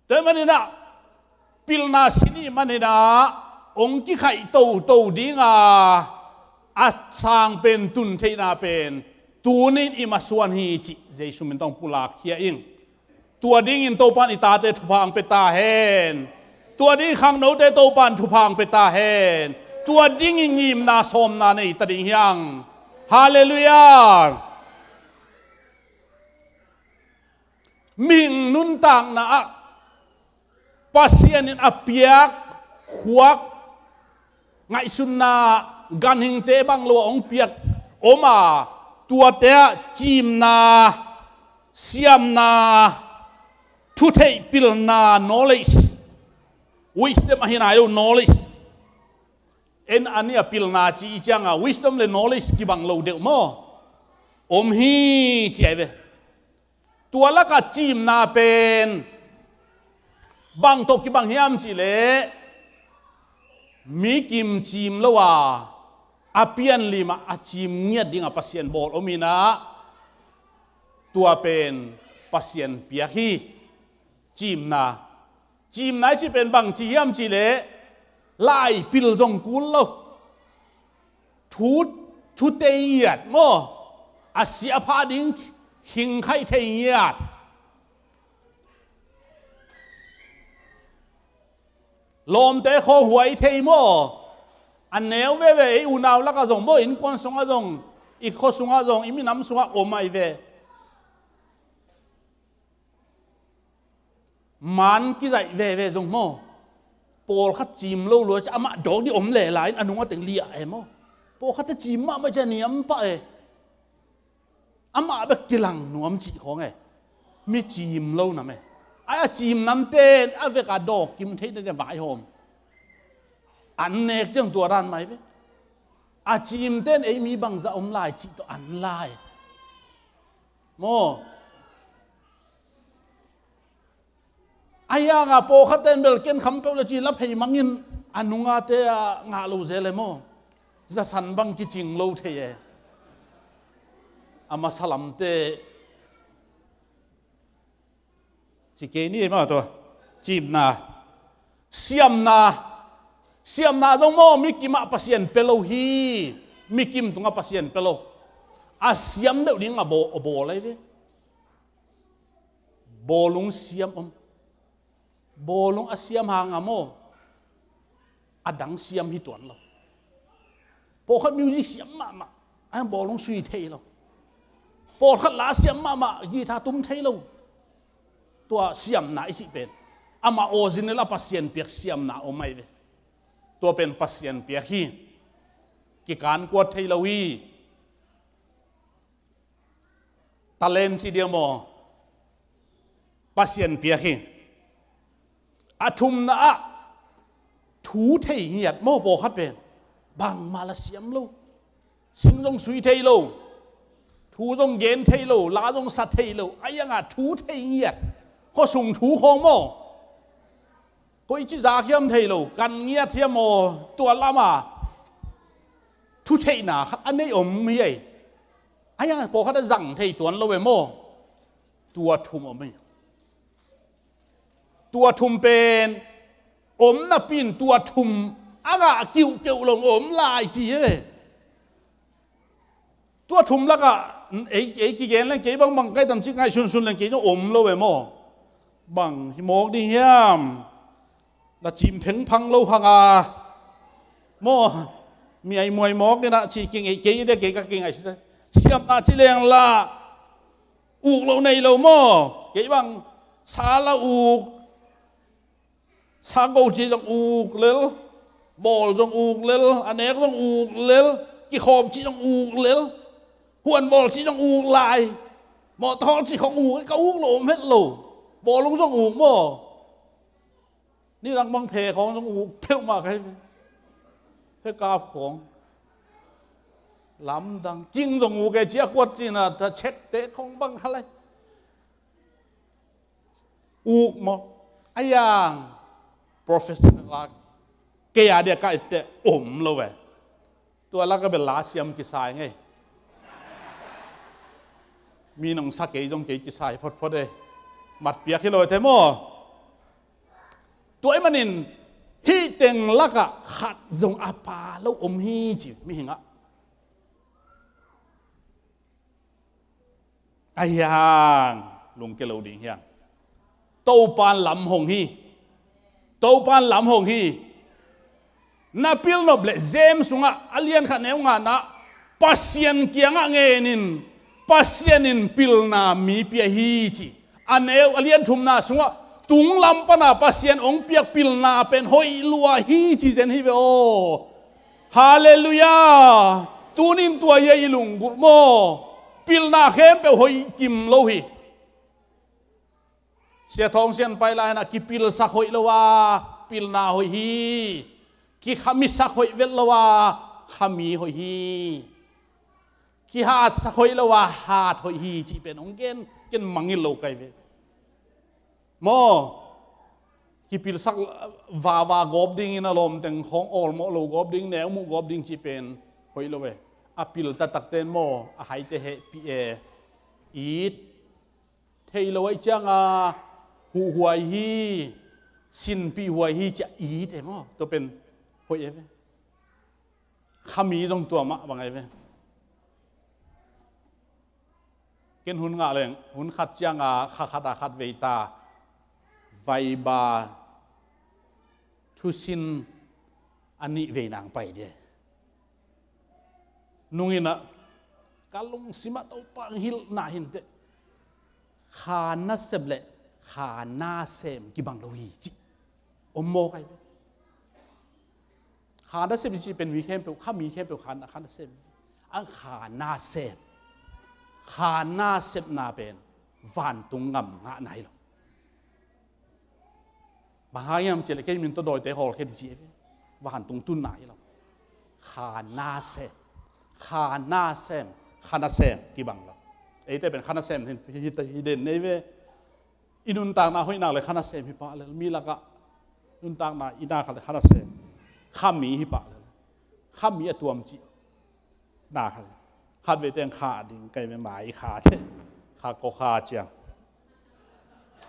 Tua maninah pilna sin i maninah hong kikhaih toto dinga a sang pen tun theihna pen tunin i masuan hi cih Jesu min tawh pulak khia ing. Tua dingin Topan i tate thupha hong pia ta hen. Tua dingin khangnote Topan thupha hong pia ta hen. Tua dingin ngimna sawmna nei ta ding hi hang. Halleluiah. Mihing nuntakna ah Pasian in a piak khuak ngaihsutna ganhingte bang lo a hong piak om a, tuate ah cimna, siamna, thutheih pilna, knowledge, wisdom ahi nai lo, knowledge. En a nih a pilna ci i cianga wisdom le knowledge kibang lo deuh maw? Om hi ci ai ve. Tua laka cimna pen bang tawh kibang hiam cihleh mi kim cim lo a, a pianlimah a cim ngiat dinga Pasian bawl om inah tua pen Pasian piak hi. Cimna, cimna i cih pen bang ci hiam cihleh laipil zong kul lo. Thu, thu tei ngiat maw? A siapha ding khingkhaih thei ngiat. Lawmte khawhuai thei maw? A neu veve ei unau lakah zong maw, innkuan sungah zong, i khua sungah zong, i minam sungah om ai ve. Man kizaih veve zong maw? Pawlkhat cim lo lua ciah amah dawk dih om lela in a nungah teng liah e maw? Pawlkhatte cim mahmah ciah niam pah e. Amah bek kilang nuam cih khawng e. Mi cim lo nam e. Ai a cim namte in a veka dawk kim theih dede vaihawm. An nek ciang tua dan mai ve. A cimte in ei mi bangzah om lai cih tawh an lai. Maw? A hianga pawlkhatte in bel ken kham peuh le ci la phei mangin a nungate a ngah lo zel e maw? Zasan bang kicing lo thei e. A masa lamte ci kei ni e maw tua? Cimna. Siamna. Siamna zong maw mi kimah Pasian pia lo hi. Mi kim tungah Pasian pia lo. A siam deuh dingah bawl, bawl ai ve. Bawlung siam om. Bawlung a siam hanga maw a dang siam hi tuan lo. Pawlkhat music siam mahmah a bawlung sui thei lo. Pawlkhat la siam mahmah guitar tum thei lo. Tua siamna i cih pen amah original a Pasian piak siamna om ai ve. Tua pen Pasian piak hi. Kikan kuat thei lo hi. Talent ci dia maw? Pasian piak hi. A thumna ah thu thei ngiat maw pawlkhat pen. Bangmah la siam lo. Sing zong sui thei lo. Thu zong gen thei lo. La zong sa thei lo. A hianga thu thei ngiat. Khuasung thu khawng maw? Koici zak hiam thei lo. Kan ngiat hiam maw? Tua lama thu theihna khat a nei om hi ei. A hiang pawlkhat a zang thei tuan lo e maw? Tua thum om hi. Tua thum pen om napi in tua thum a ngah kiuhkeuh lo om lai ci hi ve. Tua thum lakah ei, ei kigen leng kei bangbang kai tam ci ngaihsunsun leng kei zong om lo e maw? Bang hi mawk ding hiam? La cim phengphang lo hanga maw? Mi ai muai mawk inah ci kingeih kei de kei ka kingaih sute. Siamna ci leng la uk lo nei lo maw? Kei bang sa la uk, sanggo ci zong uk lel, bawl zong uk lel, a nek zong uk lel, kikhawm ci zong uk lel, huan bawl ci zong uk lai. Mawtaw ci khong uk, ka uk lo om het lo. Bawlung zong uk maw? Nidang bang phe khawng zong uk peuhmah ka hi ve. Phe kap khawng lamdang king zong uk e, ciah kuat cina ta chekte khawng bang kha lai. Uk maw? A yang professional a kei a dia ka itte om lo ve. Tua laka bel la siam kisai ngei. Mi nong sa kei zong kei kisai photphot e. Matpiak hi lo e te maw? Tua ahih manin hih teng lakah khat zong a pa lo om hi ci mihingah. A hiang lungke lo ding hiang. Topan lam hong hi. Topan lam hong hi. Na pilnop le James sungah a lian khat neu ngana Pasian kiangah ngenin Pasian in pilna mi pia hi ci. A neu a lian thumna sungah tunglam pana Pasian hong piak pilna pen hoih lua hi ci zen hi ve aw. Halleluiah. Tunin tua ia i lunggulh maw? Pilna khempeuh hoih kim lo hi. Sia Thawng Sian Pai lai-in a kipilsak hoih lo a pilna hoih hi. Kikhamisak hoih vet lo a khami hoih hi. Kihatsak hoih lo a hat hoih hi cih pen hong gen ken mangngilh lo kai ve. Maw? Kipilsak vava gawp dingin a lawmteng khawng awlmawh lo gawp ding, neu muh gawp ding cih pen hoih lo ve. A pil taktakte in maw a haite hehpih e. It thei lo ahih cianga huhhuai hi, sinpih huai hi ci-a it e maw? Tua pen hoih e ve. Khami zong tua mah bang e ve. Ken hun ngah leng hun khat cianga kha khat a khat vei ta vaiba thusin a nih vei nang pai dia. Nungin ah ka lungsimah Topa ang hilh na hinteh. Kha nasep le kha nasem kibang lo hi ci. Om maw kai ve. Kha nasep hi ci pen mi khempeuh, kha mi khempeuh kha na, kha nasem. Ang kha nasem. Kha nasepna pen vantung ngam ngahna hi lo. Bang hang hiam cih leh kei min tawh dawite hawlkhia ding ci e ve. Vantung tunna hi lo. Kha nasem. Kha nasem. Kha nasem kibang lo. Eite pen kha nasem hi, hi, hi den nei ve. I nuntakna hoih nak le kha nasem hi pah lel. Mi lakah nuntakna i nak le kha nasem. Kha mi hi pah lel. Kha mi a tuam cih. Na kha le khat vei teng kha ding kai ve mai kha te. Kha ko kha ciang.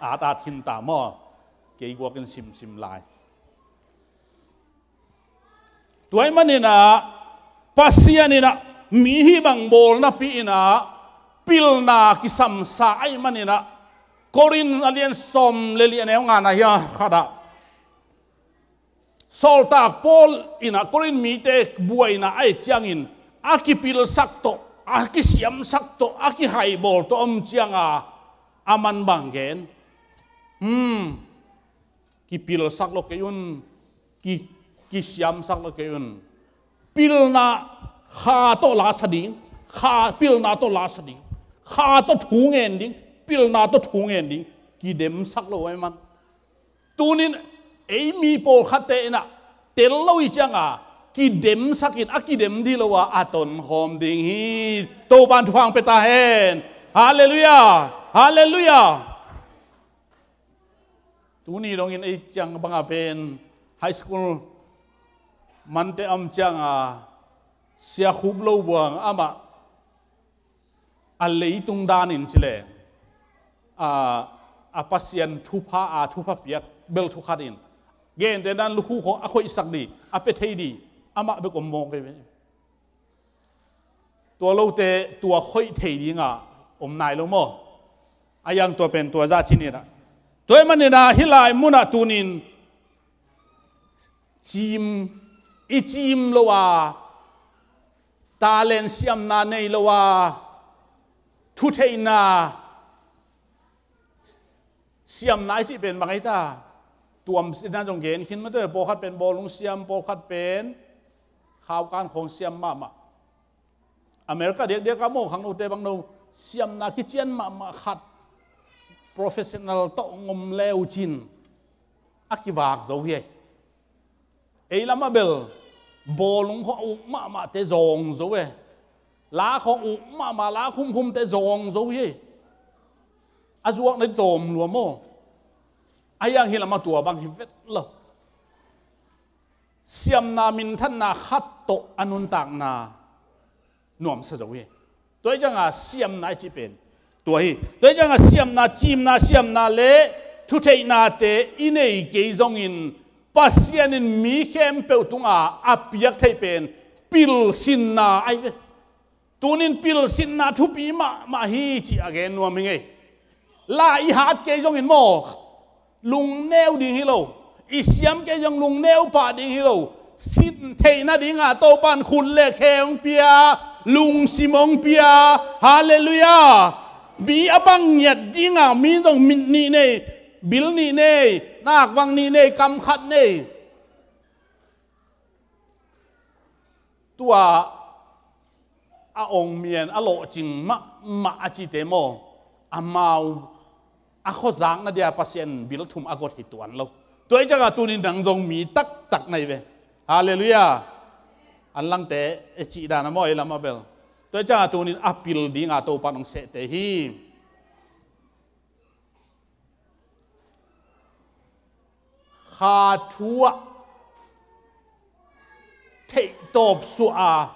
At at khin ta maw? Kei guakin simsim lai. Tua ahih maninah Pasian inah mi hih bang bawl napi inah pilna kisamsa ahih maninah Korin a lian sawm le li a neu ngana hiah khatah Sawltak Paul inah Korin mite buaina ahih ciangin a kipilsak tawh, a kisiamsak tawh, a kihaibawl tawh om cianga a man bang gen. Hmm. Kipilsak lo kei un, ki, kisiamsak lo kei un. Pilna kha tawh lasa ding, kha pilna tawh lasa ding, kha tawh thu ngen ding, pilna tawh thu ngen ding, kidemsak lo ei man. Tunin ei mi pawlkhatte inah tel lo i cianga kidemsakin a kidem dih lo a a tonkhawm ding hi. Topan thupha pia ta hen. Halleluiah. Halleluiah. Tuni dongin ei ciang banga pen high school mante om cianga sia khup lo buang amah a leitung danin cile a, a Pasian thupha a thupha piak bel thukhatin gente dan lukhu kho a khoihsak di a pia thei di amah bek om mawk ei ve. Tua lote tua khoih thei dinga om nai lo maw? A yang tua pen tua zah cininah tua ih maninah hih lai munah tunin cim i cim lo a talent siamna nei lo a thutheihna siamna i cih pen bang ei ta? Tuam sinan zong gen khin mate, pawlkhat pen bawlung siam, pawlkhat pen khaukan khawng siam mahmah. America diakdiak a maw khangnote bang no siamna kician mahmah khat professional tawh ngom leu cin a kivak zo hi. Ei lamah bel bawlung khawng a uk mahmahte zawng zo e. La khawng uk mahmah, la khumkhumte zawng zo hi. A zuakna tawm lua maw? A hiang hi lamah tua bang hi vet lo. Siamna minthanna khat tawh a nuntakna nuamsa zo hi. Tua hi cianga siamna i cih pen tua hi. Tua hi cianga siamna, cimna siamna le thutheihnate i nei kei zongin Pasian in mi khempeuh tunga a piak theih pen pilsinna ahi ve. Tunin pilsinna thupi mahmah hi cih a gen nuam hi ngei. La i hat kei zongin maw, lungneu ding hi lo. I siam kei zong lungneu pah ding hi lo. Sin theih nadinga Topan khut le khe hong pia, lungsim hong pia. Halleluiah. Mi a bang ngiat dinga mi zong mit nih nei, bil nih nei, nakvang nih nei, kam khat nei. Tua a ong mian a lawhcing mahmah a cite maw, amau a khuazakna dia Pasian bil thum a got hi tuan lo. Tua hi cianga tunin nang zong mi taktak na hi ve. Halleluiah. An langte e cih dana maw, ei lamah bel. Tua hi cianga tunin a pil dinga Topan hong sehte hi. Kha thu ah theihtawp suah a,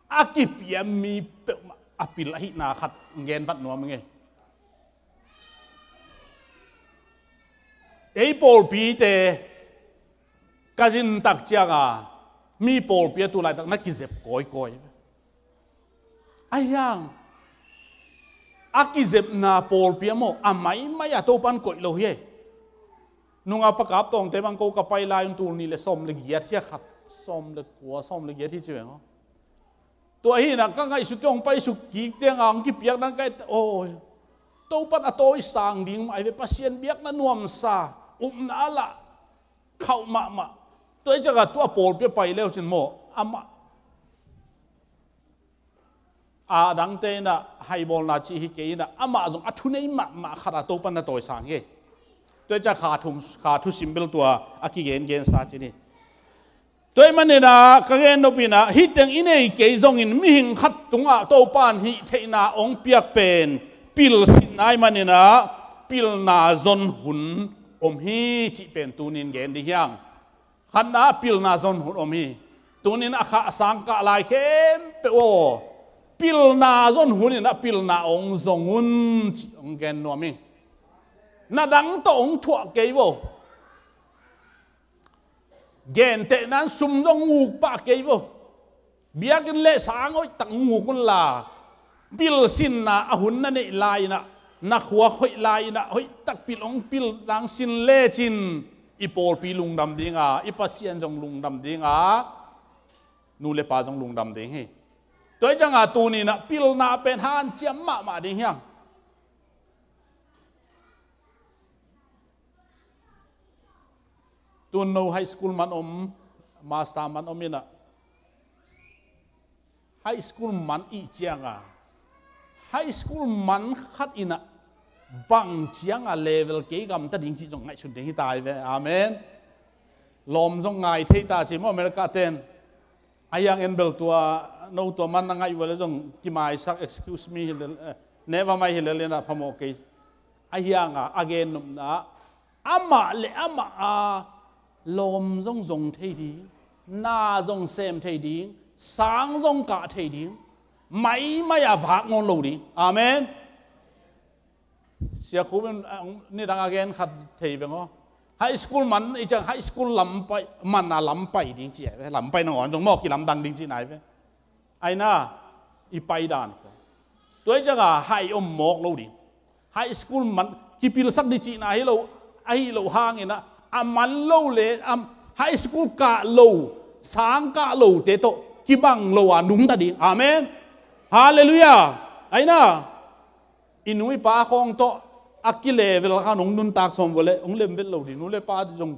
a kipiam mi peuhmah a pil ahihna khat gen vat nuam ing ei. Ei pawlpite ka zin tak cianga mi pawlpi a tu laitak na kizep kawikawi. A hiang a kizepna pawlpi a maw, a maimai a Topan koih lo hi ei. Nunga pakap tawngte bang ko ka pai lai un tul nih le sawm le giat hi a khat, sawm le kua, sawm le giat hi ci veng aw. Tua hi na ka ngaihsut tawng paisuk kik tianga hong kipiak dang kai aw. Topan a tawisang ding mah hi ve, Pasian biakna nuamsa, upna a lah khauh mahmah. Tua hi cianga tua pawlpi a pai leu cin maw, amah a dangte inah haibawlna cih hi kei inah amah zong a thunei mahmah khatah Topan na tawisang hi. Tua hi ciah kha thu, kha thusim bel tua a kigengensa cin hi. Tua hi maninah ka gen nop inah hih teng i nei kei zongin mihing khat tungah Topan hih theihna hong piak pen pilsinna hi maninah pilna zon hun om hi cih pen tunin gen ding hiang. Khatna pilna zon hun om hi. Tunin a khah sangkah lai khempeuh aw, pilna zon hun inah pilna hong zong un cih hong gen nuam hi. Na dang tawh hong thuah kei vo. Gentehna in sum zong nguk pah kei vo. Biakinn le sang hoihtak nguk unla, pilsinna a hun na neih lai-inah, na khuak hoih lai-inah hoihtak pil hong pil dang sin lecin i pawlpi lungdam dinga, i Pasian zong lungdam dinga, nu le pa zong lungdam ding hi. Tua hi cianga tuninah pilna pen hanciam mahmah ding hiang. Tun no high school man om, master man om inah high school man ih cianga high school man khat inah bang cianga level kei gamta ding cih zong ngaihsun ding hi ta hi ve. Amen. Lawm zong ngai thei ta ci maw America ten. A hiang en bel tua no tua man na ngaih uh le zong kimaisak, excuse me hi lel, eh, never mind hi lel inah phamawh kei. A hianga a gen nopna amah le amah a lawm zong zong thei ding, na zong sem thei ding, sang zong kah thei ding, maimai a vak ngawn lo ding. Amen. Sia Khup in, ah, nidang a gen khat thei veng aw. High school man i ciang high school lampai, man a lampai ding ci a, lampai nangawn zong maw kilamdang ding cihna hi ve. Aina i paidan kho. Tua hi cianga hai om mawk lo ding. High school man kipilsak ding cihna hi lo, ahi lo hanginah a man lo le a high school kah lo, sang kah lote tawh kibang lo a nungta ding. Amen. Halleluiah. Aina i nu i pa khawng tawh a kilevel kha nong nuntak sawm vawleh hong lemvet lo ding. Nu le pa zong,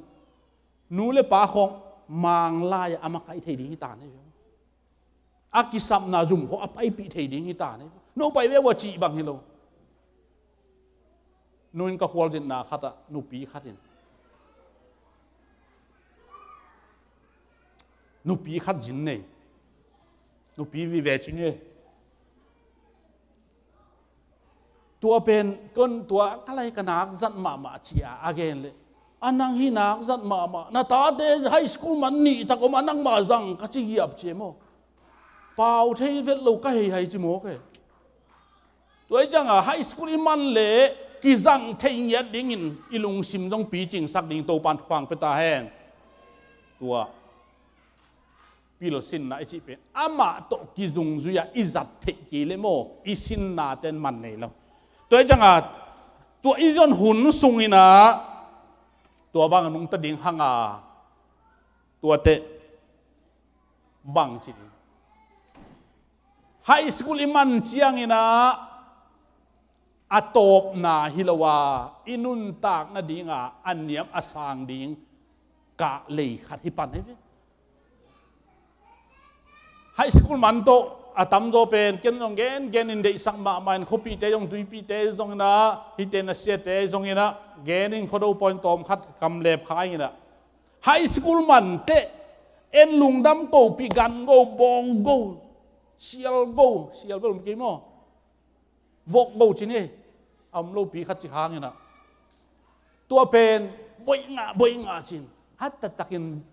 nu le pa khawng manglai-ah a makaih thei ding hi ta nei ve. A kisapna zum khawng a paipih thei ding hi ta nei ve. No pai ve ua cih bang hi lo. Nu in ka khualzinna khatah nupi khatin nupi khat zin nei. Nupi vive cing e. Tua pen kon tua ka lai ka nak zat mahmah ci a a gen leh, a nang hi nak zat mahmah, na tate high school man nih tak om a nangmah zang ka ci giap ci e maw. Pau thei vet lo ka hei hai ci mawk e. Tua hi cianga high school i man leh kizang thei ngiat dingin i lungsim zong picingsak ding Topan thupha pia ta hen. Tua pilsinna i cih pen amah tawh kizungzui a i zat theih kei leh maw, i sinnate'n man nei lo. Tua hi cianga tua i zon hun sunginah tua bang a nungta ding hanga tuate bang ci ding. High school i man cianginah a tawpna hi lo a, i nuntak nadinga a niam a sang ding kah lei khat hi pan hi ve. High school man tawh a tamzaw pen ken zong gen gen in deihsak mahmah in, khuapihte zong, tuipihte zonginah, hihte nasiate zonginah gen in, Khuado point tawm khat kam lep kha inginah, high school man teh en lungdam ko, pi gan go, bawng go, sial go, sial bel om kei maw, vok go cin e, a om lopi khat ci hanginah, tua pen boih ngah, boih ngah cin. A taktakin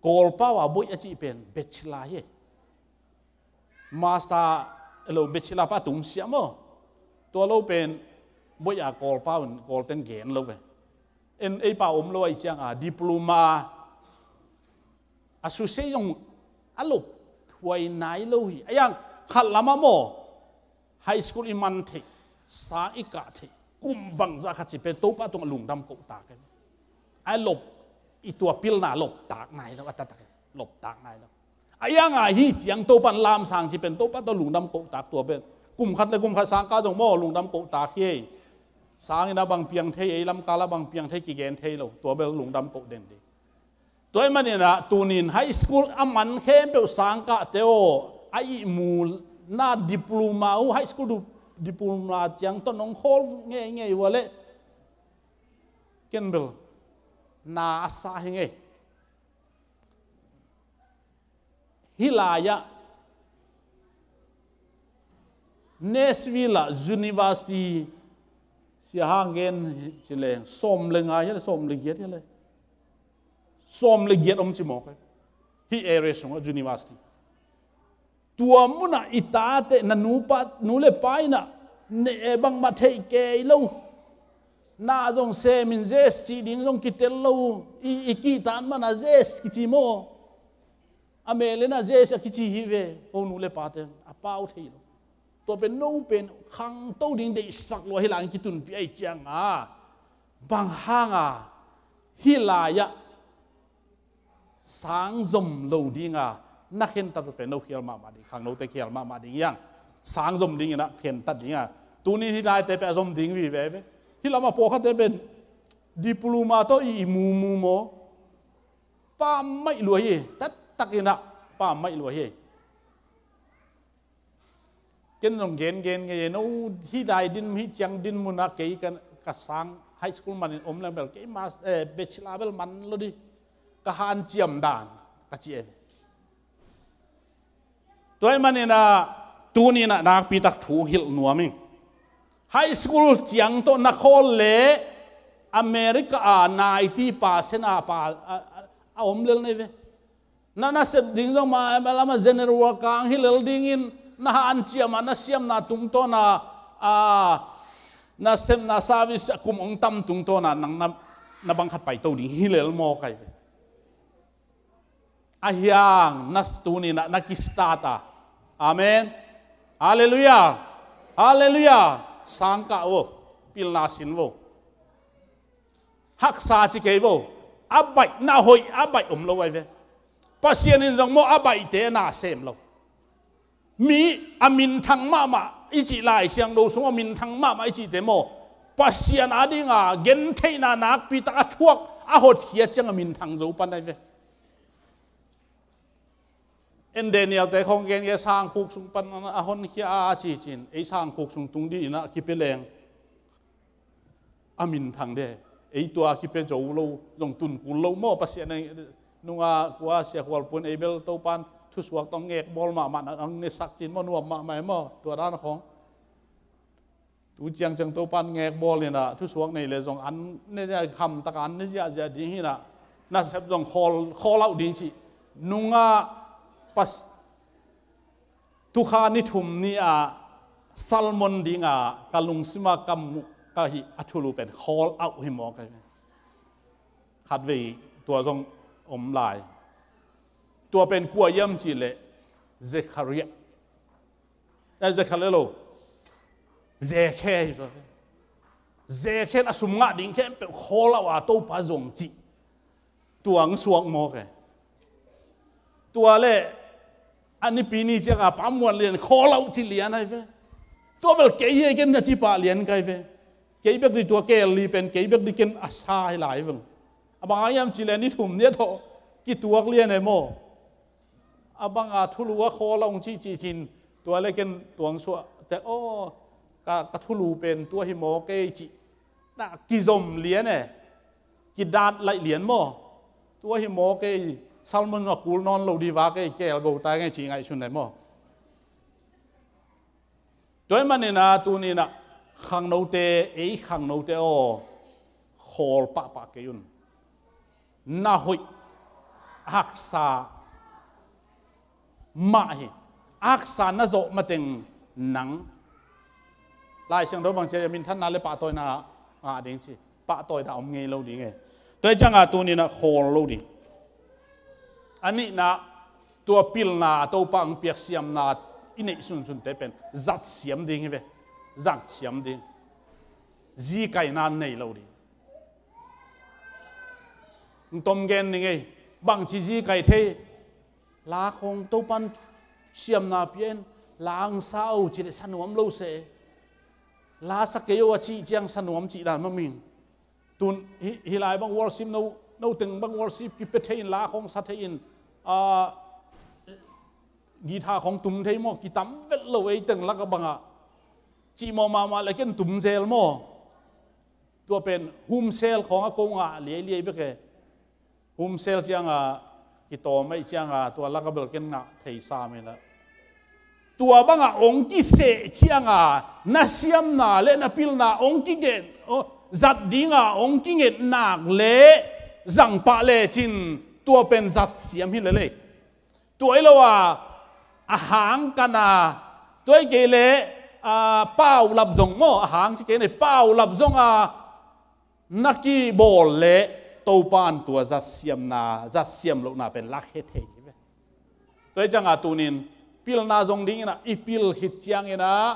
Kawlpau a boih a cih pen bachelor hi. Master lo, bachelor pa tungsiah maw. Tua lo pen boih a Kawlpau in Kawlten gen lo ve. En ei pau om lo a i cianga diploma a suse zong a lop huai nai lo hi. A iang khat lamah maw, high school i man theih, sang i kah theih, kum bangzah khat ci pen Topa tungah lungdam kohtak e. A lop, i tua pilna loptak nai lo, a taktak e, loptak nai lo. A ianga hi ciang Topan lamsang ci pen Topa tawh lungdam kohtak tua pen. Kum khat le kum khat sang kah zong maw lungdam kohtak hi ei. Sangin a bang piang thei, ei lamkal a bang piang thei kigen thei lo, tua bel lungdam koh den ding. Tua ahih maninah tunin high school a man khempeuh sangkahte aw, a ihmuna diploma uh, high school du-, diploma ciang tawh nong khawl ngeingei uh a leh ken bel na a sa hi ngei. Hih lai-ah Nashville ah university sia hang gen ci leng sawm le nga hi le, sawm le giat hi le, sawm le giat om ci mawk hi. Hih area sungah university. Tua munah i tate, na nupa, nu le pa inah ne e bangmah theih kei lo. Na zong semin zes cih ding zong kitel lo. I, i kihtan mana zes kici maw. A mel inah zes a kici hi ve. Ko nu le pate a pau thei lo. Tua pen no pen khangto ding deihsak lua hi lang kitunpih ahi cianga bang hanga hih lai-ah sang zom lo dinga na khentat uh pen no khial mahmah ding, khangnote khial mahmah ding hiang. Sang zom dinginah khentat dinga. Tunin hih laite pen a zom ding vive ve. Hih lamah pawlkhatte pen diploma tawh i, i mumu maw. Pammaih lua hi. Taktakinah pammaih lua hi. Ken zong gen gen ngei e, no hih dai din, hih ciang din munah kei ka, ka sang high school manin om leng bel kei mas, eh, bachelor bel man lo di, ka hanciam dan ka ci e. Tua ahih maninah tuninah nakpitak thu hilh nuam ing. High school ciang tawh na khawl leh America a ninety percent a pa a, a, a om lel nei ve. Na, na sep ding zong ma, ma lama general worker ang hi lel dingin, na hanciam a, na siamna tungtawna, a, na sepna service a kum ong tam tungtawna nang na, na bang khat paito ding hi lel maw kai ve. A hiang na tuninah na kistart a. Amen. Halleluiah. Halleluiah. Sangkah vo. Pilna sin vo. Haksa ci kei vo. A baih, na hoih a baih om lo ai ve. Pasian in zong maw a baihte na sem lo. Mi a minthang mahmah i cih, Lai Siangtho sungah minthang mahmah i cihte maw, Pasian adinga gentheihna nakpitak a thuak a hotkhiat cianga minthang zo pan ai ve. En Daniel-te khong gen, gen sangkhuk sung pan a honkhia a, a cicin ei sangkhuk sung tung dih inah kipia leng a minthang de. Ei tua kipia zo lo zong tun kul lo maw, Pasian a Nunga kua sia khualpun ei bel Topan thusuak tawh ngekbawl mahmah na ang ne sak cin maw, nuam mahmah ei maw, tua dan khawng. Tu ciangciang Topan ngekbawl inah thusuak nei le zong an ne ziah, hamtaka an ne ziahziah ding hinah, nasep zong khawl, khawl auh ding cih. Nunga pas Tukha ni thum ni-ah Salmon dinga ka lungsima ka muh ka hih a thulu pen khawl auh hi maw ka hi. Khatvei tua zong om lai. Tua pen kua hiam cihleh Zekhariah. Eh, Zekhariah lo. Zekhe hi tua. Zekhen a sum ngah ding khempeuh khawl auh a Topa zong cih. Tua ang suak mawk e. Tua le a nipi ni cianga pa muan lian khawl auh ci lian ai ve. Tua bel kei hi ken na ci pah lian kai ve. Kei bek di tua keel li pen kei bek di ken a sa hi lai veng. A bang a hiam ci le ni thum nia tawh kituak lian e maw. A banga thulu a khawl auh ci ci cin tua le ken tuang suah te aw ka, ka thulu pen tua hi maw kei ci. Na kizom lian e. Kidat laih lian maw. Tua hi maw kei Salmon a kul nawn lo di va kei keel go tai ngai ci ngaihsun nai maw. Tua hi maninah tuninah khangnote ei khangnote aw khawl pahpah kei un. Na hoih a haksa mah hi. A haksa na zawh mateng nang Lai Siangtho bang cia minthanna le pahtawina ngah ding ci. Pahtawina om ngei lo ding e. Tua hi cianga tuninah khawl lo ding. A nihna tua pilna Topa ang piak siamna i neih sunsunte pen zat siam ding hi ve. Zat siam ding. Zikaina nei lo ding. Ng tom gen ni ngei. Bangci zikai thei. La khong Topan siamna pian la ang sa o ci le sanuam lo se. La sa kei o a ci ciang sanuam ci dan maming. Tun hi, hi lai bang worship no, no teng bang worship kipia thei in la khong sa thei in. A, guitar khong tum thei maw kitam vet lo ei teng laka banga. Ci maw mahmah le ken tum zel maw. Tua pen humsel khawng a ko ngah liailiai bek e. Humsel cianga kitawm aih cianga tua laka bel ken ngah thei sam inah. Tua banga ong kiseh cianga na siamna le na pilna ong kigen zat dinga ong kinget nak le zangpah lecin tua pen zat siam hi lelei. Tua hi lo a a hang kana tua hi kei le a paulap zong maw a hang ci kei nei paulap zong a na kibawl le Topa an tua zat siamna zat siam lohna pen lak he thei hi ve. Tua hi cianga tunin pilna zong dinginah i pil khit cianginah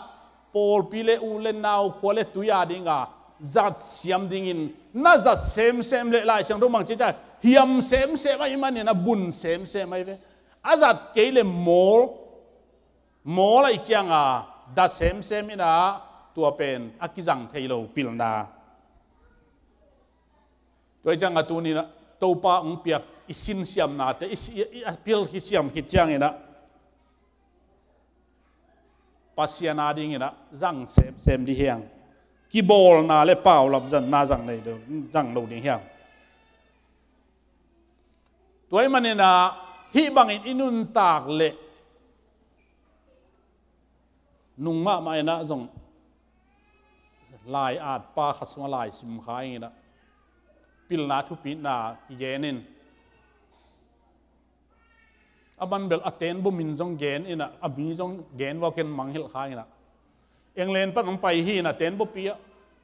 pawlpi le u le nau khua le tui a dinga zat siam dingin na zat semsem le Lai Siangtho mang cica hiam semsem ahi manin a bun semsem ahi ve. A zat kei le mawl mawl ahi cianga da semsem inah tua pen a kizang thei lo pilna. Tua hi cianga tuninah Topa ong piak i sin siamnate i, i, i a pil hi siam khit cianginah Pasian a dinginah zang semsem di hiang. Kibawlna le paulap zan na zang nei do zang lo ding hiang. Tua hi maninah hih bangin i nuntak le nung mahmah inah zong lai atpa khat sungah lai sim kha inginah pilna thupitna kigen in a man bel a tenbaw min zong gen inah a mi zong gen vua ken manghelh kha inah England pan hong pai hi inah tenbawpi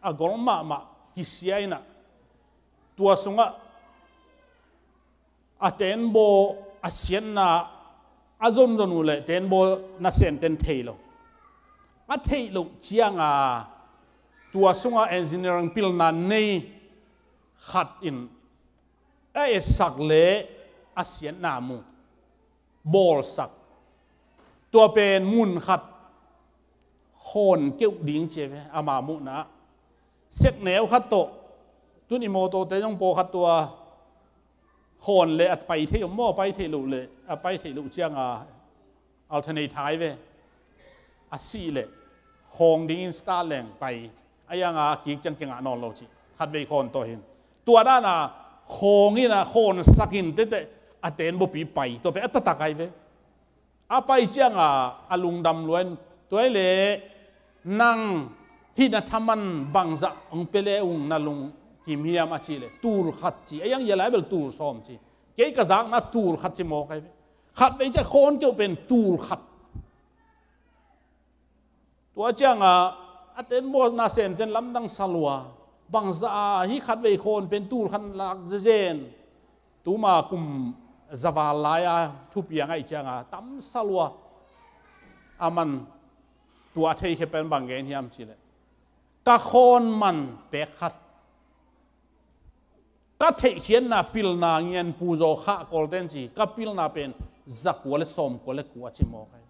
a gol mahmah kisia inah tua sungah a tenbaw a siatna a zonzon uh le tenbaw nasem ten thei lo. A theih loh cianga tua sunga engineering pilna nei khat in a etsak le a siatna mu bawlsak. Tua pen mun khat khawn keuh ding cia ve ama muhna ah. Sekneu khat tawh tun i mawtawte zong pawlkhat tua khawn le a pai thei om maw a pai thei loh le a pai thei loh cianga alternate thai ve. A sih le khawng dingin start leng pai a ianga kik ciang kingah nawn lo cih khatvei khawn tawh hin tua dana khawng ina khawnsak in tete a ten bawpi pai, tua pen a taktak ai ve. A pai cianga a lungdam luan, tua hi leh nang hih na thaman bangzah hong pia le ung na lungkim hiam a cih leh tul khat ci, a iang ia lai bel tul sawm ci. Kei ka zakna tul khat ci mawk ai ve. Khat vei ciah khawn keuh pen tul khat. Tua cianga a ten bawlna semten lamdang salua, bangzah a hih khat vei khawn pen tul khat lak zezen. Tuma kum zaval lai-a thupiang aih cianga tam salua. A man tua theikhia pen bang gen hiam cih leh ka khawn man pek khat. Ka theihkhiatna pilna ngianpu zaw khah kawlten ci, ka pilna pen zakua le sawmkua le kua ci mawk ai.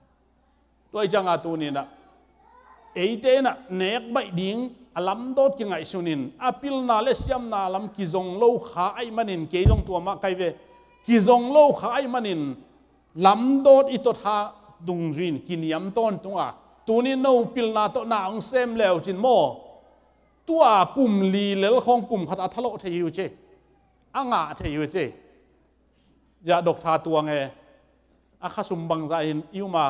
Tua hi cianga tuninah eite inah nek baih ding a lamdawt kingaihsunin a pilna le siamna lam kizong lo kha aih manin kei zong tua mah kai ve. Kizong lo kha aih manin lamdawt i tawtha dungzuin kiniam tawntunga tunin no pilna tawh na hong sem leucin maw? Tua kum li lel khawng kum khat a thalawh thei hi uh ce. A ngah thei hi uh ce. Ya dok tha tuang e. A khasum bangzah in i uma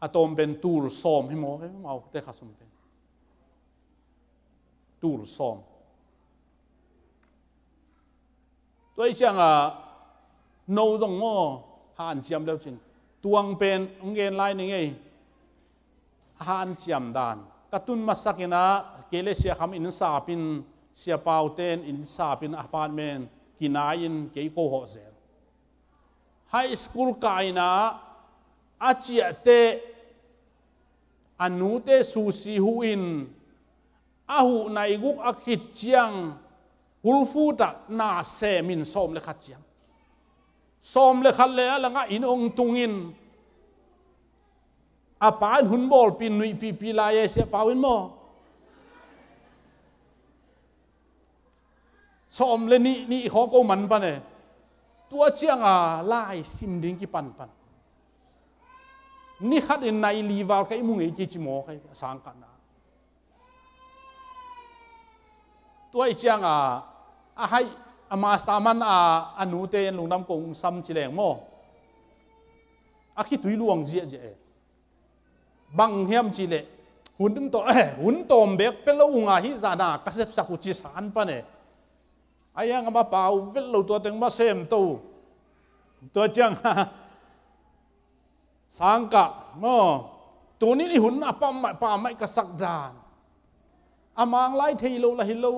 a tawm pen tul sawm hi maw? Maute khasum pen tul sawm. Tua hi cianga no zong maw hanciam leucin tuang pen hong gen lai ning ei. A hanciam dan ka tun masakinah kei le Sia Kham inn sapin, Sia Pau ten inn sapin apartment kinai-in kei ko hawh zel. High school kaina a ciahte a nute susi huhin a huh nai guk a khit ciang hulfutah na semin sawm le khat ciang. Sawm le khat le a langah in ong tungin a pa in hun bawlpi nuihpihpih lai e Sia Pau in maw? Sawm le nih nih khawng ko man pan e. Tua cianga lai sim ding kipanpan. Ni khatin nai li val ka i mu ngei ci ci maw kai a sangkahna. Tua hi cianga a haih a masta man a a nute in lungdam kong sam ci leng maw? A khitui luang ziahziah e. Bang hiam cih leh hun tawm, hun tawm bek pia lo unga hih zahna ka sepsak uh ci san pan e. A iang a ma pau vet lo tua teng ma sem to. Tua ciang sangkah maw? Tunin i hun a pammaih pammaih ka sak dan a manglai thei lo la hi lo.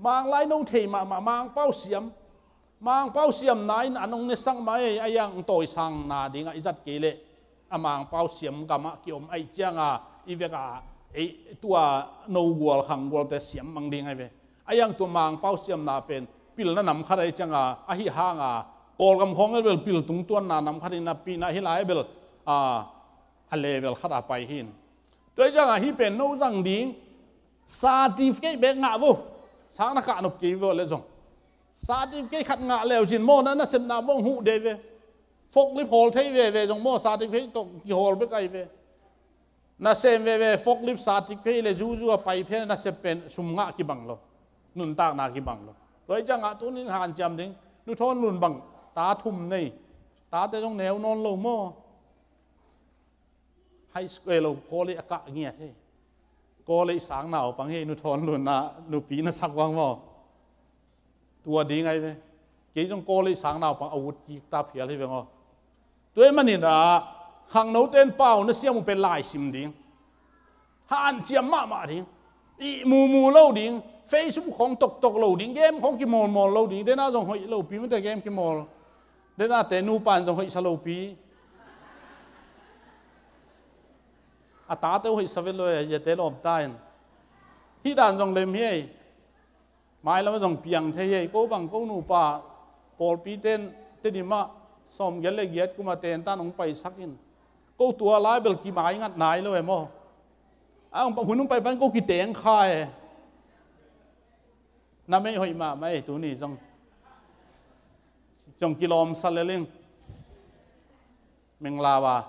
Manglai no thei mahmah Mangpau siam. Mangpau siamna in a nong nesak mah ei a iang tawisangna dingah i zat kei leh a Mangpau siam gamah kiom aih cianga i vekah ei tua no gual khang gualte siam mang ding ahi ve. A iang tua Mangpau siamna pen pilna nam khat aih cianga ahi hanga Kawlgam khawng bel pil tungtuanna nam khat in a pina hi lai bel a level khat a pai hin. Tua hi cianga hi pen no zang ding Certificate bek ngah vo. Sang na kah nop kei vo le zong certificate khat ngah leu cin maw na nasepna mawng huh de ve. Forklift hawl thei veve zong maw certificate tawh kihawl bek ai ve. Nasem veve forklift certificate le zuzu a pai phen nasep pen sum ngah kibang lo. Nuntakna kibang lo. Tua hi ciangah tunin hanciam ding. Nu Thawn Lun bang ta thum nei. Tate zong neu nawn lo maw? High school lo college a kah ngiat hi. College sang naupang hi Nu Thawn Lun na nupi na sak vang maw? Tua ding ai ve. Kei zong college sang naupang a ut kik ta phial hi veng aw. Tua hi manin ah khangnote in pau na siam uh pen lai sim ding. Hanciam mahmah ding. Ih mumu lo ding. Facebook khawng toktok lo ding. Game khawng kimawlmawl lo ding. Dena zong hoih lopi mate game kimawl. Dena te nupa in zong hoihsa lopi. A tate uh hoihsa vet lo e, a iate lawmta in. Hih dan zong lem hi ei. Mailam a zong piang thei hi ei. Ko bang ko nupa pawlpi ten Tedim ah sawmgiat le giat kuma tentan hong paisak in. Ko tua lai bel kimai ngat nai lo e maw? A hong pa hun hong pai pan ko kiteng kha e. Na mei hoih mahmah ei tuni zong. Zong kilawmsa lel ing. Menglau a.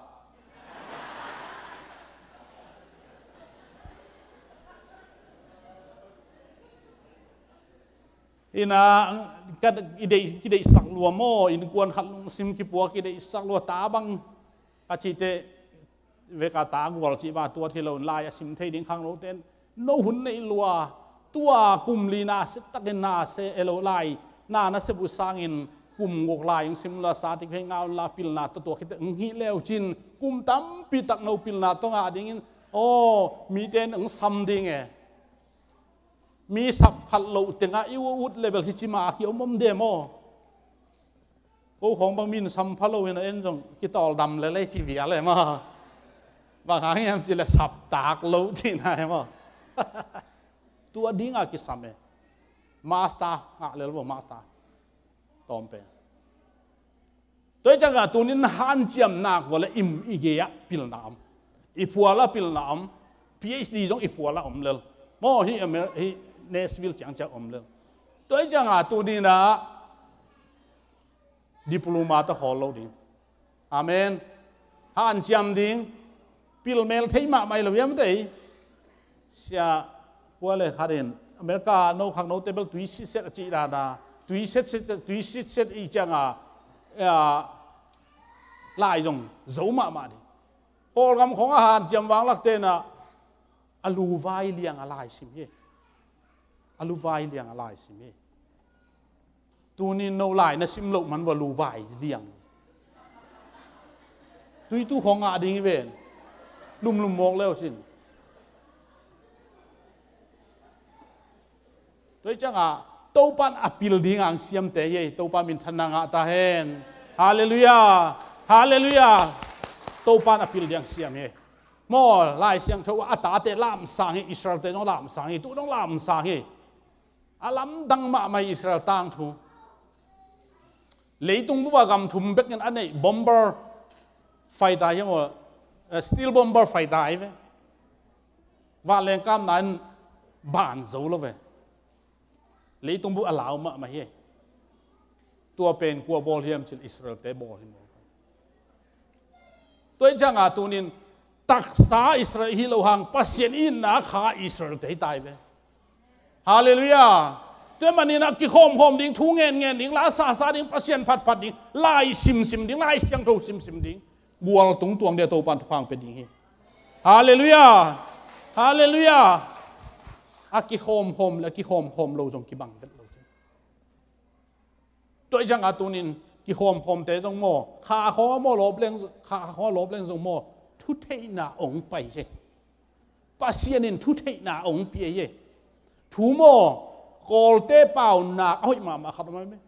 Hina, ka, i deih, kideihsak lua maw, innkuan khat lungsim kipuak, kideihsak lua ta bang, ka cihte, veka ta gual cih bang, tua hi lo in lai a sim thei ding khang lo ten, no hun neih lua, tua kum li na se takin na se e lo lai, na na se bu sangin kum guk lai in sim lua sa tik hei nga un la pilna tua tua khite ng hi leu cin, kum tampi tak no pilna tua ngah dingin, aw, mi ten ng sam ding e. Mi sap phat loh tengah i ut level hi cima a ki om om dem aw. Ko khawng bang min sam pha lo hina en zong kitawl dam lele ci vial e maw. Bang hang hiam ci le sap tak lo cina e maw. Tua dinga kisam e. Master ngah lel vo master. Tawm pen. Tua i ciangah tunin hanciam nak vua le im i gei ah pilna om. I phual ah pilna om. PhD zong i phual ah om lel. Maw hi Amer-, hi Nashville ciangciang om lel. Tua i ciangah tuninah diploma tawh hawl lo ding. Amen. Hanciam ding. Pilmel thei mahmah i lo hiam tei. Sia kua le khat in America no khak no table tui sitset a cih dana tui sitset, tui sitset i cianga, a, lai zong zo mahmah ding. Kawlgam khong a hanciam vanglak tenah a luvai liang a lai sim hi. A luvai liang a lai sim hi. Tunin no lai na sim loh man vua luvai liang. Tuitu khong ngah ding hi ven. Lumlum mawk leu sin. Tua i ciangah Topan a pil ding ang siamte hi. Topa minthanna ngah ta hen. Halleluiah. Halleluiah. Topan a pil ding ang siam hi. Maw Lai Siangtho a tate lamsang hi. Israelte dong lamsang hi. Tu dong lamsang hi. A lamdang mahmah Israel tangthu. Leitung bupa gam thum bekin a neih bomber fighter hi maw, eh, steel bomber fighter hi ve. Vanleng kamna in ban zo lo ve. Leitung bup a lau mahmah hi. Tua pen kua bawl hiam cil Israelte bawl hi maw. Tua i ciangah tunin taksa Israel hi lo hang Pasian itna kha Israelte hi tai ve. Halleluiah. Tua maninah kikhawmkhawm ding, thu ngenngen ding, la sasa ding, Pasian phatphat ding, lai simsim ding, Lai Siangtho simsim ding. Gual tungtuang dia Topan thupha ang pe ding hi. Halleluiah. Halleluiah. A kikhawmkhawm le a kikhawmkhawm lo zong kibang vet lo. Tua i ciangah tunin kikhawmkhawmte zong maw, kha khawng a maw lawp leng, kha khawng a lawp leng zong maw, thutheihna ong pai hi. Pasian in thutheihna ong pia hi. Thu maw, Kawlte paunak a hoih mahmah khat om a meh.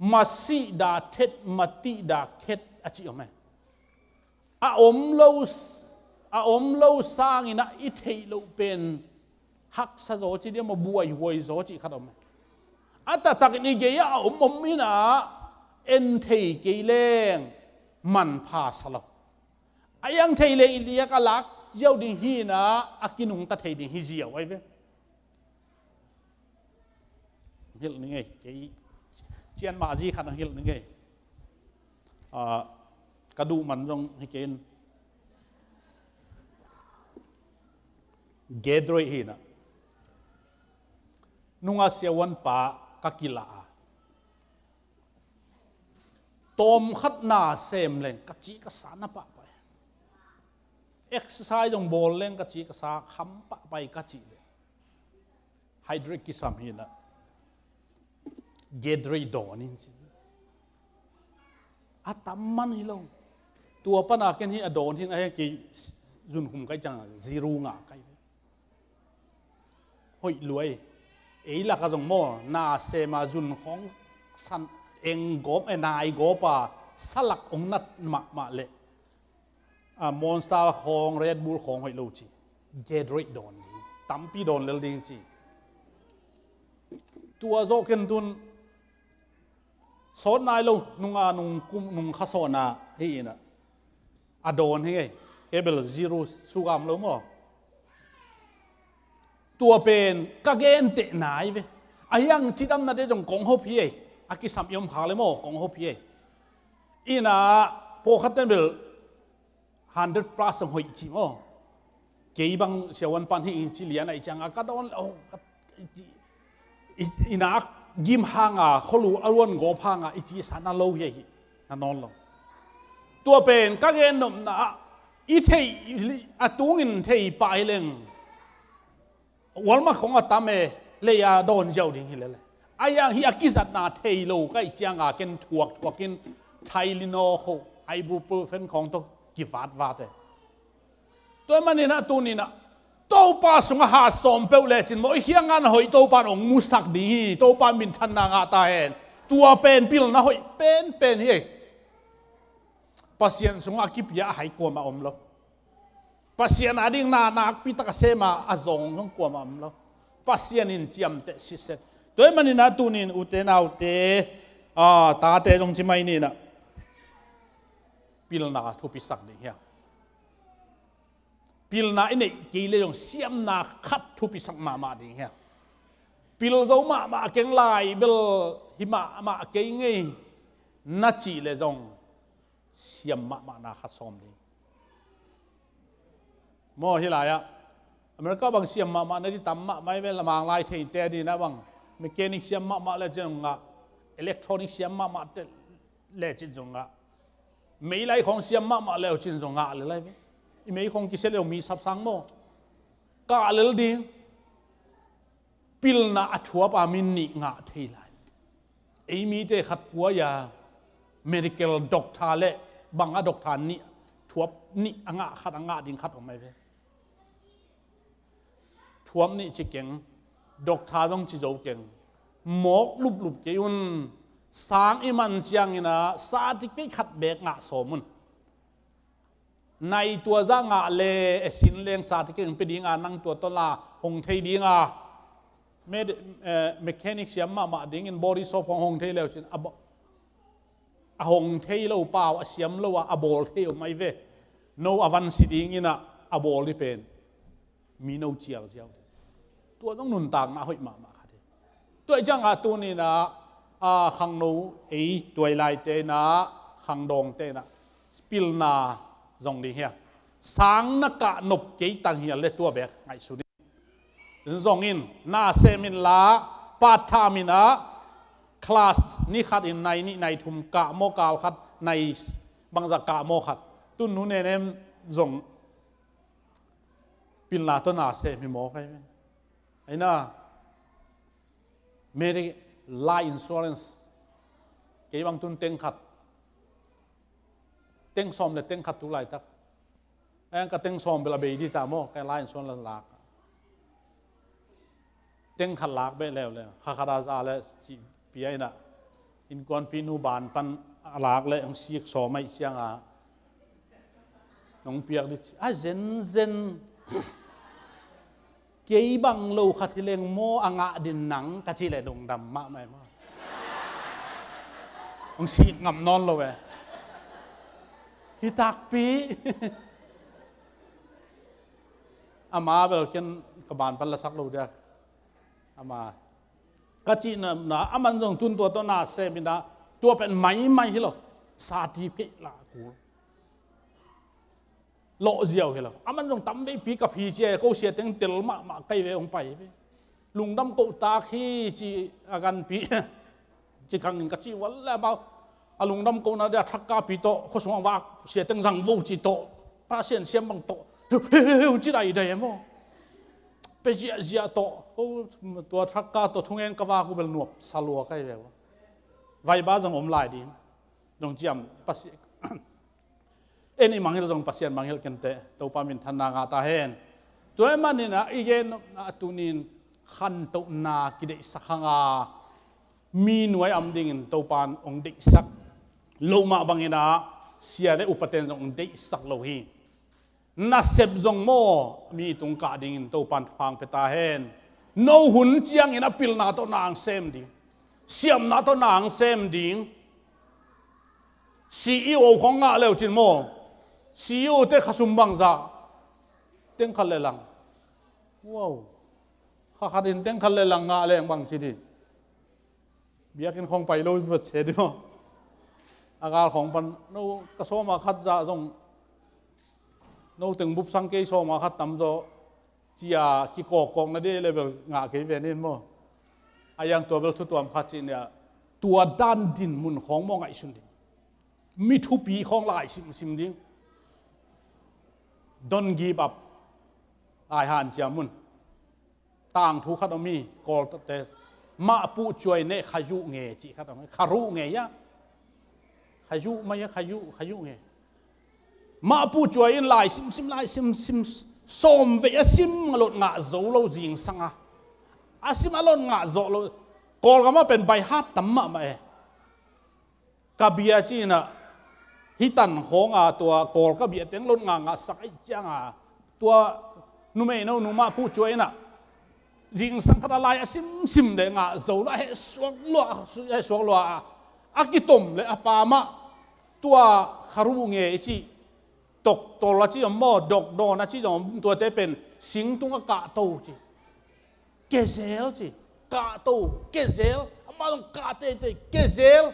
Masih dah thet, matih dah khet a ci om e. A om lo, a om lo sangin ah i theih loh pen haksa zaw ci dia maw, buaihuai zaw cih khat om. A taktakin i gei ah a om om inah en thei kei leng manpha sa lo. A iang thei leng i liak a lak ziau ding hi inah a kinungta thei ding hi ziau ai ve. Hilh ni ngei kei cian mah zi khat ang hilh ni ngei. Ah, ka duh man zong hi kei in. Gatorade hi na. Nunga siavuan pa ka kila a. Tawm khat na sem leng ka ci ka sa na pahpai. Exercise zong bawl leng ka ci ka sa kham pahpai ka ci leng. Hydrate kisam hi na. Gatorade dawn in ci. A tam man hi lo. Tua pana ken hi a dawn hin a heng kei zunkhum kai ciang zero ngah kai. Hoih luai. Ei laka zong maw, na sema zun khawng san eng gawp, e nai gawpa salak ong nat mahmah leh. A, Monster khawng, Red Bull khawng hoih lo ci. Gatorade dawn ding. Tampi dawn lel ding ci. Tua zawh ken tun sawt nai lo, nunga nung kum, nung kha sawna hi ina. A dawn hi ngei. Kei bel zero sugam lo maw. Tua pen ka genteh nai ve. A hiang cidamnate zong kong hop hi ei. A kisam i om khak le maw kong hop hi ei. Ina pawlkhat ten bel hundred plus ang hoih ci maw. Kei bang siavuan pan hi ing ci lian a i cianga ka dawn, oh, ka, i ci. i, i nak gim hanga, kholu a luan gawp hanga i cihsakna lo hi ahi, na nawn lo. Tua pen ka gen nopna ah i theih, a tungin thei pah hi leng, Walmart khong a tam e, lei a dawn ziau ding hi lele. A yang hi a kizatna thei lo ka ih cianga ken thuak thuakin Tylenol kho, ibuprofen khong tawh kivatvat e. Tua maninah tuninah Topa sungah hat sawm peuh lecin maw, i khiangah na hoih Topa in hong musak ding hi. Topa minthanna ngah ta hen. Tua pen pilna hoih penpen hi. Pasian sungah a kipia a hai kuamah om lo. Pasian a ding na nakpi taka sema a zong zong kuamah om lo. Pasian in ciamteh siset. Tua hi maninah tunin ute naute, a, tate zong ci mai ninah pilna thupisak ding hiam? Pilna i neih kei le zong siamna khat thupisak mahmah ding hiam? Pil zo mahmah keng lai bel hi mahmah kei ngei na cih le zong siam mahmahna khat sawm ding. Maw hi lai-ah America bang siam mahmah na di tam mahmah i ve, lamang lai theite a dinah bang mechanic siam mahmah le cin zong ngah, electronic siam mahmah te le cin zong ngah. Meilai khong siam mahmah leu cin zong ngah le lai ve. I mei khong kisia leu mi sapsang maw? Kah lel ding. Pilna a thuap a mi nih ngah thei lai. Ei mite khat kuai-a medical doctor le banga doctor nih thuap nih a ngah khat a ngah ding khat om mai ve. Thuap nih ci keng, doctor zong ci zo keng. Mawk luplup kei un. Sang i man cianginah certificate khat beek ngah sawm un. Nai tua zah ngah le e sin leng certificate hong pia dinga, nang tua tawh la hong thei dinga. Med-, eh, mechanic siam mahmah dingin body shop hong hong thei leu cin a bo-, a hong thei lo pau a siam lo a, a bawl thei om ai ve. No a van si dinginah a bawl ni pen mi no cial ziau. Tua zong nuntakna hoih mahmah khat hi. Tua i ciangah tuninah, a, khangno ei tuai laite inah, khangdawngte inah pilna zong ding hiam? Sang na kah nop kei tang hial le tua bek ngaihsun in. Zong in, na sem inla, part time inah, class ni khat in nai nih nai thum kah maw, kal khat nai bangzah kah maw khat. Tun nu nenem zong pilna tawh na sem hi mawk ai ve. Aina, Mary life insurance. Kei bang tun teng khat, teng sawm le teng khat tu laitak. Aina ka teng sawm bel a bei di ta maw, ka life insurance lak. Teng khat lak beh leuleu. Kha khat a za le cih pia inah. Innkuanpih nu ban pan a lak le hong sik sawm aih cianga nong piak dih ci a zenzen. Kei bang lo khat hi leng maw a ngah din nang ka cih leh lungdam mahmah maw? Hong sik ngam nawn lo e. Hi takpi. Ama bel ken ka ban pan la sak lo dia. Ama ka cihna, na, aman zong tun tua tawh na sem inah, tua pen maimai hi lo. Sati kei la kul. Lawh ziau hi lo. Aman zong tam veipi ka phi cia, ko sia teng tel mahmah kai ve hong pai ve. Lungdam koh tak hi ci a ganpi. Ci khangin ka ci wal le bau. A lungdam kohna dia thakkapi tawh, khuasung a vak sia teng zang vo ci tawh. Pasian siam bang tawh. Heu, heu, heu, heu, ci daidai maw? Pe ziahziah tawh, ko tua thakka tawh thungen ka vak uh bel nuap sa lua kai ve uh. Vaiba zong om lai ding. Zong ciam Pasi-, en i mangngilh zong Pasian mangngilh kenteh, Topa minthanna ngah ta hen. Tua ahih maninah i gen a tunin khantohna kideihsak hanga mi nuai a om dingin Topa in hong deihsak lo mah banginah sia le upaten zong hong deihsak lo hi. Nasep zong maw, mi tung kah dingin Topan thupha hong pia ta hen. No hun ciangin a pilna tawh na hong sem ding, siamna tawh na hong sem ding. C E O khong ngah leu cin maw, C E O te khasum bangzah? Teng khat le lang. Wow. Kha khat in teng khat le lang ngah leng bang ci dih. Biakinn khong pai lo vot se dih maw? A gal khong pan, no ka sawma khat zah zong, no teng bupsang kei sawma khat tam zaw, cia kikawkkawk na dih level ngah kei ve nin maw? A yang tua bel thutuam khat cih nia, tua dan din mun khawng maw ngaihsun ding. Mi thupi khawng lai simsim ding. Don't give up. Lai hanciam un. Tangthu khat om hi, Kawlte, mah puh cuai neh khayu nge cih khat om hi. Kharu nge ia. Khayu mai a, khayu, khayu nge. Mah puh cuai in lai simsim, lai simsim, sawm vei a sim a lot ngah zo lo zingsang a. A sim a lot ngah zo lo. Kawlgam ah pen by heart tam mahmah e. Ka bia ci-in ah, hih tan khawng a tua Kawl ka bia teng lot ngah ngahsak ahih ciang a, tua numei no nu mah puh cuai in ah, zingsang khat a lai a simsim le ngah zo lo, a heh suak lua, a heh suak lua a, a kitom le a pa mah tua kharu nge i cih, toktawl a ci om maw, dokdawn a ci zong om, tuate pen singtung a kahto ci. Kezel ci. Kahto, kezel. Amah zong kah teitei, kezel.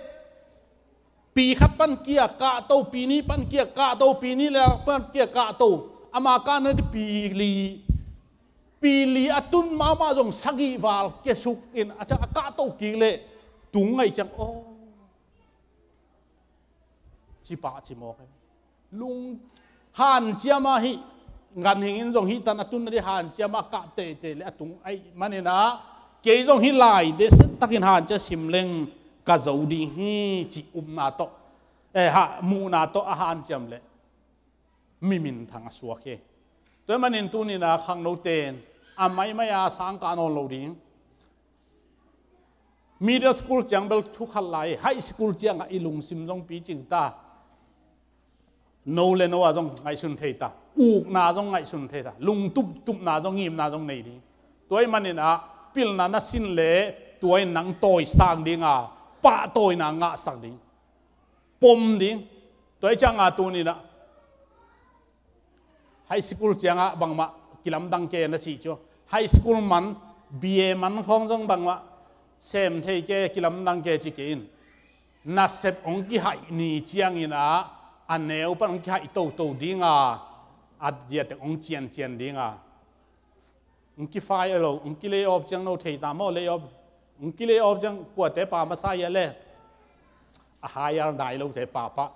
Pi khat pan kia kahto, pi nih pan kia kahto, pi nih le pan kia kahto. Ama kahna di pi li. Pi li a tun mahmah zong sagih val kiasuk in a ciang a kahto kik leh tung ngaih ciang aw. Ci pah ci mawk e. Lung hanciam ah hih, ganhing in zong hih tan a tun a di hanciam ah kah teitei le a tung ahih manin ah, kei zong hih lai deset takin hanciam sim leng ka zo ding hi ci upna tawh, eh, ha, muhna tawh a hanciam leh mi minthang a suak hi. Tua ahih manin tuni-in ah khangnote in a maimai a sang kah nawn lo ding. Middle school ciang bel thu khat lai, high school ciang ah i lungsim zong picing ta. No le no a zong ngaihsun thei ta. Ukna zong ngaihsun thei ta. Lungtup tupna zong, ngimna zong nei ding. Tua ahih manin ah pilna na sin leh tua in nang tawisang ding a, pahtawina ngahsak ding. Pom ding. Tua ahih ciang a tuni-in ah high school ciang ah bangmah kilamdang kei na cih cu. High school man, B A man khawng zong bangmah sem thei kei, kilamdang kei ci kei in. Nasep hong kihaih ni ciangin ah, a neu pan hong kihaih toto ding a, a diate hong ciancian ding a. Hong kifire lo, hong ki-lay off ciang no thei ta maw, lay off. Hong ki-lay off ciang kuate pa masa ia le. A higher nai lote pahpah.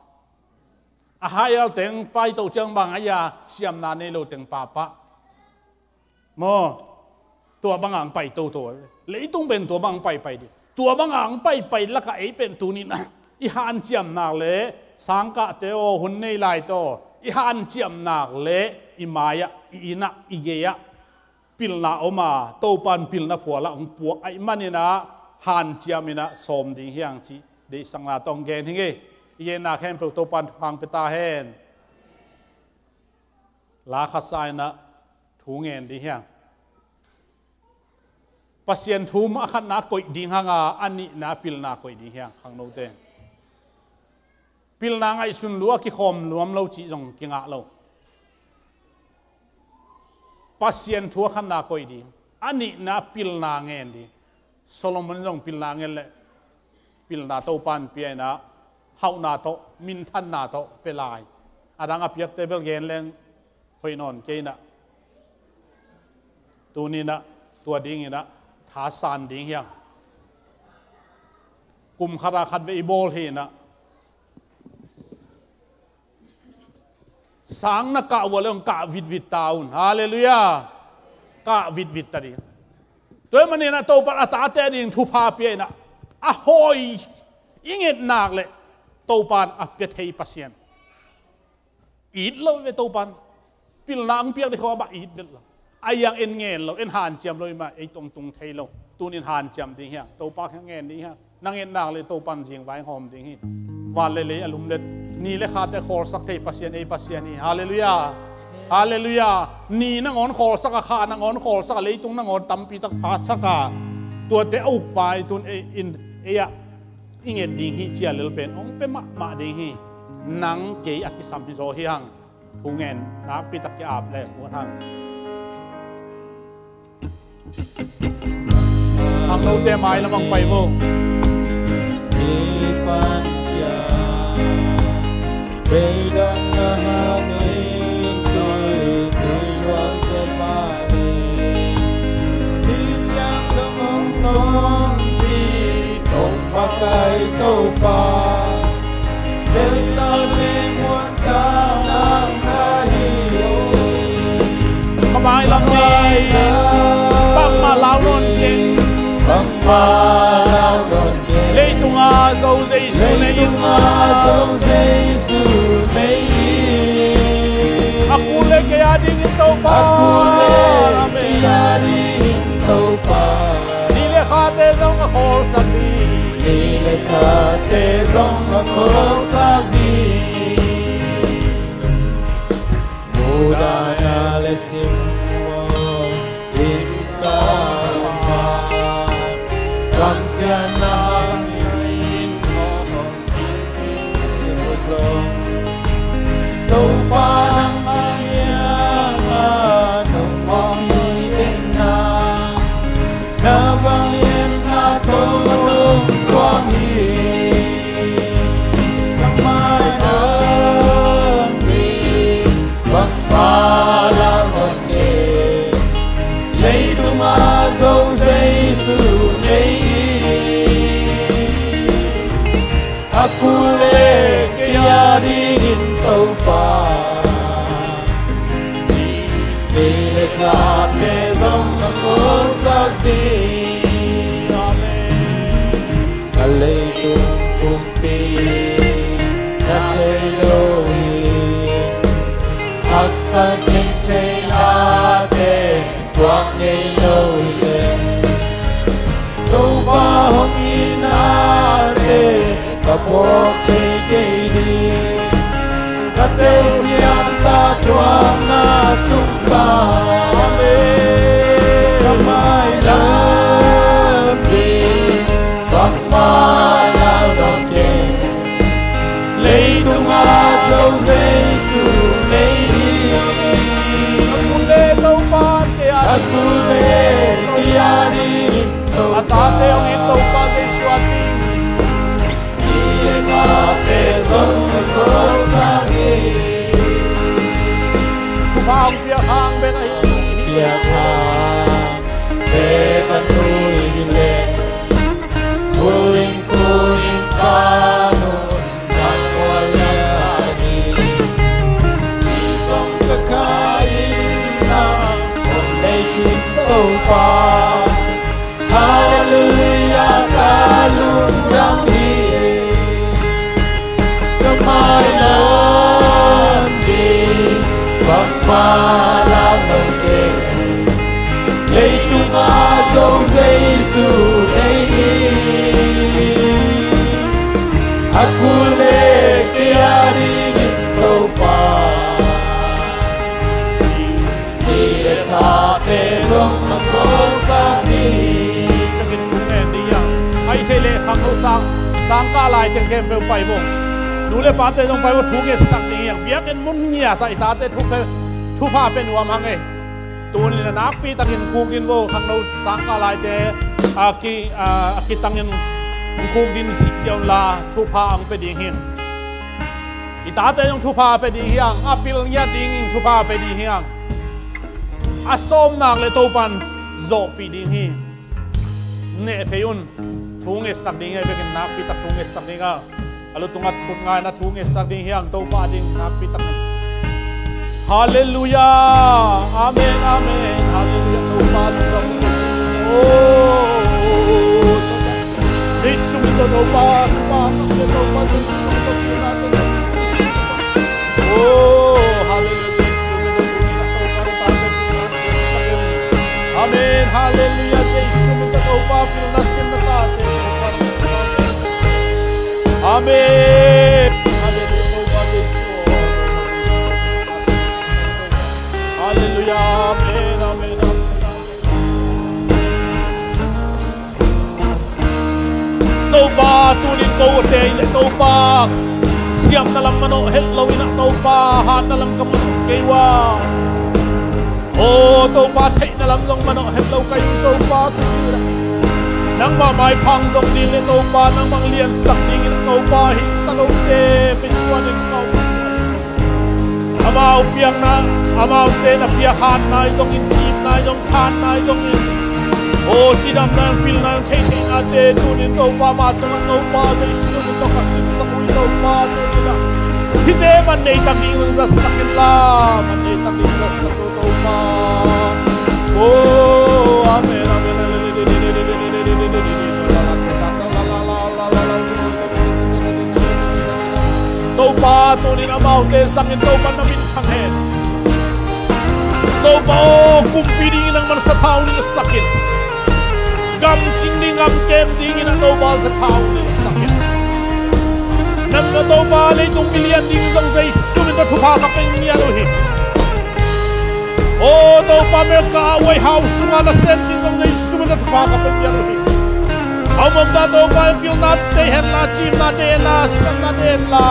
A higher teng paito ciang bang a ia, siamna nei lo teng pahpah. Maw, tua bang a hong paito to. Leitung pen tua bang hong paipai ding. Tua bang a hong paipai lakah ei pen tuni-in ah i hanciam nak leh, sangkahte aw, hun nei laite aw, i hanciam nak leh i mai-ah, i inn-ah, i gei-ah pilna om a, Topa in pilna phual ah hong puak ahih manin ah, hanciam in ah sawm ding hi hang cih deihsakna tawh hong gen hi ing. I genna khempeuh Topa in thupha hong pia ta hen. La khat sa in ah thu ngen ding hi hang. Pasian thu a khatna koih ding hang a, a nihna pilna koih ding hi hang, khangnote. Pilna ngaihsun lua, kikhawm nuam lo cih zong kingah lo. Pasian thu a khatna koih ding, a nihna pilna ngen ding. Solomon zong pilna ngen leh, pilna Topa in pia in ah, hauhna tawh, minthanna tawh pia lai. A dang a piakte bel gen leng hoih nawn kei in ah. Tuni-in ah, tua dingin ah thasan ding hi hang. Kum khat a khatvei i bawl hi in ah, sang na kah uh a leh hong kah vitvit ta un. Halleluiah. Kah vitvit ta ding. Tua ahih manin ah Topa in a tate a ding thupha pia in ah, a hawi i nget nak leh Topa in a pia thei Pasian. It lo ve Topa in. Pilna hong piak ding khawng ah bah it vet lo. A iang en ngen lo, en hanciam lo i mah, ei tong tung thei lo. Tuni-in hanciam ding hi hang, Topa kiang ngen ding hi hang. Na nget nak leh Topa in zingvai hawm ding hi. Van le lei a lum leh, ni le khate khawlsak thei Pasian, ei Pasian hi. Halleluiah. Halleluiah. Ni nangawn khawlsak a, kha nangawn khawlsak a, leitung nangawn tampi tak phatsak a, tuate a ukpa in tun ei in, ei ah i nget ding hi ci-a lel pen hong pia mahmah ding hi. Nang kei a kisam hi zaw hi hang. Thu ngen nakpi tak ki-ap leh ut hang. Khangnote mai lam ah hong pai vo. Kai Topa, delhna le muan'na nang na hi lo. Ka mai lam ni bangmah lau nawn keng. Bangmah lau nawn keng. Leitung a Zo Jesu nei in. Leitung a Zo Jesu nei in. A kul le kei a dingin Topa. A kul le kei a dingin Topa. Ni le khate zong a khawlsak ding. Ni le khate zong a khawlsak ding. Mudahna le simmawh in ka pha. Kamsiatna in Topa nang kiangah nong mawhpi denna, na vangliatna tawh nong kuang hi. Nang mailam ding bangmah lau nawn keng. Leitung a Zo Jesu nei in. A kul le kei a dingin Topa. Ni le khate zong a khawlsak ding. Amen. Ka leitung pumpi na thei lo in, haksa kei theihnate thuak ngei lo hi leh, Topa hong itnate ka phawk thei kei ding. Ka teisiam ta thuakna sung pan, amen, ka mailam ding bangmah lau nawn keng. Leitung a Zo Jesu nei in. A kul le Topa kei a, a kul le kei a dingin Topa. A tate hong it Topa Jesu a ding. Ni le khate zong a khawlsak hi. Thupha hong piak hang bek ahi. Piak hang bek a thu hi leh. Kuling kuling ka nun nang mual lian ta ding. Hi zong ka kha in nang hong nei khin Topa. Halleluiah ka lungdam hi. Ka mailam ding bangmah lau nawn keng. Leitung a Zo Jesu nei in. A kul le kei a dingin Topa. Ni le khate zong a khawlsak ding. Biakinn thu ngen ding hi hang. Ahih kei leh khangno sang, sangkah lai teng khempeuh pai vo. Nu le pate zong pai vo, thu ngetsak ding hi hang. Biakinn mun ngiat ah i tate thu pia, thupha pia nuam hang e. Tuni in a nakpi takin khuk in vo, khangno sangkah laite a ki, a, a kitangin khuk ding sih cia un la, thupha hong pia ding hi. I tate zong thupha pia ding hi hang, a pil ngiat dingin thupha pia ding hi hang. A sawm nak le Topan zawhpih ding hi. Neh phei un. Thu ngetsak ding hi, a vekin nakpi tak thu ngetsak ding a. A lu tungah khut ngaina thu ngetsak ding hi hang, Topa ding nakpi tak. Halleluiah. Amen, amen. Halleluiah. Topa ding. Oh, Jesu min tawh Topa, Topa, Topa, Jesu min tawh. Oh, halleluiah. Amen. Halleluiah. Jesu min tawh Topa pilna sinna tate. Amen. Halleluiah. Topa Jesu. Halleluiah. Amen. Amen. Amen. Topa, tunin ko uh tei le Topa, siamna lam manawh het lo in ah Topa, hatna lam ka manawh kei uh a. Aw Topa, theihna lam zong manawh het lo ka hi uh Topa, tunin ah nangmah maiphang zong ding le Topa, nangmah liansak dingin ah Topa, hih ka lote pen suan in ka um. Amau piakna, amaute na piak hatna ahi zongin, citna ahi zong, thanna ahi zongin, Aw, cidamna, pilna, theitheihna te tunin Topa mah tungah Topa Jesu min tawh ka kipsak uh hi Topa tunin ah. Hihte man nei tak ding zong zatsak inla, man nei tak ding zatsak uh Topa. Aw, amen, amen. Topa tunin amaute zangin Topa na min thang hen. Topa aw, kumpi dingin nangman sathau nilhsak in. Gam cing ding, gam kem dingin a Topa sathau nilhsak in. Nangma Topa leitung milian ding zong Jesu min tawh thupha ka pia ngiat uh hi. Aw Topa, America White House sungah nasem ding zong Jesu min tawh thupha ka pia ngiat uh hi. A om omna Topa pilna te henla, cimna te henla, siamna te henla.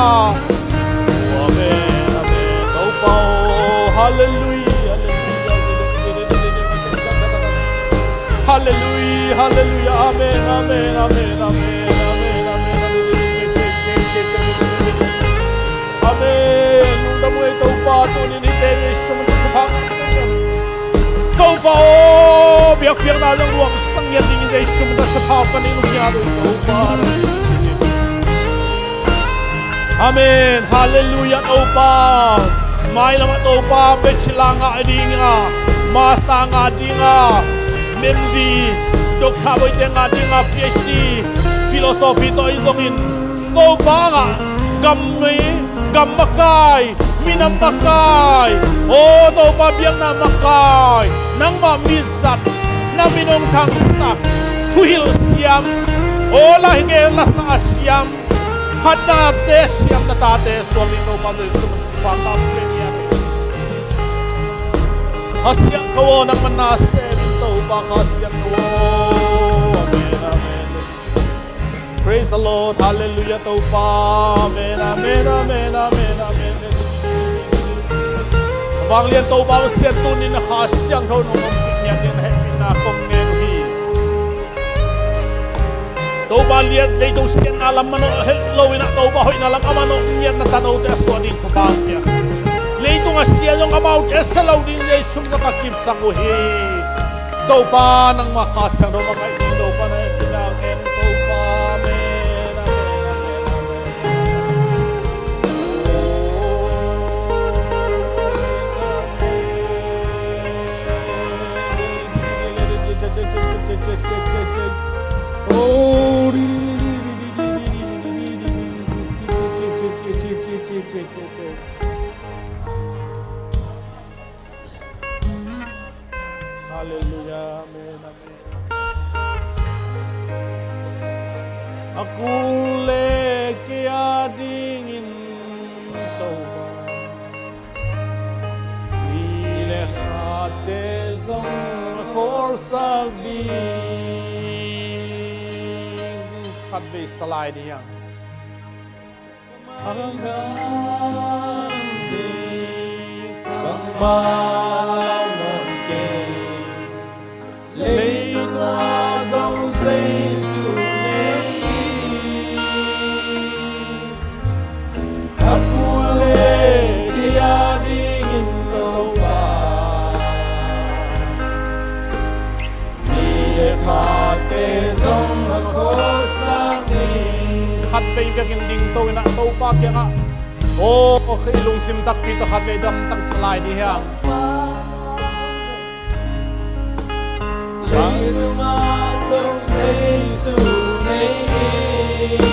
Amen, amen. Topa aw, halleluia, halleluia. Halleluia, halleluia. Amen, amen, amen, amen, amen, amen. Amen. Lungdam uh ei Topa, tunin hihte Jesu min tawh thupha. Topa aw, biakpiakna zong luangsak ngiat dingin Jesu min tawh sathau ka nei ngiat uh Topa. Amen. Halleluia Topa. Mailam ah Topa bachelor ngah ding a, master ngah ding a, M D, doctor boite ngah ding a, P H D, philosophy tawh in zongin Topa ngah, gam mi, gam makai, minam makai, aw Topa biakna makai, nangmah mizat, na min hong thangsak, thuhilh siam, aw la hi nge lasa siam, phatnate siam na tate suak in Topa Jesu min tawh thupha ka pia ngiat hi. Kha Siangtho aw, nangman na sem in Topa Kha Siangtho aw. Amen, amen. Praise the Lord. Halleluia Topa. Amen, amen, amen, amen, amen. Vanglian Topa Pasian, tunin na Kha Siangtho nong om kik ngiat dingin hehpihna kong ngen uh hi. Topa liat leitung siatna lam manawh het lo in ah Topa hoihna lam a manawh ngiat na tanote a suah ding thupha hong piaksak. Leitung a sia zong amaute a sia lo ding Jesu min tawh ka kipsak uh hi. Topa nangmah Kha Siangtho makaih ding Topa na hehpihna ngen Topa. Amen, amen, amen, amen. Halleluia. Amen, amen. A kul le kei a dingin Topa, mi le khate zong a khawlsak ding. Khatvei sa lai ding hiam? Bangmah lam kei, leitung ah zong Jesu nei. A kul le kei a dingin Topa, mi le khate zong a khawlsak ding. Khatvei bekin ding to in ah Topa kiangah, aw, i lungsim takpi tawh khatvei damtak sa lai ding hiam? Leitung ah zong Jesu nei in.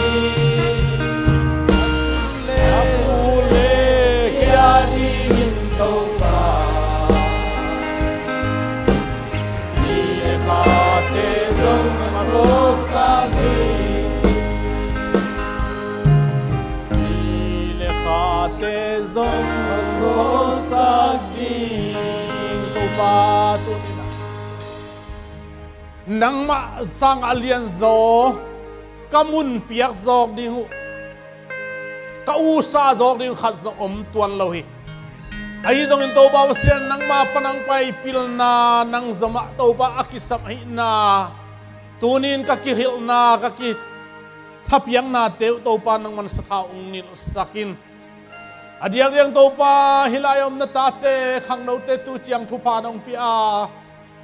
A kul le kei a dingin Topa, mi le khate zong a khawlsak ding. Mi le khate zong a khawlsak ding. Topa, tuni-in ah nangmah sang a lianzaw ka mun piak zawk ding uh, ka usa zawk ding uh khat zong om tuan lo hi. Ahi zongin Topa Pasian, nangma pan hong pai pilna, nang zomah Topa a kisam ahihna, tuni-in ka kihilhna, ka kithapiaknate uh Topa nangman sathau hong nilhsak in. A diakdiak Topa, hih lai a om na tate khangnote tu ciang thupha nong pia a,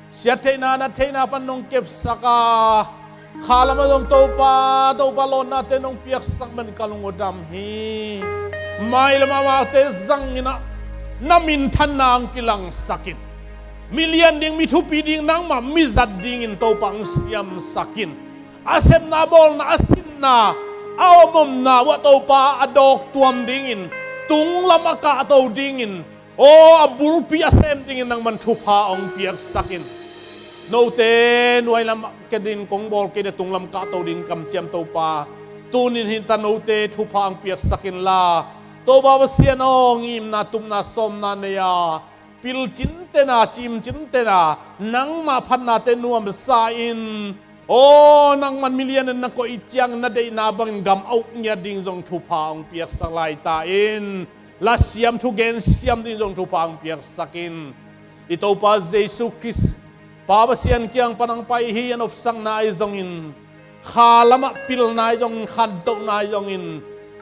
Siat theihna, nat theihna pan nong kepsak a, kha lamah zong Topa, Topa lawnnate nong piaksak man ka lung uh dam hi. Mai lamah amaute zangin ah na minthanna hong kilangsak in. Mi lian ding, mi thupi ding, nangmah mi zat dingin Topa hong siamsak in. A sepna, bawlna, a sinna, a om omna uh ah Topa a dawk tuam dingin, tunglam a kahto dingin, aw, a bulpi a sem dingin nangman thupha hong piaksak in. Note nuailam kedin kong bawl kei ding, tunglam kahto ding kamciam Topa, tunin hih ta note thupha hong piaksak inla, Topa Pasian aw, ngimna, tupna, sawmna nei a, pil cintena, cim cintena, nangmah phatnate nuamsa in, aw, nangman mi lianin na koih ciangin na deihna bangin gam a uk ngiat ding zong thupha hong piaksak lai ta in. Lasiam, thugen siam ding zong thupha hong piaksak in. I Topa Jesu Khrist, Pa Pasian kiang pan hong pai hi, a nopsakna ahi zongin, kha lamah pilna ahi zongin, khantohna ahi zongin,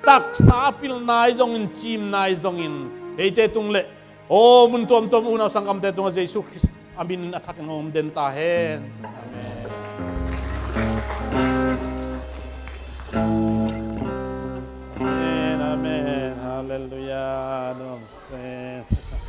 taksa pilna ahi zongin, cimna ahi zongin, eite tung le, aw, mun tuamtuam unau sanggamte tungah Jesu Khrist a min a thakin hong om den ta hen. Amen, amen. Halleluiah. Nuam se.